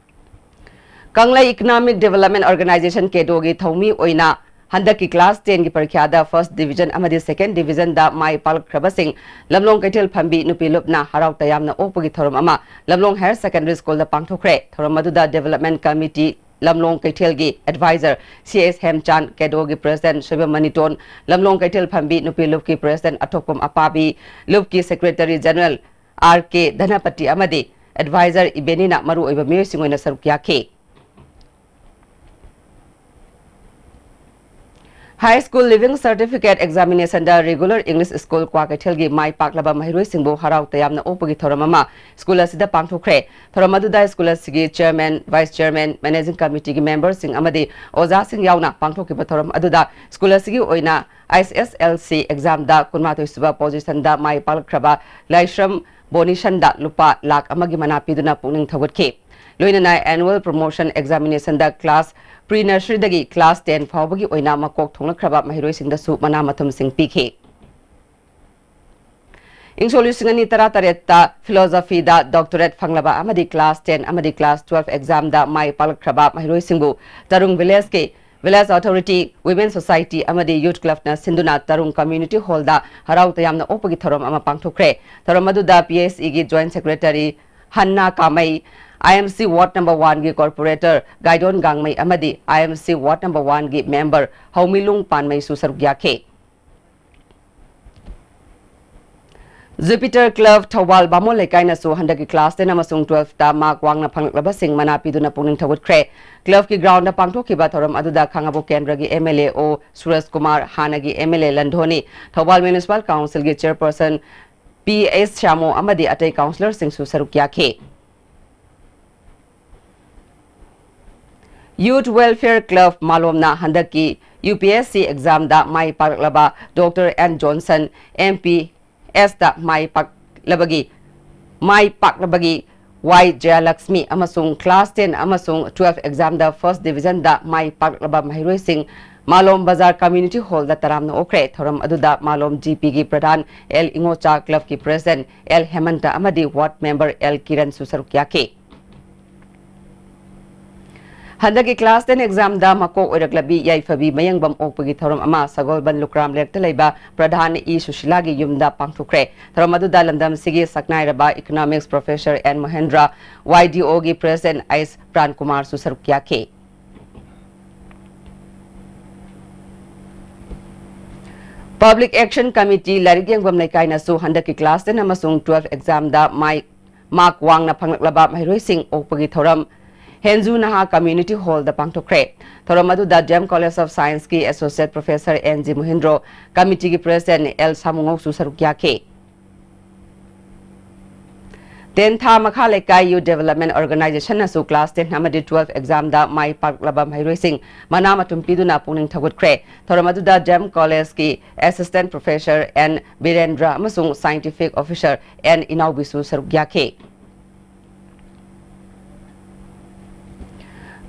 ꯀꯪꯂꯩ ꯏꯀꯅꯣꯃꯤꯛ ꯗꯤꯕꯦꯂꯞꯃꯦꯟꯠ ꯑꯣꯔꯒꯅꯥꯏꯖꯦꯁꯟ, ꯀꯦꯗꯣꯒꯤ ꯊꯧꯃꯤ ꯑꯣꯏꯅ ꯍꯟꯗꯛꯀꯤ class ten ꯒꯤ ꯄꯔꯤꯈ꯭ꯌꯥꯗ first division ꯑꯃꯗꯤ second division ꯗ ꯃꯥꯏ ꯄꯥꯛꯂꯛꯈ꯭ꯔꯕꯁꯤꯡ ꯂꯝꯂꯣꯡ ꯀꯩꯊꯦꯜ ꯐꯝꯕꯤ ꯅꯨꯄꯤ ꯂꯨꯞꯅ ꯍꯔꯥꯎ ꯇꯌꯥꯝꯅ ꯑꯣꯛꯄꯒꯤ ꯊꯧꯔꯝ ꯑꯃ ꯂꯝꯂꯣꯡ Higher Secondary School ꯗ ꯄꯥꯡꯊꯣꯛꯈ꯭ꯔꯦ꯫ ꯊꯧꯔꯝ ꯑꯗꯨꯗ Development Committee ꯂꯝꯂꯣꯡ ꯀꯩꯊꯦꯜꯒꯤ Advisor C S ꯍꯦꯝꯆꯥꯟ, CADO ꯒꯤ President ꯁꯣꯏꯕꯝ ꯃꯅꯤꯇꯣꯟ, ꯂꯝꯂꯣꯡ ꯀꯩꯊꯦꯜ ꯐꯝꯕꯤ ꯅꯨꯄꯤ ꯂꯨꯞꯀꯤ President ꯑꯊꯣꯛꯄꯝ ꯑꯄꯥꯕꯤ, ꯂꯨꯞꯀꯤ Secretary General R K ꯙꯅꯄꯇꯤ ꯑꯃꯗꯤ Advisor ꯏꯕꯦꯅꯤꯅ ꯃꯔꯨꯑꯣꯏꯕ ꯃꯤꯑꯣꯏꯁꯤꯡ ꯑꯣꯏꯅ ꯁꯔꯨꯛ ꯌꯥꯈꯤ꯫ High School Leaving Certificate Examination ꯗ Regular English School ꯀ꯭ꯋꯥꯀꯩꯊꯦꯜꯒꯤ ꯃꯥꯏ ꯄꯥꯛꯂꯕ ꯃꯍꯩꯔꯣꯏꯁꯤꯡꯕꯨ ꯍꯔꯥꯎ ꯇꯌꯥꯝꯅ ꯑꯣꯛꯄꯒꯤ ꯊꯧꯔꯝ ꯑꯃ school ꯑꯁꯤꯗ ꯄꯥꯡꯊꯣꯛꯈ꯭ꯔꯦ꯫ ꯊꯧꯔꯝ ꯑꯗꯨꯗ school ꯑꯁꯤꯒꯤ Chairman, Vice Chairman, Managing Committee ꯒꯤ member ꯁꯤꯡ ꯑꯃꯗꯤ ꯑꯣꯖꯥꯁꯤꯡ ꯌꯥꯎꯅ ꯄꯥꯡꯊꯣꯛꯈꯤꯕ ꯊꯧꯔꯝ ꯑꯗꯨꯗ school ꯑꯁꯤꯒꯤ ꯑꯣꯏꯅ H S S L C exam ꯗ ꯀꯨꯟꯃꯥꯊꯣꯏ ꯁꯨꯕ position ꯗ ꯃꯥꯏ ꯄꯥꯛꯂꯛꯈ꯭ꯔꯕ ꯂꯥꯏꯁ꯭ꯔꯝ ꯕꯣꯅꯤꯁꯟꯗ ꯂꯨꯄꯥ ꯂꯥꯈ ꯑꯃꯒꯤ ꯃꯅꯥ ꯄꯤꯗꯨꯅ ꯄꯨꯛꯅꯤꯡ ꯊꯧꯒꯠꯈꯤ꯫ ꯂꯣꯏꯅꯅ Annual Promotion Examination ꯗ class pre nursery ꯗꯒꯤ class ten ꯐꯥꯎꯕꯒꯤ ꯑꯣꯏꯅ ꯃꯀꯣꯛ ꯊꯣꯡꯂꯛꯈ꯭ꯔꯕ ꯃꯍꯩꯔꯣꯏꯁꯤꯡꯗꯁꯨ ꯃꯅꯥ ꯃꯊꯨꯝꯁꯤꯡ ꯄꯤꯈꯤ꯫ ꯏꯪꯁꯣꯛ ꯂꯤꯁꯤꯡ ꯑꯅꯤ ꯇꯔꯥꯇꯔꯦꯠꯇ Philosophy ꯗ doctorate ꯐꯪꯂꯕ ꯑꯃꯗꯤ class ten ꯑꯃꯗꯤ class twelve exam ꯗ ꯃꯥꯏ ꯄꯥꯛꯂꯛꯈ꯭ꯔꯕ ꯃꯍꯩꯔꯣꯏꯁꯤꯡꯕꯨ ꯇꯔꯨꯡ village ꯀꯤ Village Authority, Women Society ꯑꯃꯗꯤ Youth Club ꯅ ꯁꯤꯟꯗꯨꯅ ꯇꯔꯨꯡ Community Hall ꯗ ꯍꯔꯥꯎ ꯇꯌꯥꯝꯅ ꯑꯣꯛꯄꯒꯤ ꯊꯧꯔꯝ ꯑꯃ ꯄꯥꯡꯊꯣꯛꯈ꯭ꯔꯦ꯫ ꯊꯧꯔꯝ ꯑꯗꯨꯗ P S E ꯒꯤ Joint Secretary ꯍꯟꯅꯥ ꯀꯥꯃꯩ, I M C Ward number one ꯒꯤ Corporator ꯒꯥꯏꯗꯣꯟ ꯒꯥꯡꯃꯩ ꯑꯃꯗꯤ I M C Ward number one ꯒꯤ member ꯍꯧꯃꯤꯂꯨꯡ ꯄꯥꯟꯃꯩꯁꯨ ꯁꯔꯨꯛ ꯌꯥꯈꯤ꯫ Jupiter Club ꯊꯧꯕꯥꯜ ꯕꯥꯃꯣꯟ ꯂꯩꯀꯥꯏꯅꯁꯨ ꯍꯟꯗꯛꯀꯤ class ten ꯑꯃꯁꯨꯡ twelve ꯇ mark ꯋꯥꯡꯅ ꯐꯪꯂꯛꯂꯕꯁꯤꯡ ꯃꯅꯥ ꯄꯤꯗꯨꯅ ꯄꯨꯛꯅꯤꯡ ꯊꯧꯒꯠꯈ꯭ꯔꯦ꯫ Club ꯀꯤ ground ꯗ ꯄꯥꯡꯊꯣꯛꯈꯤꯕ ꯊꯧꯔꯝ ꯑꯗꯨꯗ ꯈꯥꯉꯕꯣꯛ ꯀꯦꯟꯗ꯭ꯔꯒꯤ M L A O ꯁꯨꯔꯖ ꯀꯨꯃꯥꯔ, ꯍꯥꯟꯅꯒꯤ M L A ꯂꯟꯙꯣꯅꯤ, Thoubal Municipal Council ꯒꯤ Chairperson P S ꯁ꯭ꯌꯥꯃꯣ ꯑꯃꯗꯤ ꯑꯇꯩ councillor ꯁꯤꯡꯁꯨ ꯁꯔꯨꯛ ꯌꯥꯈꯤ꯫ Youth Welfare Club ꯃꯥꯂꯣꯝꯅ ꯍꯟꯗꯛꯀꯤ U P S C exam ꯗ ꯃꯥꯏ ꯄꯥꯛꯂꯕ Doctor N Johnson, M P S ꯇ ꯃꯥꯏ ꯄꯥꯛꯂꯕꯒꯤ, ꯃꯥꯏ ꯄꯥꯛꯂꯕꯒꯤ Y ꯖꯌꯂꯛꯁꯃꯤ ꯑꯃꯁꯨꯡ class ten ꯑꯃꯁꯨꯡ twelve exam ꯗ first division ꯗ ꯃꯥꯏ ꯄꯥꯛꯂꯕ ꯃꯍꯩꯔꯣꯏꯁꯤꯡ ꯃꯥꯂꯣꯝ ꯕꯖꯥꯔ Community Hall ꯗ ꯇꯔꯥꯝꯅ ꯑꯣꯛꯈ꯭ꯔꯦ꯫ ꯊꯧꯔꯝ ꯑꯗꯨꯗ ꯃꯥꯂꯣꯝ G P ꯒꯤ ꯄ꯭ꯔꯙꯥꯟ L ꯏꯉꯣꯆꯥ, club ꯀꯤ President L ꯍꯦꯃꯟꯇ ꯑꯃꯗꯤ ward member L ꯀꯤꯔꯟꯁꯨ ꯁꯔꯨꯛ ꯌꯥꯈꯤ꯫ ꯍꯟꯗꯛꯀꯤ class ten examꯗ ꯃꯀꯣꯛ ꯑꯣꯏꯔꯛꯂꯕꯤ ꯌꯥꯏꯐꯕꯤ ꯃꯌꯦꯡꯕꯝ ꯑꯣꯛꯄꯒꯤ ꯊꯧꯔꯝ ꯑꯃ ꯁꯒꯣꯜꯕꯟ ꯂꯨꯀ꯭ꯔꯥꯝ ꯂꯩꯔꯛꯇ ꯂꯩꯕ ꯄ꯭ꯔꯙꯥꯟ ꯏ ꯁꯨꯁꯤꯂꯥꯒꯤ ꯌꯨꯝꯗ ꯄꯥꯡꯊꯣꯛꯈ꯭ꯔꯦ꯫ ꯊꯧꯔꯝ ꯑꯗꯨꯗ ꯂꯝꯗꯝꯁꯤꯒꯤ ꯁꯛꯅꯥꯏꯔꯕ economics professor ꯑꯦꯟ ꯃꯣꯍꯦꯟꯗ꯭ꯔ, ꯋꯥꯏ ꯗꯤ ꯑꯣꯒꯤ president ꯑꯩꯁ ꯄ꯭ꯔꯥꯟ ꯀꯨꯃꯥꯔꯁꯨ ꯁꯔꯨꯛ ꯌꯥꯈꯤ꯫ Public Action Committee ꯂꯥꯏꯔꯤꯛ ꯌꯦꯡꯐꯝ ꯂꯩꯀꯥꯏꯅꯁꯨ ꯍꯟꯗꯛꯀꯤ class ten ꯑꯃꯁꯨꯡ twelve examꯗ ꯃꯥꯏ mark ꯋꯥꯡꯅ ꯐꯪꯂꯛꯂꯕ ꯃꯍꯩꯔꯣꯏꯁꯤꯡ ꯑꯣꯛꯄꯒꯤ ꯊꯧꯔꯝ ꯍꯦꯟꯖꯨ ꯅꯍꯥ community hallꯗ ꯄꯥꯡꯊꯣꯛꯈ꯭ꯔꯦ꯫ ꯊꯧꯔꯝ ꯑꯗꯨꯗ D M College of Scienceꯀꯤ associate professor N G Mohendro, committeeꯒꯤ president ꯑꯦꯜ ꯁꯥꯃꯨꯉꯧꯁꯨ ꯁꯔꯨꯛ ꯌꯥꯈꯤ꯫ ꯇꯦꯟꯊꯥ ꯃꯈꯥ ꯂꯩꯀꯥꯏ Youth Development Organizationꯅꯁꯨ class ten ꯑꯃꯗꯤ twelve examꯗ ꯃꯥꯏ ꯄꯥꯛꯂꯕ ꯃꯍꯩꯔꯣꯏꯁꯤꯡ ꯃꯅꯥ ꯃꯊꯨꯝ ꯄꯤꯗꯨꯅ ꯄꯨꯛꯅꯤꯡ ꯊꯧꯒꯠꯈ꯭ꯔꯦ꯫ ꯊꯧꯔꯝ ꯑꯗꯨꯗ D M Collegeꯀꯤ assistant professor ꯑꯦꯟ ꯕꯤꯔꯦꯟꯗ꯭ꯔ ꯑꯃꯁꯨꯡ scientific officer ꯑꯦꯟ ꯏꯅꯥꯎꯕꯤꯁꯨ ꯁꯔꯨꯛ ꯌꯥꯈꯤ꯫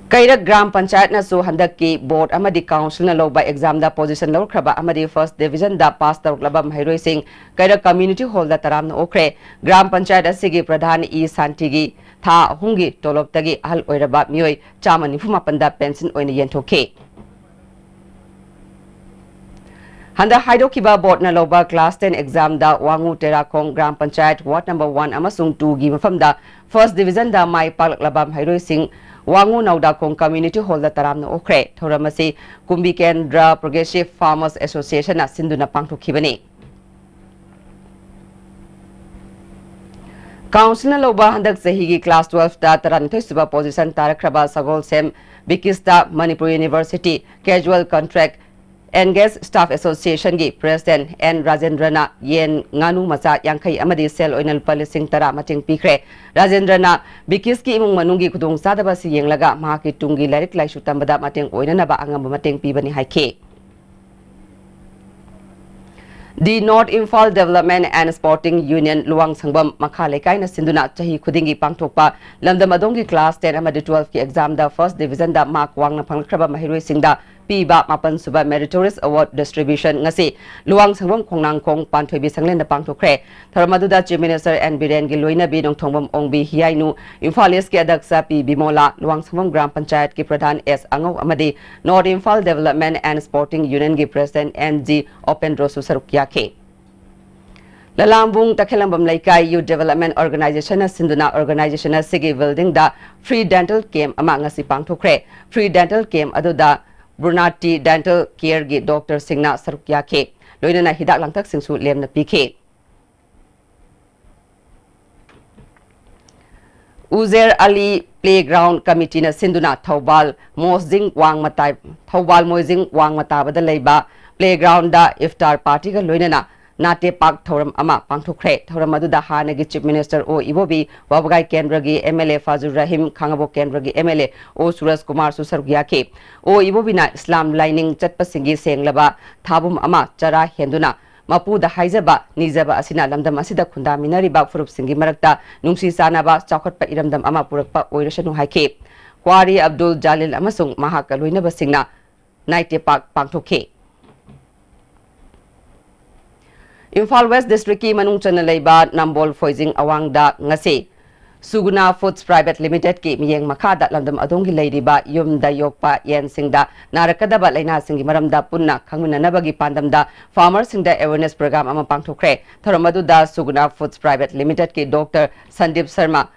ꯀꯩꯔꯛ ꯒ꯭ꯔꯥꯝ ꯄꯟꯆꯥꯌꯠꯅꯁꯨ ꯍꯟꯗꯛꯀꯤ board ꯑꯃꯗꯤ councilꯅ ꯂꯧꯕ examꯗ position ꯂꯧꯈ꯭ꯔꯕ ꯑꯃꯗꯤ first divisionꯗ pass ꯇꯧꯔꯛꯂꯕ ꯃꯍꯩꯔꯣꯏꯁꯤꯡ ꯀꯩꯔꯛ community hallꯗ ꯇꯔꯥꯝꯅ ꯑꯣꯛꯈ꯭ꯔꯦ꯫ ꯒ꯭ꯔꯥꯝ ꯄꯟꯆꯥꯌꯠ ꯑꯁꯤꯒꯤ ꯄ꯭ꯔꯙꯥꯟ ꯏ ꯁꯥꯟꯇꯤꯒꯤ ꯊꯥ ꯑꯍꯨꯝꯒꯤ ꯇꯣꯂꯣꯞꯇꯒꯤ ꯑꯍꯜ ꯑꯣꯏꯔꯕ ꯃꯤꯑꯣꯏ ꯆꯥꯝꯃ ꯅꯤꯐꯨ ꯃꯥꯄꯟꯗ pension ꯑꯣꯏꯅ ꯌꯦꯟꯊꯣꯛꯈꯤ꯫ ꯍꯟꯗꯛ ꯍꯥꯏꯗꯣꯛꯈꯤꯕ boardꯅ ꯂꯧꯕ class ten examꯗ ꯋꯥꯉꯨ ꯇꯦꯔꯥꯈꯣꯡ gram panchayat ward number one ꯑꯃꯁꯨꯡ twoꯒꯤ ꯃꯐꯝꯗ first divisionꯗ ꯃꯥꯏ ꯄꯥꯛꯂꯛꯂꯕ ꯃꯍꯩꯔꯣꯏꯁꯤꯡ ꯋꯥꯉꯨ ꯅꯧꯗꯥꯈꯣꯡ community hallꯗ ꯇꯔꯥꯝꯅ ꯑꯣꯛꯈ꯭ꯔꯦ꯫ ꯊꯧꯔꯝ ꯑꯁꯤ ꯀꯨꯝꯕꯤ ꯀꯦꯟꯗ꯭ꯔ Progressive Farmers Associationꯅ ꯁꯤꯟꯗꯨꯅ ꯄꯥꯡꯊꯣꯛꯈꯤꯕꯅꯤ꯫ Councilꯅ ꯂꯧꯕ ꯍꯟꯗꯛ ꯆꯍꯤꯒꯤ class twelveꯇ ꯇꯔꯥꯅꯤꯊꯣꯏ ꯁꯨꯕ position ꯇꯥꯔꯛꯈ꯭ꯔꯕ ꯁꯒꯣꯜꯁꯦꯝ ꯕꯤꯀꯤꯁꯇ Manipur University Casual Contract Engaged Staff Associationꯒꯤ president ꯑꯦꯟ ꯔꯥꯖꯦꯟꯗ꯭ꯔꯅ ꯌꯦꯟ, ꯉꯥꯅꯨ ꯃꯆꯥ ꯌꯥꯡꯈꯩ ꯑꯃꯗꯤ ꯁꯦꯜ ꯑꯣꯏꯅ ꯂꯨꯄꯥ ꯂꯤꯁꯤꯡ ꯇꯔꯥ ꯃꯇꯦꯡ ꯄꯤꯈ꯭ꯔꯦ꯫ ꯔꯥꯖꯦꯟꯗ꯭ꯔꯅ ꯕꯤꯀꯤꯁꯀꯤ ꯏꯃꯨꯡ ꯃꯅꯨꯡꯒꯤ ꯈꯨꯗꯣꯡꯆꯥꯗꯕ ꯑꯁꯤ ꯌꯦꯡꯂꯒ ꯃꯍꯥꯛꯀꯤ ꯇꯨꯡꯒꯤ ꯂꯥꯏꯔꯤꯛ ꯂꯥꯏꯁꯨ ꯇꯝꯕꯗ ꯃꯇꯦꯡ ꯑꯣꯏꯅꯅꯕ ꯑꯉꯝꯕ ꯃꯇꯦꯡ ꯄꯤꯕꯅꯤ ꯍꯥꯏꯈꯤ꯫ The North Imphal Development and Sporting Union ꯂꯨꯋꯥꯡꯁꯪꯕꯝ ꯃꯈꯥ ꯂꯩꯀꯥꯏꯅ ꯁꯤꯟꯗꯨꯅ ꯆꯍꯤ ꯈꯨꯗꯤꯡꯒꯤ ꯄꯥꯡꯊꯣꯛꯄ ꯂꯝꯗꯝ ꯑꯗꯣꯝꯒꯤ class ten ꯑꯃꯗꯤ twelveꯀꯤ examꯗ first divisionꯗ mark ꯋꯥꯡꯅ ꯐꯪꯂꯛꯈ꯭ꯔꯕ ꯃꯍꯩꯔꯣꯏꯁꯤꯡꯗ ꯄꯤꯕ ꯃꯥꯄꯟ ꯁꯨꯕ Meritorious Award Distribution ꯉꯁꯤ ꯂꯨꯋꯥꯡꯁꯪꯕꯝ ꯈꯣꯡꯅꯥꯡꯈꯣꯡ ꯄꯥꯟꯊꯣꯏꯕꯤ ꯁꯪꯂꯦꯟꯗ ꯄꯥꯡꯊꯣꯛꯈ꯭ꯔꯦ꯫ ꯊꯧꯔꯝ ꯑꯗꯨꯗ Chief Minister ꯑꯦꯟ ꯕꯤꯔꯦꯟꯒꯤ ꯂꯣꯏꯅꯕꯤ ꯅꯣꯡꯊꯣꯡꯕꯝ ꯑꯣꯡꯕꯤ ꯍꯤꯌꯥꯏꯅꯨ, ꯏꯝꯐꯥꯜ ꯏꯁꯀꯤ ꯑꯗ꯭ꯌꯛꯁ ꯄꯤ ꯕꯤꯃꯣꯂꯥ, ꯂꯨꯋꯥꯡꯁꯪꯕꯝ ꯒ꯭ꯔꯥꯝ ꯄꯟꯆꯥꯌꯠꯀꯤ ꯄ꯭ꯔꯙꯥꯟ ꯑꯦꯁ ꯑꯉꯧ ꯑꯃꯗꯤ North Imphal Development and Sporting Unionꯒꯤ President ꯑꯦꯟ ꯖꯤ ꯑꯣꯄꯦꯟꯗ꯭ꯔꯣꯁꯨ ꯁꯔꯨꯛ ꯌꯥꯈꯤ꯫ ꯂꯂꯥꯝꯕꯨꯡ ꯇꯈꯦꯂꯝꯕꯝ ꯂꯩꯀꯥꯏ Youth Development Organizationꯅ ꯁꯤꯟꯗꯨꯅ organization ꯑꯁꯤꯒꯤ buildingꯗ free dental camp ꯑꯃ ꯉꯁꯤ ꯄꯥꯡꯊꯣꯛꯈ꯭ꯔꯦ꯫ Free dental camp ꯑꯗꯨꯗ Brunati Dental Careꯒꯤ doctorꯁꯤꯡꯅ ꯁꯔꯨꯛ ꯌꯥꯈꯤ꯫ ꯂꯣꯏꯅꯅ ꯍꯤꯗꯥꯛ ꯂꯥꯡꯊꯛꯁꯤꯡꯁꯨ ꯂꯦꯝꯅ ꯄꯤꯈꯤ꯫ ꯎꯖꯦꯔ ꯑꯂꯤ Playground Committeeꯅ ꯁꯤꯟꯗꯨꯅ ꯊꯧꯕꯥꯜ ꯃꯣꯁꯖꯤꯡ ꯋꯥꯡꯃꯇꯥꯏ-, ꯊꯧꯕꯥꯜ ꯃꯣꯏꯖꯤꯡ ꯋꯥꯡꯃꯇꯥꯕꯗ ꯂꯩꯕ playgroundꯗ ꯏꯐꯇꯥꯔ partyꯒ ꯂꯣꯏꯅꯅ ꯅꯥꯇꯦ ꯄꯥꯛ ꯊꯧꯔꯝ ꯑꯃ ꯄꯥꯡꯊꯣꯛꯈ꯭ꯔꯦ꯫ ꯊꯧꯔꯝ ꯑꯗꯨꯗ ꯍꯥꯟꯅꯒꯤ Chief Minister ꯑꯣ ꯏꯕꯣꯕꯤ, ꯋꯥꯕꯒꯥꯏ ꯀꯦꯟꯗ꯭ꯔꯒꯤ ꯑꯦꯝ ꯑꯦꯜ ꯑꯦ ꯐꯥꯖꯨꯔ ꯔꯍꯤꯝ, ꯈꯥꯉꯕꯣꯛ ꯀꯦꯟꯗ꯭ꯔꯒꯤ ꯑꯦꯝ ꯑꯦꯜ ꯑꯦ ꯑꯣ ꯁꯨꯔꯖ ꯀꯨꯃꯥꯔꯁꯨ ꯁꯔꯨꯛ ꯌꯥꯈꯤ꯫ ꯑꯣ ꯏꯕꯣꯕꯤꯅ ꯏꯁꯂꯥꯝ ꯂꯥꯏꯅꯤꯡ ꯆꯠꯄꯁꯤꯡꯒꯤ ꯁꯦꯡꯂꯕ ꯊꯥꯕꯨꯝ ꯑꯃ ꯆꯔꯥ ꯍꯦꯟꯗꯨꯅ ꯃꯄꯨꯗ ꯍꯥꯏꯖꯕ ꯅꯤꯖꯕ ꯑꯁꯤꯅ ꯂꯝꯗꯝ ꯑꯁꯤꯗ ꯈꯨꯟꯗꯥꯃꯤꯟꯅꯔꯤꯕ ꯐꯨꯔꯨꯞꯁꯤꯡꯒꯤ ꯃꯔꯛꯇ ꯅꯨꯡꯁꯤ ꯆꯥꯟꯅꯕ, ꯆꯥꯎꯈꯠꯄ ꯏꯔꯝꯗꯝ ꯑꯃ ꯄꯨꯔꯛꯄ ꯑꯣꯏꯔꯁꯅꯨ ꯍꯥꯏꯈꯤ꯫ ꯀ꯭ꯋꯥꯔꯤ ꯑꯕꯗꯨꯜ ꯖꯥꯂꯤꯜ ꯑꯃꯁꯨꯡ ꯃꯍꯥꯛꯀ ꯂꯣꯏꯅꯕꯁꯤꯡꯅ ꯅꯥꯏꯇꯦ ꯄꯥꯛ ꯄꯥꯡꯊꯣꯛꯈꯤ꯫ ꯏꯝꯐꯥꯜ West Districtꯀꯤ ꯃꯅꯨꯡ ꯆꯟꯅ ꯂꯩꯕ ꯅꯝꯕꯣꯜ ꯐꯣꯏꯖꯤꯡ ꯑꯋꯥꯡꯗ ꯉꯁꯤ ꯁꯨꯒꯨꯅꯥ Foods Private Limitedꯀꯤ ꯃꯤꯠꯌꯦꯡ ꯃꯈꯥꯗ ꯂꯝꯗꯝ ꯑꯗꯣꯝꯒꯤ ꯂꯩꯔꯤꯕ ꯌꯨꯝꯗ ꯌꯣꯛꯄ ꯌꯦꯟꯁꯤꯡꯗ ꯅꯥꯔꯛꯀꯗꯕ ꯂꯥꯏꯅꯥꯁꯤꯡꯒꯤ ꯃꯔꯝꯗ ꯄꯨꯟꯅ ꯈꯪꯃꯤꯟꯅꯅꯕꯒꯤ ꯄꯥꯟꯗꯝꯗ farmerꯁꯤꯡꯗ awareness program ꯑꯃ ꯄꯥꯡꯊꯣꯛꯈ꯭ꯔꯦ꯫ ꯊꯧꯔꯝ ꯑꯗꯨꯗ ꯁꯨꯒꯨꯅꯥ Foods Private Limitedꯀꯤ Doctor Sandeep Sharma,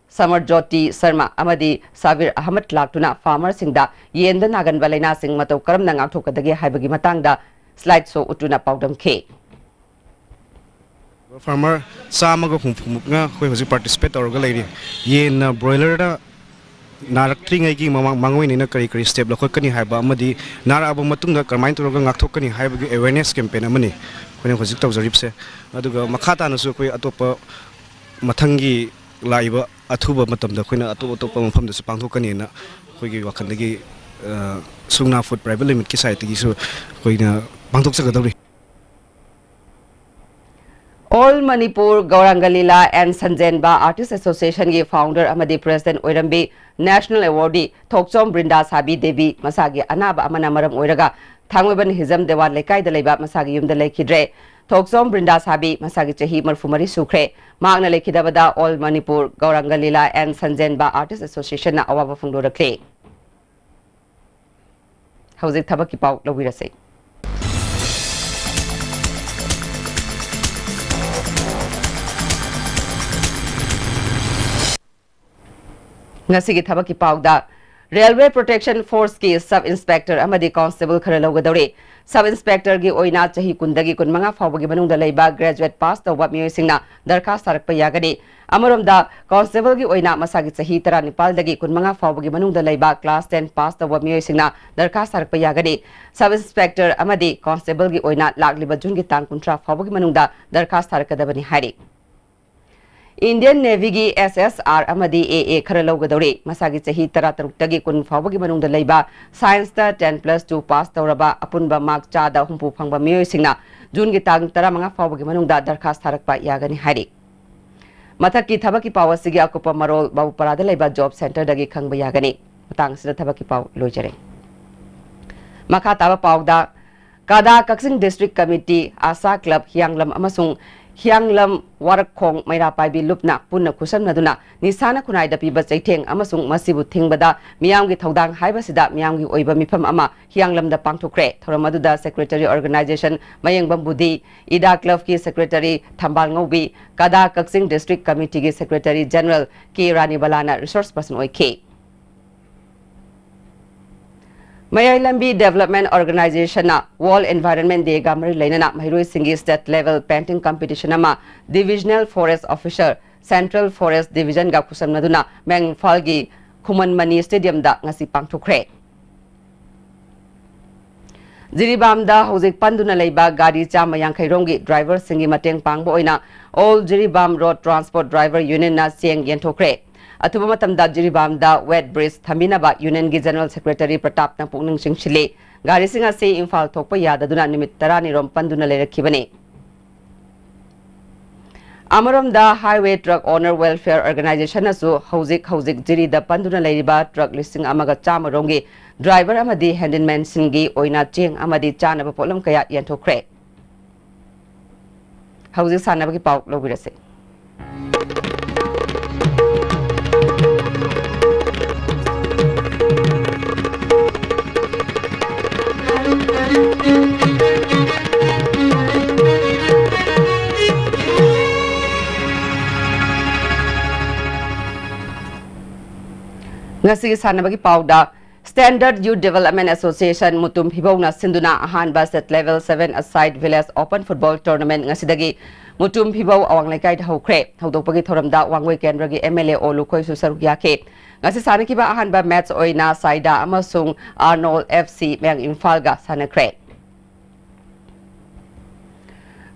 ꯁꯃꯔꯖꯣꯇꯤ Sharma ꯑꯃꯗꯤ ꯁꯥꯕꯤꯔ ꯑꯍꯃꯗ ꯂꯥꯛꯇꯨꯅ farmerꯁꯤꯡꯗ ꯌꯦꯟꯗ ꯅꯥꯒꯟꯕ ꯂꯥꯏꯅꯥꯁꯤꯡ ꯃꯇꯧ ꯀꯔꯝꯅ ꯉꯥꯛꯊꯣꯛꯀꯗꯒꯦ ꯍꯥꯏꯕꯒꯤ ꯃꯇꯥꯡꯗ slide show ꯎꯠꯇꯨꯅ ꯄꯥꯎꯗꯝꯈꯤ꯫ Farmer ꯆꯥꯝꯃꯒ ꯍꯨꯝꯐꯨꯃꯨꯛꯅ ꯑꯩꯈꯣꯏ ꯍꯧꯖꯤꯛ participate ꯇꯧꯔꯒ ꯂꯩꯔꯤ꯫ ꯌꯦꯟꯅ broilerꯗ ꯅꯥꯔꯛꯇ꯭ꯔꯤꯉꯩꯒꯤ ꯃꯃꯥꯡ, ꯃꯥꯡꯑꯣꯏꯅꯅ ꯀꯔꯤ ꯀꯔꯤ step ꯂꯧꯈꯠꯀꯅꯤ ꯍꯥꯏꯕ ꯑꯃꯗꯤ ꯅꯥꯔꯛꯑꯕ ꯃꯇꯨꯡꯗ ꯀꯔꯝꯍꯥꯏꯅ ꯇꯧꯔꯒ ꯉꯥꯛꯊꯣꯛꯀꯅꯤ ꯍꯥꯏꯕꯒꯤ awareness campaign ꯑꯃꯅꯤ ꯑꯩꯈꯣꯏꯅ ꯍꯧꯖꯤꯛ ꯇꯧꯖꯔꯤꯕꯁꯦ꯫ ꯑꯗꯨꯒ ꯃꯈꯥ ꯇꯥꯅꯁꯨ ꯑꯩꯈꯣꯏ ꯑꯇꯣꯞꯄ ꯃꯊꯪꯒꯤ ꯂꯥꯛꯏꯕ ꯑꯊꯨꯕ ꯃꯇꯝꯗ ꯑꯩꯈꯣꯏꯅ ꯑꯇꯣꯞ ꯑꯇꯣꯞꯄ ꯃꯐꯝꯗꯁꯨ ꯄꯥꯡꯊꯣꯛꯀꯅꯤꯅ ꯑꯩꯈꯣꯏꯒꯤ ꯋꯥꯈꯜꯗꯒꯤ, ꯑ, ꯁꯨꯒꯅꯥ Food Private Limitedꯀꯤ sideꯇꯒꯤꯁꯨ ꯑꯩꯈꯣꯏꯅ ꯄꯥꯡꯊꯣꯛꯆꯒꯗꯧꯔꯤ꯫ All Manipur Gauranga Lila and Sanjenba Artist Association ꯒꯤ founder ꯑꯃꯗꯤ president ꯑꯣꯏꯔꯝꯕꯤ National Awardee ꯊꯣꯛꯆꯣꯝ ꯕ꯭ꯔꯤꯟꯗꯥ ꯁꯥꯕꯤ ꯗꯦꯕꯤ ꯃꯁꯥꯒꯤ ꯑꯅꯥꯕ ꯑꯃꯅ ꯃꯔꯝ ꯑꯣꯏꯔꯒ ꯊꯥꯡꯃꯩꯕꯟ ꯍꯤꯖꯝ ꯗꯦꯋꯥꯟ ꯂꯩꯀꯥꯏꯗ ꯂꯩꯕ ꯃꯁꯥꯒꯤ ꯌꯨꯝꯗ ꯂꯩꯈꯤꯗ꯭ꯔꯦ꯫ ꯊꯣꯛꯆꯣꯝ ꯕ꯭ꯔꯤꯟꯗꯥ ꯁꯥꯕꯤ ꯃꯁꯥꯒꯤ ꯆꯍꯤ ꯃꯔꯤꯐꯨ ꯃꯔꯤ ꯁꯨꯈ꯭ꯔꯦ꯫ ꯃꯍꯥꯛꯅ ꯂꯩꯈꯤꯗꯕꯗ All Manipur Gauranga Lila and Sanjenba Artist Association ꯅ ꯑꯋꯥꯕ ꯐꯣꯡꯗꯣꯔꯛꯂꯦ꯫ ꯍꯧꯖꯤꯛ ꯊꯕꯛꯀꯤ ꯄꯥꯎ ꯂꯧꯕꯤꯔꯁꯦ꯫ ꯉꯁꯤꯒꯤ ꯊꯕꯛꯀꯤ ꯄꯥꯎꯗ, Railway Protection Force ꯀꯤ sub inspector ꯑꯃꯗꯤ constable ꯈꯔ ꯂꯧꯒꯗꯧꯔꯤ꯫ Sub inspector ꯒꯤ ꯑꯣꯏꯅ ꯆꯍꯤ ꯀꯨꯟꯗꯒꯤ ꯀꯨꯟꯃꯉꯥ ꯐꯥꯎꯕꯒꯤ ꯃꯅꯨꯡꯗ ꯂꯩꯕ graduate pass ꯇꯧꯕ ꯃꯤꯑꯣꯏꯁꯤꯡꯅ ꯗꯔꯈꯥꯁ ꯊꯥꯔꯛꯄ ꯌꯥꯒꯅꯤ꯫ ꯑꯃꯔꯣꯝꯗ, constable ꯒꯤ ꯑꯣꯏꯅ ꯃꯁꯥꯒꯤ ꯆꯍꯤ ꯇꯔꯥꯅꯤꯄꯥꯜꯗꯒꯤ ꯀꯨꯟꯃꯉꯥ ꯐꯥꯎꯕꯒꯤ ꯃꯅꯨꯡꯗ ꯂꯩꯕ class ten pass ꯇꯧꯕ ꯃꯤꯑꯣꯏꯁꯤꯡꯅ ꯗꯔꯈꯥꯁ ꯊꯥꯔꯛꯄ ꯌꯥꯒꯅꯤ꯫ Sub inspector ꯑꯃꯗꯤ constable ꯒꯤ ꯑꯣꯏꯅ ꯂꯥꯛꯂꯤꯕ ꯖꯨꯟꯒꯤ ꯇꯥꯡ ꯀꯨꯟꯊ꯭ꯔꯥ ꯐꯥꯎꯕꯒꯤ ꯃꯅꯨꯡꯗ ꯗꯔꯈꯥꯁ ꯊꯥꯔꯛꯀꯗꯕꯅꯤ ꯍꯥꯏꯔꯤ꯫ Indian Navy ꯒꯤ S S R ꯑꯃꯗꯤ A A ꯈꯔ ꯂꯧꯒꯗꯧꯔꯤ꯫ ꯃꯁꯥꯒꯤ ꯆꯍꯤ ꯇꯔꯥꯇꯔꯨꯛꯇꯒꯤ ꯀꯨꯟ ꯐꯥꯎꯕꯒꯤ ꯃꯅꯨꯡꯗ ꯂꯩꯕ, science ꯇ ten plus two pass ꯇꯧꯔꯕ, ꯑꯄꯨꯟꯕ mark ꯆꯥꯗ ꯍꯨꯝꯐꯨ ꯐꯪꯕ ꯃꯤꯑꯣꯏꯁꯤꯡꯅ ꯖꯨꯟꯒꯤ ꯇꯥꯡ ꯇꯔꯥꯃꯉꯥ ꯐꯥꯎꯕꯒꯤ ꯃꯅꯨꯡꯗ ꯗꯔꯈꯥꯁ ꯊꯥꯔꯛꯄ ꯌꯥꯒꯅꯤ ꯍꯥꯏꯔꯤ꯫ ꯃꯊꯛꯀꯤ ꯊꯕꯛꯀꯤ ꯄꯥꯎ ꯑꯁꯤꯒꯤ ꯑꯀꯨꯞꯄ ꯃꯔꯣꯜ ꯕꯥꯕꯨꯄꯥꯔꯥꯗ ꯂꯩꯕ job centre ꯗꯒꯤ ꯈꯪꯕ ꯌꯥꯒꯅꯤ꯫ ꯃꯇꯥꯡ ꯑꯁꯤꯗ ꯊꯕꯛꯀꯤ ꯄꯥꯎ ꯂꯣꯏꯖꯔꯦ꯫ ꯃꯈꯥ ꯇꯥꯕ ꯄꯥꯎꯗ, ꯀꯗꯥ ꯀꯛꯆꯤꯡ District Committee, ASHA Club ꯍꯤꯌꯥꯡꯂꯝ ꯑꯃꯁꯨꯡ ꯍꯤꯌꯥꯡꯂꯝ ꯋꯥꯔꯛꯈꯣꯡ ꯃꯩꯔꯥ ꯄꯥꯏꯕꯤ ꯂꯨꯞꯅ ꯄꯨꯟꯅ ꯈꯨꯠꯁꯝꯅꯗꯨꯅ ꯅꯤꯁꯥꯅ ꯈꯨꯟꯅꯥꯏꯗ ꯄꯤꯕ ꯆꯩꯊꯦꯡ ꯑꯃꯁꯨꯡ ꯃꯁꯤꯕꯨ ꯊꯤꯡꯕꯗ ꯃꯤꯌꯥꯝꯒꯤ ꯊꯧꯗꯥꯡ ꯍꯥꯏꯕꯁꯤꯗ ꯃꯤꯌꯥꯝꯒꯤ ꯑꯣꯏꯕ ꯃꯤꯐꯝ ꯑꯃ ꯍꯤꯌꯥꯡꯂꯝꯗ ꯄꯥꯡꯊꯣꯛꯈ꯭ꯔꯦ꯫ ꯊꯧꯔꯝ ꯑꯗꯨꯗ Secretary Organization ꯃꯌꯦꯡꯕꯝ ꯕꯨꯙꯤ, ꯏꯗꯥ Club ꯀꯤ Secretary ꯊꯝꯕꯥꯜ ꯉꯧꯕꯤ, ꯀꯗꯥ ꯀꯛꯆꯤꯡ District Committee ꯒꯤ Secretary General ꯀꯦ ꯔꯥꯅꯤꯕꯂꯥꯅ resource person ꯑꯣꯏꯈꯤ꯫ ꯃꯌꯥꯏ ꯂꯝꯕꯤ Development Organization ꯅ World Environment Day ꯒ ꯃꯔꯤ ꯂꯩꯅꯅ ꯃꯍꯩꯔꯣꯏꯁꯤꯡꯒꯤ state level painting competition ꯑꯃ Divisional Forest Officer, Central Forest Division ꯒ ꯈꯨꯠꯁꯝꯅꯗꯨꯅ ꯃꯌꯥꯡ ꯏꯝꯐꯥꯜꯒꯤ ꯈꯨꯃꯟ ꯃꯅꯤ Stadium ꯗ ꯉꯁꯤ ꯄꯥꯡꯊꯣꯛꯈ꯭ꯔꯦ꯫ ꯖꯤꯔꯤꯕꯥꯝꯗ ꯍꯧꯖꯤꯛ ꯄꯟꯗꯨꯅ ꯂꯩꯕ ꯒꯥꯔꯤ ꯆꯥꯝꯃ ꯌꯥꯡꯈꯩ ꯔꯣꯝꯒꯤ driver ꯁꯤꯡꯒꯤ ꯃꯇꯦꯡ ꯄꯥꯡꯕ ꯑꯣꯏꯅ All Jiribam Road Transport Driver Union ꯅ ꯆꯦꯡ ꯌꯦꯟꯊꯣꯛꯈ꯭ꯔꯦ꯫ ꯑꯊꯨꯕ ꯃꯇꯝꯗ ꯖꯤꯔꯤꯕꯥꯝꯗ weight bridge ꯊꯝꯕꯤꯅꯕ Union ꯒꯤ General Secretary ꯄ꯭ꯔꯇꯥꯞꯅ ꯄꯨꯛꯅꯤꯡ ꯆꯤꯡꯁꯤꯜꯂꯤ꯫ ꯒꯥꯔꯤꯁꯤꯡ ꯑꯁꯤ ꯏꯝꯐꯥꯜ ꯊꯣꯛꯄ ꯌꯥꯗꯗꯨꯅ ꯅꯨꯃꯤꯠ ꯇꯔꯥꯅꯤ ꯔꯣꯝ ꯄꯟꯗꯨꯅ ꯂꯩꯔꯛꯈꯤꯕꯅꯤ꯫ ꯑꯃꯔꯣꯝꯗ, Highway Truck Owner Welfare Organizationꯅꯁꯨ ꯍꯧꯖꯤꯛ ꯍꯧꯖꯤꯛ ꯖꯤꯔꯤꯗ ꯄꯟꯗꯨꯅ ꯂꯩꯔꯤꯕ ꯇ꯭ꯔꯛ ꯂꯤꯁꯤꯡ ꯑꯃꯒ ꯆꯥꯝꯃ ꯔꯣꯝꯒꯤ ꯗ꯭ꯔꯥꯏꯚꯔ ꯑꯃꯗꯤ ꯍꯦꯟꯗꯤꯜꯃꯦꯟꯁꯤꯡꯒꯤ ꯑꯣꯏꯅ ꯆꯦꯡ ꯑꯃꯗꯤ ꯆꯥꯅꯕ ꯄꯣꯠꯂꯝ ꯀꯌꯥ ꯌꯦꯟꯊꯣꯛꯈ꯭ꯔꯦ꯫ ꯍꯧꯖꯤꯛ ꯁꯥꯟꯅꯕꯒꯤ ꯄꯥꯎ ꯂꯧꯕꯤꯔꯁꯤ꯫ ꯉꯁꯤꯒꯤ ꯁꯥꯟꯅꯕꯒꯤ ꯄꯥꯎꯗ, Standard Youth Development Association Mutum ꯐꯤꯕꯧꯅ ꯁꯤꯟꯗꯨꯅ ꯑꯍꯥꯟꯕ State Level seven Aside Village Open Football Tournament ꯉꯁꯤꯗꯒꯤ ꯃꯨꯇꯨꯝ ꯐꯤꯕꯧ ꯑꯋꯥꯡ ꯂꯩꯀꯥꯏꯗ ꯍꯧꯈ꯭ꯔꯦ꯫ ꯍꯧꯗꯣꯛꯄꯒꯤ ꯊꯧꯔꯝꯗ ꯋꯥꯡꯒꯣꯏ ꯀꯦꯟꯗ꯭ꯔꯒꯤ MLA ꯑꯣꯂꯨꯈꯣꯏꯁꯨ ꯁꯔꯨꯛ ꯌꯥꯈꯤ꯫ ꯉꯁꯤ ꯁꯥꯟꯅꯈꯤꯕ ꯑꯍꯥꯟꯕ match ꯑꯣꯏꯅ ꯁꯥꯏꯗꯥ ꯑꯃꯁꯨꯡ ꯑꯥꯔꯅꯣꯜ FC ꯃꯌꯥꯡ ꯏꯝꯐꯥꯜꯒ ꯁꯥꯟꯅꯈ꯭ꯔꯦ꯫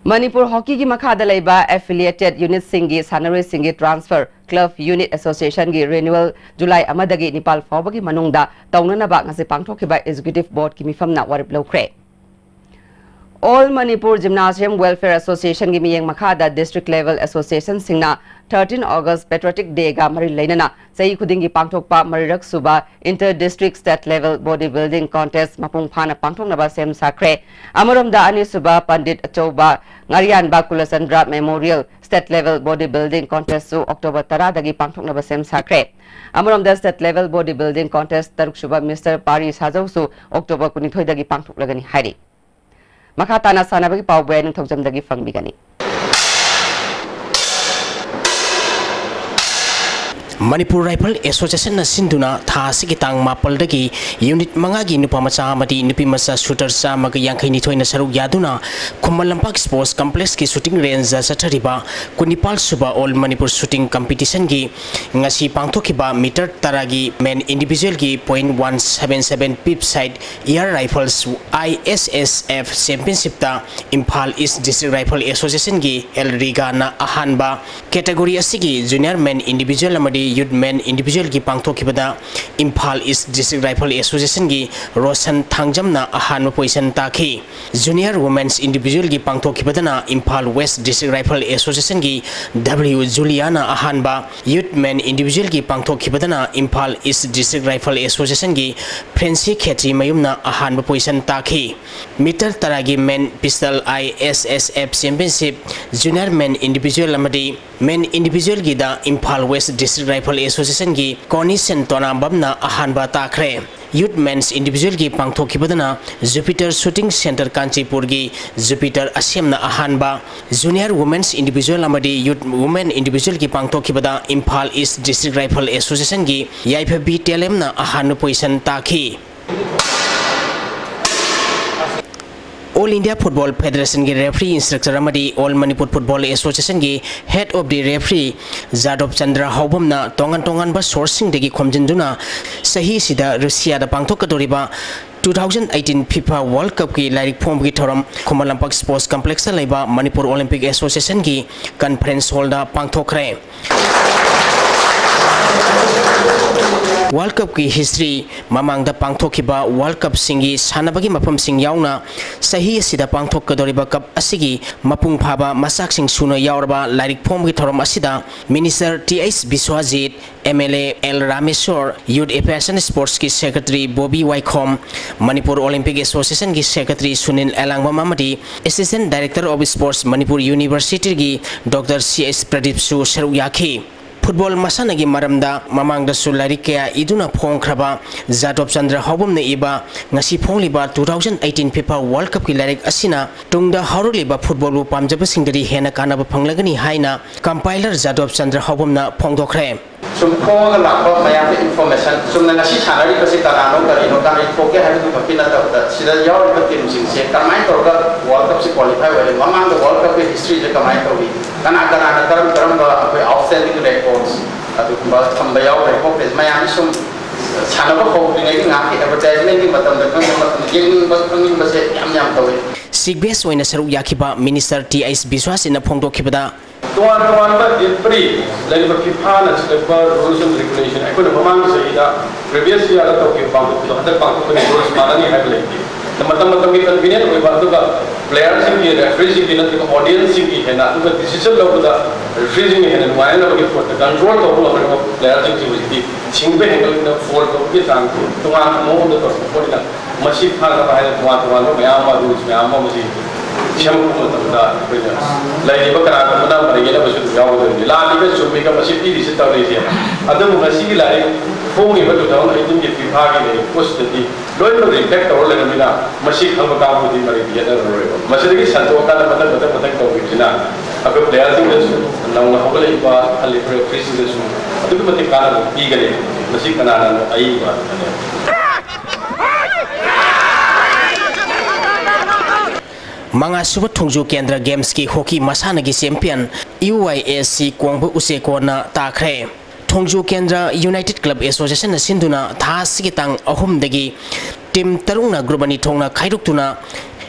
ꯃꯅꯤꯄꯨꯔ ꯍꯣꯀꯤꯒꯤ ꯃꯈꯥꯗ ꯂꯩꯕ affiliated unitꯁꯤꯡꯒꯤ ꯁꯥꯟꯅꯔꯣꯏꯁꯤꯡꯒꯤ transfer club unit associationꯒꯤ renewal July ꯑꯃꯗꯒꯤ ꯅꯤꯄꯥꯜ ꯐꯥꯎꯕꯒꯤ ꯃꯅꯨꯡꯗ ꯇꯧꯅꯅꯕ ꯉꯁꯤ ꯄꯥꯡꯊꯣꯛꯈꯤꯕ executive boardꯀꯤ ꯃꯤꯐꯝꯅ ꯋꯥꯔꯦꯞ ꯂꯧꯈ꯭ꯔꯦ꯫ All Manipur Gymnasium Welfare Associationꯒꯤ ꯃꯤꯠꯌꯦꯡ ꯃꯈꯥꯗ district level associationꯁꯤꯡꯅ thirteen August Patriotic Dayꯒ ꯃꯔꯤ ꯂꯩꯅꯅ ꯆꯍꯤ ꯈꯨꯗꯤꯡꯒꯤ ꯄꯥꯡꯊꯣꯛꯄ ꯃꯔꯤꯔꯛ ꯁꯨꯕ Inter District State Level Body Building Contest ꯃꯄꯨꯡ ꯐꯥꯅ ꯄꯥꯡꯊꯣꯛꯅꯕ ꯁꯦꯝ ꯁꯥꯈ꯭ꯔꯦ꯫ ꯑꯃꯔꯣꯝꯗ, ꯑꯅꯤꯁꯨꯕ ꯄꯟꯗꯤꯠ ꯑꯆꯧꯕ ꯉꯥꯔꯤꯌꯥꯟꯕ ꯀꯨꯂꯆꯟꯗ꯭ꯔ Memorial State Level Body Building Contestꯁꯨ October ꯇꯔꯥꯗꯒꯤ ꯄꯥꯡꯊꯣꯛꯅꯕ ꯁꯦꯝ ꯁꯥꯈ꯭ꯔꯦ꯫ ꯑꯃꯔꯣꯝꯗ, State Level Body Building Contest ꯇꯔꯨꯛꯁꯨꯕ Mister ꯄꯥꯔꯤ ꯁꯥꯖꯧꯁꯨ October ꯀꯨꯟꯅꯤꯊꯣꯏꯗꯒꯤ ꯄꯥꯡꯊꯣꯛꯂꯒꯅꯤ ꯍꯥꯏꯔꯤ꯫ ꯃꯈꯥ ꯇꯥꯅ ꯁꯥꯟꯅꯕꯒꯤ ꯄꯥꯎ ꯕꯣꯌꯥ ꯅꯤꯡꯊꯧꯖꯝꯗꯒꯤ ꯐꯪꯕꯤꯒꯅꯤ꯫ ꯃꯅꯤꯄꯨꯔ ꯔꯥꯏꯐꯜ ꯑꯦꯁꯣꯁꯤꯌꯦꯁꯟꯅ ꯁꯤꯟꯗꯨꯅ ꯊꯥ ꯑꯁꯤꯒꯤ ꯇꯥꯡ ꯃꯥꯄꯜꯗꯒꯤ ꯌꯨꯅꯤꯠ ꯃꯉꯥꯒꯤ ꯅꯨꯄꯥ ꯃꯆꯥ ꯑꯃꯗꯤ ꯅꯨꯄꯤ ꯃꯆꯥ ꯁꯨꯇꯔ ꯆꯥꯝꯃꯒ ꯌꯥꯡꯈꯩ ꯅꯤꯊꯣꯏꯅ ꯁꯔꯨꯛ ꯌꯥꯗꯨꯅ ꯈꯨꯃꯟ ꯂꯝꯄꯥꯛ ꯁ꯭ꯄꯣꯔꯠꯁ ꯀꯝꯄ꯭ꯂꯦꯛꯁꯀꯤ ꯁꯨꯇꯤꯡ ꯔꯦꯟꯖꯇ ꯆꯠꯊꯔꯤꯕ ꯀꯨꯟꯅꯤꯄꯥꯜ ꯁꯨꯕ ꯑꯣꯜ ꯃꯅꯤꯄꯨꯔ ꯁꯨꯇꯤꯡ ꯀꯝꯄꯤꯇꯤꯁꯟꯒꯤ ꯉꯁꯤ ꯄꯥꯡꯊꯣꯛꯈꯤꯕ ꯃꯤꯇꯔ ꯇꯔꯥꯒꯤ ꯃꯦꯟ ꯏꯟꯗꯤꯚꯤꯖꯨꯋꯦꯜꯒꯤ point one seven seven peep sight air rifles, ISSF ꯆꯦꯝꯄꯤꯌꯟꯁꯤꯞꯇ ꯏꯝꯐꯥꯜ ꯏꯁ ꯗꯤꯁꯇ꯭ꯔꯤꯛ ꯔꯥꯏꯐꯜ ꯑꯦꯁꯣꯁꯤꯌꯦꯁꯟꯒꯤ ꯑꯦꯜ ꯔꯤꯒꯥꯅ ꯑꯍꯥꯟꯕ ꯀꯦꯇꯦꯒꯣꯔꯤ ꯑꯁꯤꯒꯤ ꯖꯨꯅꯤꯌꯔ ꯃꯦꯟ ꯏꯟꯗꯤꯚꯤꯖꯨꯋꯦꯜ ꯑꯃꯗꯤ Youth Men Individualꯒꯤ ꯄꯥꯡꯊꯣꯛꯈꯤꯕꯗ Imphal East District Rifle Associationꯒꯤ Roshan ꯊꯥꯡꯖꯝꯅ ꯑꯍꯥꯟꯕ position ꯇꯥꯈꯤ꯫ Junior Women's Individualꯒꯤ ꯄꯥꯡꯊꯣꯛꯈꯤꯕꯗꯅ Imphal West District Rifle Associationꯒꯤ W ꯖꯨꯂꯤꯌꯥꯅ ꯑꯍꯥꯟꯕ, Youth Men Individualꯒꯤ ꯄꯥꯡꯊꯣꯛꯈꯤꯕꯗꯅ Imphal East District Rifle Associationꯒꯤ ꯐ꯭ꯔꯦꯟꯁꯤ ꯈꯦꯇ꯭ꯔꯤꯃꯌꯨꯝꯅ ꯑꯍꯥꯟꯕ position ꯇꯥꯈꯤ꯫ Meter ꯇꯔꯥꯒꯤ Men Pistol I S S F Championship, Junior Men Individual ꯑꯃꯗꯤ Men Individualꯒꯤꯗ Imphal West District Rifle Associationꯒꯤ ꯀꯣꯅꯤ ꯁꯦꯟꯇꯣꯅꯥꯕꯝꯅ ꯑꯍꯥꯟꯕ ꯇꯥꯈ꯭ꯔꯦ꯫ Youth Men's Individualꯒꯤ ꯄꯥꯡꯊꯣꯛꯈꯤꯕꯗꯅ Jupiter Shooting Centre ꯀꯥꯟꯆꯤꯄꯨꯔꯒꯤ Jupiter ꯑꯁꯦꯝꯅ ꯑꯍꯥꯟꯕ, Junior Women's Individual ꯑꯃꯗꯤ Youth Women Individualꯒꯤ ꯄꯥꯡꯊꯣꯛꯈꯤꯕꯗ Imphal East District Rifle Associationꯒꯤ ꯌꯥꯏꯐꯕꯤ ꯇꯦꯂꯦꯝꯅ ꯑꯍꯥꯟꯕ position ꯇꯥꯈꯤ꯫ All India Football Federationꯒꯤ referee instructor ꯑꯃꯗꯤ All Manipur Football Associationꯒꯤ Head of the Referee ꯖꯥꯗꯣꯕ Chandra ꯍꯥꯎꯕꯝꯅ ꯇꯣꯉꯥꯟ ꯇꯣꯉꯥꯟꯕ sourceꯁꯤꯡꯗꯒꯤ ꯈꯣꯝꯖꯤꯟꯗꯨꯅ ꯆꯍꯤꯁꯤꯗ ꯔꯨꯁꯤꯌꯥꯗ ꯄꯥꯡꯊꯣꯛꯀꯗꯧꯔꯤꯕ two thousand eighteen FIFA World Cupꯀꯤ ꯂꯥꯏꯔꯤꯛ ꯐꯣꯡꯕꯒꯤ ꯊꯧꯔꯝ Khuman Lampak Sports Complexꯇ ꯂꯩꯕ Manipur Olympic Associationꯒꯤ conference hallꯗ ꯄꯥꯡꯊꯣꯛꯈ꯭ꯔꯦ꯫ World Cupꯀꯤ history, ꯃꯃꯥꯡꯗ ꯄꯥꯡꯊꯣꯛꯈꯤꯕ World Cupꯁꯤꯡꯒꯤ ꯁꯥꯟꯅꯕꯒꯤ ꯃꯐꯝꯁꯤꯡ ꯌꯥꯎꯅ ꯆꯍꯤ ꯑꯁꯤꯗ ꯄꯥꯡꯊꯣꯛꯀꯗꯧꯔꯤꯕ cup ꯑꯁꯤꯒꯤ ꯃꯄꯨꯡ ꯐꯥꯕ ꯃꯆꯥꯛꯁꯤꯡ ꯁꯨꯅ ꯌꯥꯎꯔꯕ ꯂꯥꯏꯔꯤꯛ ꯐꯣꯡꯕꯒꯤ ꯊꯧꯔꯝ ꯑꯁꯤꯗ Minister Th ꯕꯤꯁ꯭ꯋꯥꯖꯤꯠ, MLA L Rameshwor, Youth Affairs and Sportsꯀꯤ Secretary Bobby ꯋꯥꯏꯈꯣꯝ, Manipur Olympic Associationꯒꯤ Secretary ꯁꯨꯅꯤꯜ ꯑꯦꯂꯥꯡꯕꯝ ꯑꯃꯗꯤ Assistant Director of Sports Manipur Universityꯒꯤ Doctor C H ꯄ꯭ꯔꯗꯤꯞꯁꯨ ꯁꯔꯨꯛ ꯌꯥꯈꯤ꯫ Football ꯃꯁꯥꯟꯅꯒꯤ ꯃꯔꯝꯗ ꯃꯃꯥꯡꯗꯁꯨ ꯂꯥꯏꯔꯤꯛ ꯀꯌꯥ ꯏꯗꯨꯅ ꯐꯣꯡꯈ꯭ꯔꯕ ꯖꯥꯗꯣꯕ ꯆꯟꯗ꯭ꯔ ꯍꯥꯎꯕꯝꯅ ꯏꯕ ꯉꯁꯤ ꯐꯣꯡꯂꯤꯕ two thousand eighteen FIFA World Cupꯀꯤ ꯂꯥꯏꯔꯤꯛ ꯑꯁꯤꯅ ꯇꯨꯡꯗ ꯍꯧꯔꯛꯂꯤꯕ footballꯕꯨ ꯄꯥꯝꯖꯕꯁꯤꯡꯗꯗꯤ ꯍꯦꯟꯅ ꯀꯥꯟꯅꯕ ꯐꯪꯂꯒꯅꯤ ꯍꯥꯏꯅ compiler ꯖꯥꯗꯣꯕ ꯆꯟꯗ꯭ꯔ ꯍꯥꯎꯕꯝꯅ ꯐꯣꯡꯗꯣꯛꯈ꯭ꯔꯦ꯫ ꯁꯨꯝ ꯐꯣꯡꯉꯒ ꯂꯥꯛꯄ ꯃꯌꯥꯝꯗ information, ꯆꯨꯝꯅ ꯉꯁꯤ ꯁꯥꯟꯅꯔꯤꯕꯁꯤ ꯀꯅꯥꯅꯣ, ꯀꯔꯤꯅꯣ, ꯀꯔꯤ ꯊꯣꯛꯀꯦ ꯍꯥꯏꯕꯗꯨ ꯈꯛꯀꯤ ꯅꯠꯇꯕꯗ, ꯁꯤꯗ ꯌꯥꯎꯔꯤꯕ teamꯁꯤꯡꯁꯦ ꯀꯔꯝꯍꯥꯏꯅ ꯇꯧꯔꯒ World Cupꯁꯤ qualify ꯑꯣꯏꯔꯦ, ꯃꯃꯥꯡꯗ World Cupꯀꯤ historyꯁꯦ ꯀꯃꯥꯏꯅ ꯇꯧꯔꯤ, ꯀꯅꯥ ꯀꯅꯥꯅ ꯀꯔꯝ ꯀꯔꯝꯕ ꯑꯩꯈꯣꯏ outstanding records ꯑꯗꯨꯒꯨꯝꯕ ꯊꯝꯕ ꯌꯥꯎꯔꯦ ꯈꯣꯠꯂꯦ, ꯃꯌꯥꯝꯁꯤ ꯁꯨꯝ ꯁꯥꯟꯅꯕ ꯍꯧꯗ꯭ꯔꯤꯉꯩꯒꯤ ꯉꯥꯏꯍꯥꯛꯀꯤ advertisementꯀꯤ ꯃꯇꯝꯗ ꯈꯪꯗꯦ, ꯃꯇꯝꯗ ꯌꯦꯡꯅꯤꯡꯕ ꯈꯪꯅꯤꯡꯕꯁꯦ ꯌꯥꯝ ꯌꯥꯝ ꯇꯧꯋꯤ꯫ Chief guest ꯑꯣꯏꯅ ꯁꯔꯨꯛ ꯌꯥꯈꯤꯕ Minister Th ꯕꯤꯁ꯭ꯋꯥꯖꯤꯠꯅ ꯐꯣꯡꯗꯣꯛꯈꯤꯕꯗ, ꯇꯣꯉꯥꯟ ꯇꯣꯉꯥꯟꯕ ꯑꯦꯄ꯭ꯔꯤ ꯂꯩꯔꯤꯕ ꯐꯤꯐꯥꯅ ꯁꯤꯜꯂꯛꯄ rules and regulation, ꯑꯩꯈꯣꯏꯅ ꯃꯃꯥꯡꯒꯤ ꯆꯍꯤꯗ previous year ꯇꯧꯈꯤꯕ ꯄꯥꯡꯊꯣꯛꯄꯗꯣ ꯍꯟꯗꯛ ꯄꯥꯡꯊꯣꯛꯀꯅꯤ, rules ꯃꯥꯟꯅꯅꯤ ꯍꯥꯏꯕ ꯂꯩꯇꯦ꯫ ꯃꯇꯝ ꯃꯇꯝꯒꯤ convenient ꯑꯣꯏꯕ, ꯑꯗꯨꯒ playerꯁꯤꯡꯒꯤ, refereeꯁꯤꯡꯒꯤ ꯅꯠꯇ꯭ꯔꯒ audienceꯁꯤꯡꯒꯤ ꯍꯦꯟꯅ, ꯑꯗꯨꯒ decision ꯂꯧꯕꯗ refereeꯁꯤꯡꯅ ꯍꯦꯟꯅ ꯅꯨꯡꯉꯥꯏꯅꯕꯒꯤ ꯄꯣꯠꯇ control ꯇꯧꯕ ꯉꯝꯂꯕ playerꯁꯤꯡꯁꯤ ꯍꯧꯖꯤꯛꯇꯤ ꯁꯤꯡꯕ ꯍꯦꯟꯒꯠꯂꯛꯇꯅ foul ꯇꯧꯕꯒꯤ ꯆꯥꯡꯁꯤ ꯇꯣꯉꯥꯟꯕ ꯃꯑꯣꯡꯗ ꯇꯧꯔꯛꯄ ꯄꯣꯠꯅꯤꯅ, ꯃꯁꯤ ꯐꯅꯕ ꯍꯥꯏꯅ ꯇꯣꯉꯥꯟ ꯇꯣꯉꯥꯟꯕ ꯃꯌꯥꯝ ꯑꯃ, rules ꯃꯌꯥꯝ ꯑꯃ ꯃꯁꯤ ꯁꯦꯝꯃꯛꯄ ꯃꯇꯝꯗ ꯑꯩꯈꯣꯏꯅ ꯂꯩꯔꯤꯕ ꯀꯅꯥꯒꯨꯝꯕꯅ ꯃꯔꯩ ꯌꯦꯠꯅꯕꯁꯨ ꯑꯗꯨꯝ ꯌꯥꯎꯒꯗꯣꯏꯅꯤ꯫ ꯂꯥꯜꯂꯤꯕ ꯆꯨꯝꯃꯤꯒ ꯃꯁꯤ ꯄꯤꯔꯤꯁꯦ ꯇꯧꯔꯤꯁꯦ꯫ ꯑꯗꯨꯕꯨ ꯉꯁꯤꯒꯤ ꯂꯥꯏꯔꯤꯛ ꯐꯣꯡꯉꯤꯕ two thousand eighteenꯒꯤ ꯐꯤꯐꯥꯒꯤ ꯂꯩꯔꯤꯕ ꯄꯣꯠꯁꯤꯗꯗꯤ ꯂꯣꯏꯅꯃꯛ reflect ꯇꯧꯔ ꯂꯩꯔꯕꯅꯤꯅ ꯃꯁꯤ ꯈꯪꯕ ꯀꯥꯡꯕꯨꯗꯤ ꯃꯔꯩ ꯌꯦꯠꯅꯔꯔꯣꯏꯕ꯫ ꯃꯁꯤꯗꯒꯤ ꯁꯟꯗꯣꯛꯑꯀꯥꯟꯗ ꯃꯊꯪ ꯃꯊꯪ ꯃꯊꯪ ꯇꯧꯈꯤꯕꯁꯤꯅ ꯑꯩꯈꯣꯏ playerꯁꯤꯡꯗꯁꯨ, ꯅꯧꯅ ꯍꯧꯒꯠꯂꯛꯏꯕ ꯈꯜꯂꯤꯕ refereeꯁꯤꯡꯗꯁꯨ ꯑꯗꯨꯛꯀꯤ ꯃꯇꯤꯛ ꯀꯥꯟꯅꯕ ꯄꯤꯒꯅꯤ꯫ ꯃꯁꯤ ꯀꯅꯥꯅ ꯑꯏꯕ ꯍꯥꯏꯅ ꯃꯉꯥꯁꯨꯕ ꯊꯣꯡꯖꯨ ꯀꯦꯟꯗ꯭ꯔ ꯒꯦꯝꯁꯀꯤ ꯍꯣꯀꯤ ꯃꯁꯥꯟꯅꯒꯤ champion U Y A C Kongba ꯎꯆꯦꯀꯣꯟꯅ ꯇꯥꯈ꯭ꯔꯦ꯫ ꯊꯣꯡꯖꯨ ꯀꯦꯟꯗ꯭ꯔ ꯌꯨꯅꯥꯏꯇꯦꯗ ꯀ꯭ꯂꯕ ꯑꯦꯁꯣꯁꯤꯌꯦꯁꯟꯅ ꯁꯤꯟꯗꯨꯅ ꯊꯥ ꯑꯁꯤꯒꯤ ꯇꯥꯡ ꯑꯍꯨꯝꯗꯒꯤ ꯇꯤꯝ ꯇꯔꯨꯛꯅ ꯒ꯭ꯔꯨꯞ ꯑꯅꯤ ꯊꯣꯛꯅ ꯈꯥꯏꯗꯣꯛꯇꯨꯅ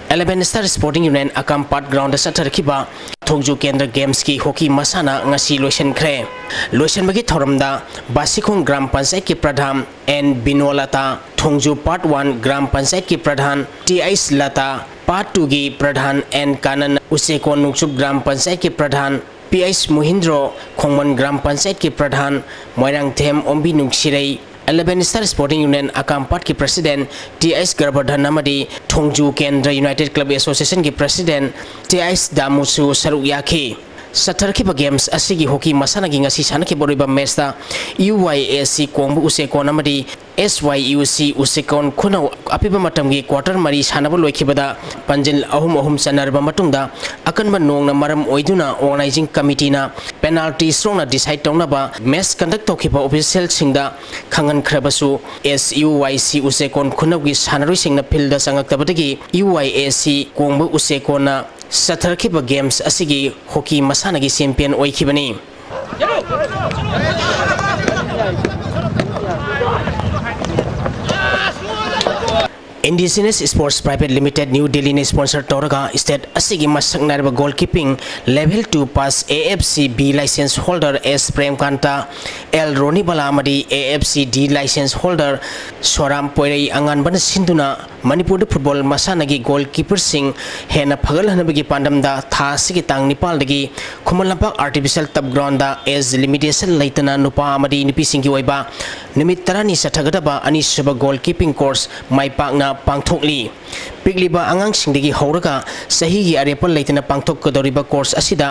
eleven star sporting union Akampat ground ꯆꯠꯊꯔꯛꯈꯤꯕ ꯊꯣꯡꯖꯨ ꯀꯦꯟꯗ꯭ꯔ ꯒꯦꯝꯁꯀꯤ ꯍꯣꯀꯤ ꯃꯁꯥꯟꯅ ꯉꯁꯤ ꯂꯣꯏꯁꯤꯟꯈ꯭ꯔꯦ꯫ ꯂꯣꯏꯁꯤꯟꯕꯒꯤ ꯊꯧꯔꯝꯗ ꯕꯥꯁꯤꯈꯣꯡ ꯒ꯭ꯔꯥꯝ ꯄꯟꯆꯥꯌꯠꯀꯤ ꯄ꯭ꯔꯙꯥꯟ and ꯕꯤꯅꯣꯂꯇꯥ, Thongju part one gram ꯄꯟꯆꯥꯌꯠꯀꯤ ꯄ꯭ꯔꯙꯥꯟ ꯇꯤ ꯑꯩꯆ ꯂꯇꯥ, ꯄꯥꯔꯠ ꯇꯨꯒꯤ ꯄ꯭ꯔꯙꯥꯟ ꯑꯦꯟ ꯀꯥꯅꯟ, ꯎꯆꯦꯀꯣꯟ ꯅꯣꯡꯆꯨꯞ ꯒ꯭ꯔꯥꯝ ꯄꯟꯆꯥꯌꯠꯀꯤ ꯄ꯭ꯔꯙꯥꯟ ꯄꯤ ꯑꯩꯆ ꯃꯣꯍꯤꯟꯗ꯭ꯔꯣ, ꯈꯣꯡꯃꯟ ꯒ꯭ꯔꯥꯝ ꯄꯟꯆꯥꯌꯠꯀꯤ ꯄ꯭ꯔꯙꯥꯟ Moirangthem Ombi Nungshirei, eleven star sporting union ꯑꯀꯥꯝꯄꯥꯠꯀꯤ ꯄ꯭ꯔꯁꯤꯗꯦꯟ ꯇꯤ ꯑꯩꯆ ꯒꯔꯕꯔꯙꯟ ꯑꯃꯗꯤ ꯊꯣꯡꯖꯨ ꯀꯦꯟꯗ꯭ꯔ ꯌꯨꯅꯥꯏꯇꯦꯗ ꯀ꯭ꯂꯕ ꯑꯦꯁꯣꯁꯤꯌꯦꯁꯟꯒꯤ ꯄ꯭ꯔꯁꯤꯗꯦꯟ ꯇꯤ ꯑꯩꯆ ꯗꯥꯃꯨꯁꯨ ꯁꯔꯨꯛ ꯌꯥꯈꯤ꯫ ꯆꯠꯊꯔꯛꯈꯤꯕ ꯒꯦꯝꯁ ꯑꯁꯤꯒꯤ ꯍꯣꯀꯤ ꯃꯁꯥꯟꯅꯒꯤ ꯉꯁꯤ ꯁꯥꯟꯅꯈꯤꯕ ꯑꯔꯣꯏꯕ ꯃꯦꯆꯇ ꯌꯨ ꯋꯥꯏ ꯑꯦ ꯁꯤ ꯀꯣꯡꯕ ꯎꯆꯦꯀꯣꯟ ꯑꯃꯗꯤ ꯑꯦꯁ ꯋꯥꯏ ꯌꯨ ꯁꯤ ꯎꯆꯦꯀꯣꯟ ꯈꯨꯅꯧ ꯑꯄꯤꯕ ꯃꯇꯝꯒꯤ ꯀ꯭ꯋꯥꯇꯔ ꯃꯔꯤ ꯁꯥꯟꯅꯕ ꯂꯣꯏꯈꯤꯕꯗ ꯄꯟꯖꯤꯜ ꯑꯍꯨꯝ ꯑꯍꯨꯝ ꯆꯟꯅꯔꯕ ꯃꯇꯨꯡꯗ, ꯑꯀꯟꯕ ꯅꯣꯡꯅ ꯃꯔꯝ ꯑꯣꯏꯗꯨꯅ ꯑꯣꯔꯒꯅꯥꯏꯖꯤꯡ ꯀꯃꯤꯇꯤꯅ ꯄꯦꯅꯥꯜꯇꯤ ꯁ꯭ꯇ꯭ꯔꯣꯛꯅ ꯗꯤꯁꯥꯏꯗ ꯇꯧꯅꯕ ꯃꯦꯆ ꯀꯟꯗꯛ ꯇꯧꯈꯤꯕ ꯑꯣꯐꯤꯁꯤꯌꯦꯜꯁꯤꯡꯗ ꯈꯪꯍꯟꯈ꯭ꯔꯕꯁꯨ, ꯑꯦꯁ ꯌꯨ ꯋꯥꯏ ꯁꯤ ꯎꯆꯦꯀꯣꯟ ꯈꯨꯅꯧꯒꯤ ꯁꯥꯟꯅꯔꯣꯏꯁꯤꯡꯅ ꯐꯤꯜꯗ ꯆꯪꯉꯛꯇꯕꯗꯒꯤ U Y A C Kongba ꯎꯆꯦꯀꯣꯟꯅ ꯆꯠꯊꯔꯛꯈꯤꯕ ꯒꯦꯝꯁ ꯑꯁꯤꯒꯤ ꯍꯣꯀꯤ ꯃꯁꯥꯟꯅꯒꯤ ꯆꯦꯝꯄꯤꯌꯟ ꯑꯣꯏꯈꯤꯕꯅꯤ꯫ Indigenous Sports Private Limited, New Delhi ꯅ sponsor ꯇꯧꯔꯒ state ꯑꯁꯤꯒꯤ ꯃꯁꯛ ꯅꯥꯏꯔꯕ goalkeeping level two pass A F C B license holder S ꯄ꯭ꯔꯦꯝꯀꯥꯟꯇ, L Ronibala ꯑꯃꯗꯤ A F C D license holder ꯁꯣꯔꯥꯝ ꯄꯣꯏꯔꯩ ꯑꯉꯥꯟꯕꯅ ꯁꯤꯟꯗꯨꯅ ꯃꯅꯤꯄꯨꯔꯗ football ꯃꯁꯥꯟꯅꯒꯤ goalkeeperꯁꯤꯡ ꯍꯦꯟꯅ ꯐꯒꯠꯍꯟꯅꯕꯒꯤ ꯄꯥꯟꯗꯝꯗ ꯊꯥ ꯑꯁꯤꯒꯤ ꯇꯥꯡ ꯅꯤꯄꯥꯜꯗꯒꯤ Khuman Lampak artificial turf groundꯗ age limitation ꯂꯩꯇꯅ ꯅꯨꯄꯥ ꯑꯃꯗꯤ ꯅꯨꯄꯤꯁꯤꯡꯒꯤ ꯑꯣꯏꯕ ꯅꯨꯃꯤꯠ ꯇꯔꯥꯅꯤ ꯆꯠꯊꯒꯗꯕ ꯑꯅꯤꯁꯨꯕ goalkeeping course ꯃꯥꯏ ꯄꯥꯛꯅ ꯄꯥꯡꯊꯣꯛꯂꯤ꯫ ꯄꯤꯛꯂꯤꯕ ꯑꯉꯥꯡꯁꯤꯡꯗꯒꯤ ꯍꯧꯔꯒ ꯆꯍꯤꯒꯤ ꯑꯔꯦꯞꯄ ꯂꯩꯇꯅ ꯄꯥꯡꯊꯣꯛꯀꯗꯧꯔꯤꯕ course ꯑꯁꯤꯗ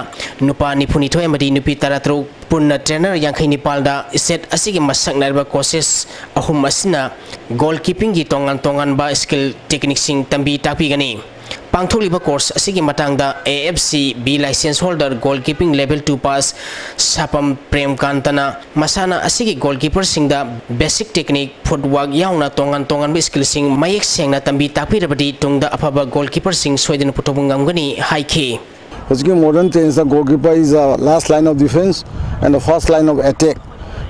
ꯅꯨꯄꯥ ꯅꯤꯐꯨꯅꯤꯊꯣꯏ ꯑꯃꯗꯤ ꯅꯨꯄꯤ ꯇꯔꯥꯇꯔꯨꯛ, ꯄꯨꯟꯅ trainer ꯌꯥꯡꯈꯩ ꯅꯤꯄꯥꯜꯗ state ꯑꯁꯤꯒꯤ ꯃꯁꯛ ꯅꯥꯏꯔꯕ coaches ꯑꯍꯨꯝ ꯑꯁꯤꯅ goalkeepingꯒꯤ ꯇꯣꯉꯥꯟ ꯇꯣꯉꯥꯟꯕ skill techniqueꯁꯤꯡ ꯇꯝꯕꯤ ꯇꯥꯛꯄꯤꯒꯅꯤ꯫ ꯄꯥꯡꯊꯣꯛꯂꯤꯕ course ꯑꯁꯤꯒꯤ ꯃꯇꯥꯡꯗ A F C B license holder goalkeeping level two pass ꯁꯥꯄꯝ ꯄ꯭ꯔꯦꯝꯀꯥꯟꯇꯅ ꯃꯁꯥꯟꯅ ꯑꯁꯤꯒꯤ goalkeeperꯁꯤꯡꯗ basic technique, footwork ꯌꯥꯎꯅ ꯇꯣꯉꯥꯟ ꯇꯣꯉꯥꯟꯕ skillꯁꯤꯡ ꯃꯌꯦꯛ ꯁꯦꯡꯅ ꯇꯝꯕꯤ ꯇꯥꯛꯄꯤꯔꯕꯗꯤ ꯇꯨꯡꯗ ꯑꯐꯕ goalkeeperꯁꯤꯡ ꯁꯣꯏꯗꯅ ꯄꯨꯊꯣꯛꯄ ꯉꯝꯒꯅꯤ ꯍꯥꯏꯈꯤ꯫ ꯍꯧꯖꯤꯛꯀꯤ modern tennisꯇ goalkeeper is the last line of defense and the first line of attack꯫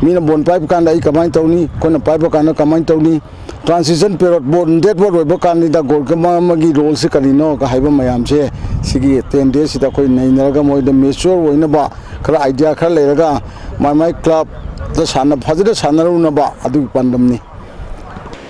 ꯃꯤꯅ ball ꯄꯥꯏꯕ ꯀꯥꯟꯗ ꯑꯩ ꯀꯃꯥꯏꯅ ꯇꯧꯅꯤ, ꯑꯩꯈꯣꯏꯅ ꯄꯥꯏꯕ ꯀꯥꯟꯗ ꯀꯃꯥꯏꯅ ꯇꯧꯅꯤ, transition period, ball, dead ball ꯑꯣꯏꯕ ꯀꯥꯟꯗ goalkeeper ꯑꯃꯒꯤ roleꯁꯤ ꯀꯔꯤꯅꯣ ꯍꯥꯏꯕ ꯃꯌꯥꯝꯁꯦ ꯁꯤꯒꯤ ten daysꯁꯤꯗ ꯑꯩꯈꯣꯏ ꯅꯩꯅꯔꯒ ꯃꯣꯏꯗ mature ꯑꯣꯏꯅꯕ, ꯈꯔ idea ꯈꯔ ꯂꯩꯔꯒ ꯃꯥꯏ ꯃꯥꯏ clubꯇ ꯁꯥꯟꯅ-, ꯐꯖꯅ ꯁꯥꯟꯅꯔꯨꯅꯕ ꯑꯗꯨꯒꯤ ꯄꯥꯟꯗꯝꯅꯤ꯫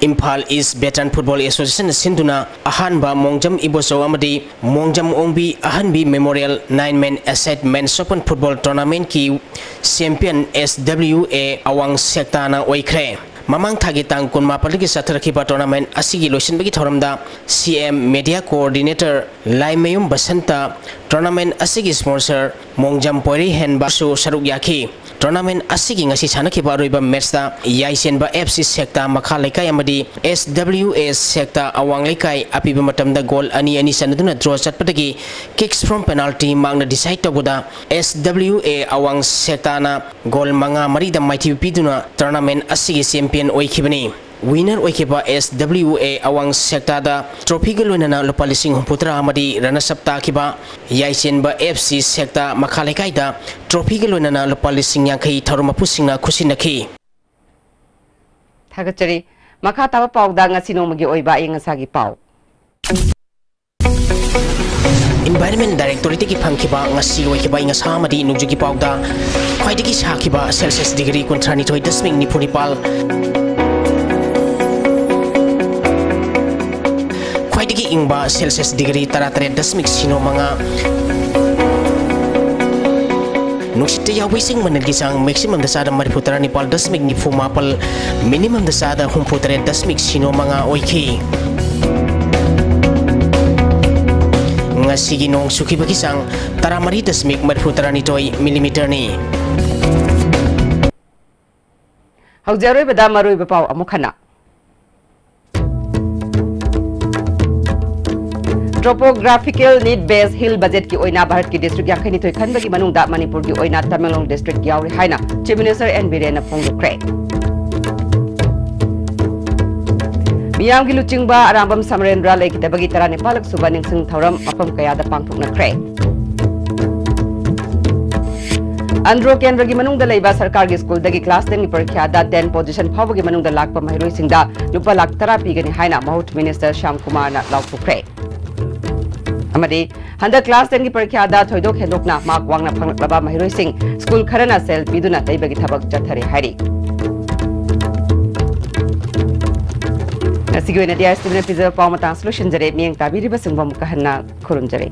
Imphal East Veteran Football Association ꯁꯤꯟꯗꯨꯅ ꯑꯍꯥꯟꯕ ꯃꯣꯡꯖꯝ ꯏꯕꯣꯆꯧ ꯑꯃꯗꯤ ꯃꯣꯡꯖꯝ ꯑꯣꯡꯕꯤ ꯑꯍꯟꯕꯤ Memorial nine man a side men's open football tournamentꯀꯤ champion S W A ꯑꯋꯥꯡ ꯁꯦꯛꯇꯥꯅ ꯑꯣꯏꯈ꯭ꯔꯦ꯫ ꯃꯃꯥꯡ ꯊꯥꯒꯤ ꯇꯥꯡ ꯀꯨꯟꯃꯥꯄꯜꯗꯒꯤ ꯆꯠꯊꯔꯛꯈꯤꯕ tournament ꯑꯁꯤꯒꯤ ꯂꯣꯏꯁꯤꯟꯕꯒꯤ ꯊꯧꯔꯝꯗ C M Media Coordinator Laimayum Basanta tournament ꯑꯁꯤꯒꯤ sponsor ꯃꯣꯡꯖꯝ ꯄꯣꯏꯔꯩ ꯍꯦꯟꯕꯁꯨ ꯁꯔꯨꯛ ꯌꯥꯈꯤ꯫ Tournament ꯑꯁꯤꯒꯤ ꯉꯁꯤ ꯁꯥꯟꯅꯈꯤꯕ ꯑꯔꯣꯏꯕ matchꯇ ꯌꯥꯏꯁꯦꯟꯕ F C ꯁꯦꯛꯇꯥ ꯃꯈꯥ ꯂꯩꯀꯥꯏ ꯑꯃꯗꯤ S W A ꯁꯦꯛꯇꯥ ꯑꯋꯥꯡ ꯂꯩꯀꯥꯏ ꯑꯄꯤꯕ ꯃꯇꯝꯗ goal ꯑꯅꯤ ꯑꯅꯤ ꯆꯟꯅꯗꯨꯅ draw ꯆꯠꯄꯗꯒꯤ kicks from penalty markꯅ decide ꯇꯧꯕꯗ S W A ꯑꯋꯥꯡ ꯁꯦꯛꯇꯥꯅ goal ꯃꯉꯥ ꯃꯔꯤꯗ ꯃꯥꯏꯊꯤꯕ ꯄꯤꯗꯨꯅ tournament ꯑꯁꯤꯒꯤ champion ꯑꯣꯏꯈꯤꯕꯅꯤ꯫ Winner ꯑꯣꯏꯈꯤꯕ S W A ꯑꯋꯥꯡ ꯁꯦꯛꯇꯥꯗ trophyꯒ ꯂꯣꯏꯅꯅ ꯂꯨꯄꯥ ꯂꯤꯁꯤꯡ ꯍꯨꯝꯐꯨꯇꯔꯥ ꯑꯃꯗꯤ runners up ꯇꯥꯈꯤꯕ ꯌꯥꯏꯁꯦꯟꯕ F C ꯁꯦꯛꯇꯥ ꯃꯈꯥ ꯂꯩꯀꯥꯏꯗ trophyꯒ ꯂꯣꯏꯅꯅ ꯂꯨꯄꯥ ꯂꯤꯁꯤꯡ ꯌꯥꯡꯈꯩ ꯊꯧꯔꯝ ꯃꯄꯨꯁꯤꯡꯅ ꯈꯨꯠꯁꯤꯟꯅꯈꯤ꯫ ꯊꯥꯒꯠꯆꯔꯤ꯫ ꯃꯈꯥ ꯇꯥꯕ ꯄꯥꯎꯗ ꯉꯁꯤ ꯅꯣꯡꯃꯒꯤ ꯑꯣꯏꯕ ꯑꯏꯪ ꯑꯁꯥꯒꯤ ꯄꯥꯎ꯫ Environment Directorate ꯇꯒꯤ ꯐꯪꯈꯤꯕ ꯉꯁꯤ ꯑꯣꯏꯈꯤꯕ ꯑꯏꯪ ꯑꯁꯥ ꯑꯃꯗꯤ ꯅꯣꯡꯖꯨꯒꯤ ꯄꯥꯎꯗ ꯈ꯭ꯋꯥꯏꯗꯒꯤ ꯁꯥꯈꯤꯕ Celsius degree ꯀꯨꯟꯊ꯭ꯔꯥꯅꯤꯊꯣꯏ ꯗꯁꯃꯤꯛ ꯅꯤꯐꯨ ꯅꯤꯄꯥꯜ, ꯈ꯭ꯋꯥꯏꯗꯒꯤ ꯏꯪꯕ Celsius degree ꯇꯔꯥꯇꯔꯦꯠ ꯗꯁꯃꯤꯛ ꯁꯤꯅꯣ ꯃꯉꯥ, ꯅꯨꯡꯁꯤꯠꯇ ꯌꯥꯎꯕ ꯏꯁꯤꯡ ꯃꯅꯤꯜꯒꯤ ꯆꯥꯡ maximum ꯗ ꯆꯥꯗ ꯃꯔꯤꯐꯨ ꯇꯔꯥꯅꯤꯄꯥꯜ ꯗꯁꯃꯤꯛ ꯅꯤꯐꯨ ꯃꯥꯄꯜ, minimum ꯗ ꯆꯥꯗ ꯍꯨꯝꯐꯨ ꯇꯔꯦꯠ ꯗꯁꯃꯤꯛ ꯁꯤꯅꯣ ꯃꯉꯥ ꯑꯣꯏꯈꯤ꯫ ꯉꯁꯤꯒꯤ ꯅꯣꯡ ꯆꯨꯈꯤꯕꯒꯤ ꯆꯥꯡ ꯇꯔꯥꯃꯔꯤ ꯗꯁꯃꯤꯛ ꯃꯔꯤꯐꯨ ꯇꯔꯥꯅꯤꯊꯣꯏ millimeterꯅꯤ꯫ ꯍꯧꯖꯤꯛ ꯑꯔꯣꯏꯕꯗ ꯃꯔꯨꯑꯣꯏꯕ ꯄꯥꯎ ꯑꯃꯨꯛ ꯍꯟꯅ꯫ Topographical need based hill budget ꯀꯤ ꯑꯣꯏꯅ ꯚꯥꯔꯠꯀꯤ district ꯌꯥꯡꯈꯩꯅꯤꯊꯣꯏ ꯈꯟꯕꯒꯤ ꯃꯅꯨꯡꯗ ꯃꯅꯤꯄꯨꯔꯒꯤ ꯑꯣꯏꯅ ꯇꯃꯦꯡꯂꯣꯡ district ꯌꯥꯎꯔꯤ ꯍꯥꯏꯅ Chief Minister N ꯕꯤꯔꯦꯟꯅ ꯐꯣꯡꯗꯣꯛꯈ꯭ꯔꯦ꯫ ꯃꯤꯌꯥꯝꯒꯤ ꯂꯨꯆꯤꯡꯕ ꯑꯔꯥꯝꯕꯝ ꯁꯃꯔꯦꯟꯗ꯭ꯔ ꯂꯩꯈꯤꯗꯕꯒꯤ ꯇꯔꯥꯅꯤꯄꯥꯜꯂꯛ ꯁꯨꯕ ꯅꯤꯡꯁꯤꯡ ꯊꯧꯔꯝ ꯃꯐꯝ ꯀꯌꯥꯗ ꯄꯥꯡꯊꯣꯛꯅꯈ꯭ꯔꯦ꯫ ꯑꯟꯗ꯭ꯔꯣ ꯀꯦꯟꯗ꯭ꯔꯒꯤ ꯃꯅꯨꯡꯗ ꯂꯩꯕ ꯁꯔꯀꯥꯔꯒꯤ ꯁ꯭ꯀꯨꯜꯗꯒꯤ class ten ꯒꯤ ꯄꯔꯤꯈ꯭ꯌꯥꯗ ten position ꯐꯥꯎꯕꯒꯤ ꯃꯅꯨꯡꯗ ꯂꯥꯛꯄ ꯃꯍꯩꯔꯣꯏꯁꯤꯡꯗ ꯂꯨꯄꯥ ꯂꯥꯈ ꯇꯔꯥ ꯄꯤꯒꯅꯤ ꯍꯥꯏꯅ ꯃꯍꯨꯠ minister ꯁ꯭ꯌꯥꯝ ꯀꯨꯃꯥꯔꯅ ꯂꯥꯎꯊꯣꯛꯈ꯭ꯔꯦ꯫ ꯑꯃꯗꯤ ꯍꯟꯗꯛ class ten ꯒꯤ ꯄꯔꯤꯈ꯭ꯌꯥꯗ ꯊꯣꯏꯗꯣꯛ ꯍꯦꯟꯗꯣꯛꯅ mark ꯋꯥꯡꯅ ꯐꯪꯂꯛꯂꯕ ꯃꯍꯩꯔꯣꯏꯁꯤꯡ ꯁ꯭ꯀꯨꯜ ꯈꯔꯅ ꯁꯦꯜ ꯄꯤꯗꯨꯅ ꯂꯩꯕꯒꯤ ꯊꯕꯛ ꯆꯠꯊꯔꯤ ꯍꯥꯏꯔꯤ꯫ ꯉꯁꯤꯒꯤ ꯑꯣꯏꯅꯗꯤ ꯑꯥꯏ ꯑꯦꯁ ꯇꯤ ꯚꯤꯅ ꯄꯤꯖꯕ ꯄꯥꯎ ꯃꯇꯥꯡꯁꯨ ꯂꯣꯏꯁꯤꯟꯖꯔꯦ꯫ ꯃꯤꯠꯌꯦꯡ ꯇꯥꯕꯤꯔꯤꯕꯁꯤꯡꯕꯨ ꯑꯃꯨꯛꯀ ꯍꯟꯅ ꯈꯨꯔꯨꯝꯖꯔꯤ꯫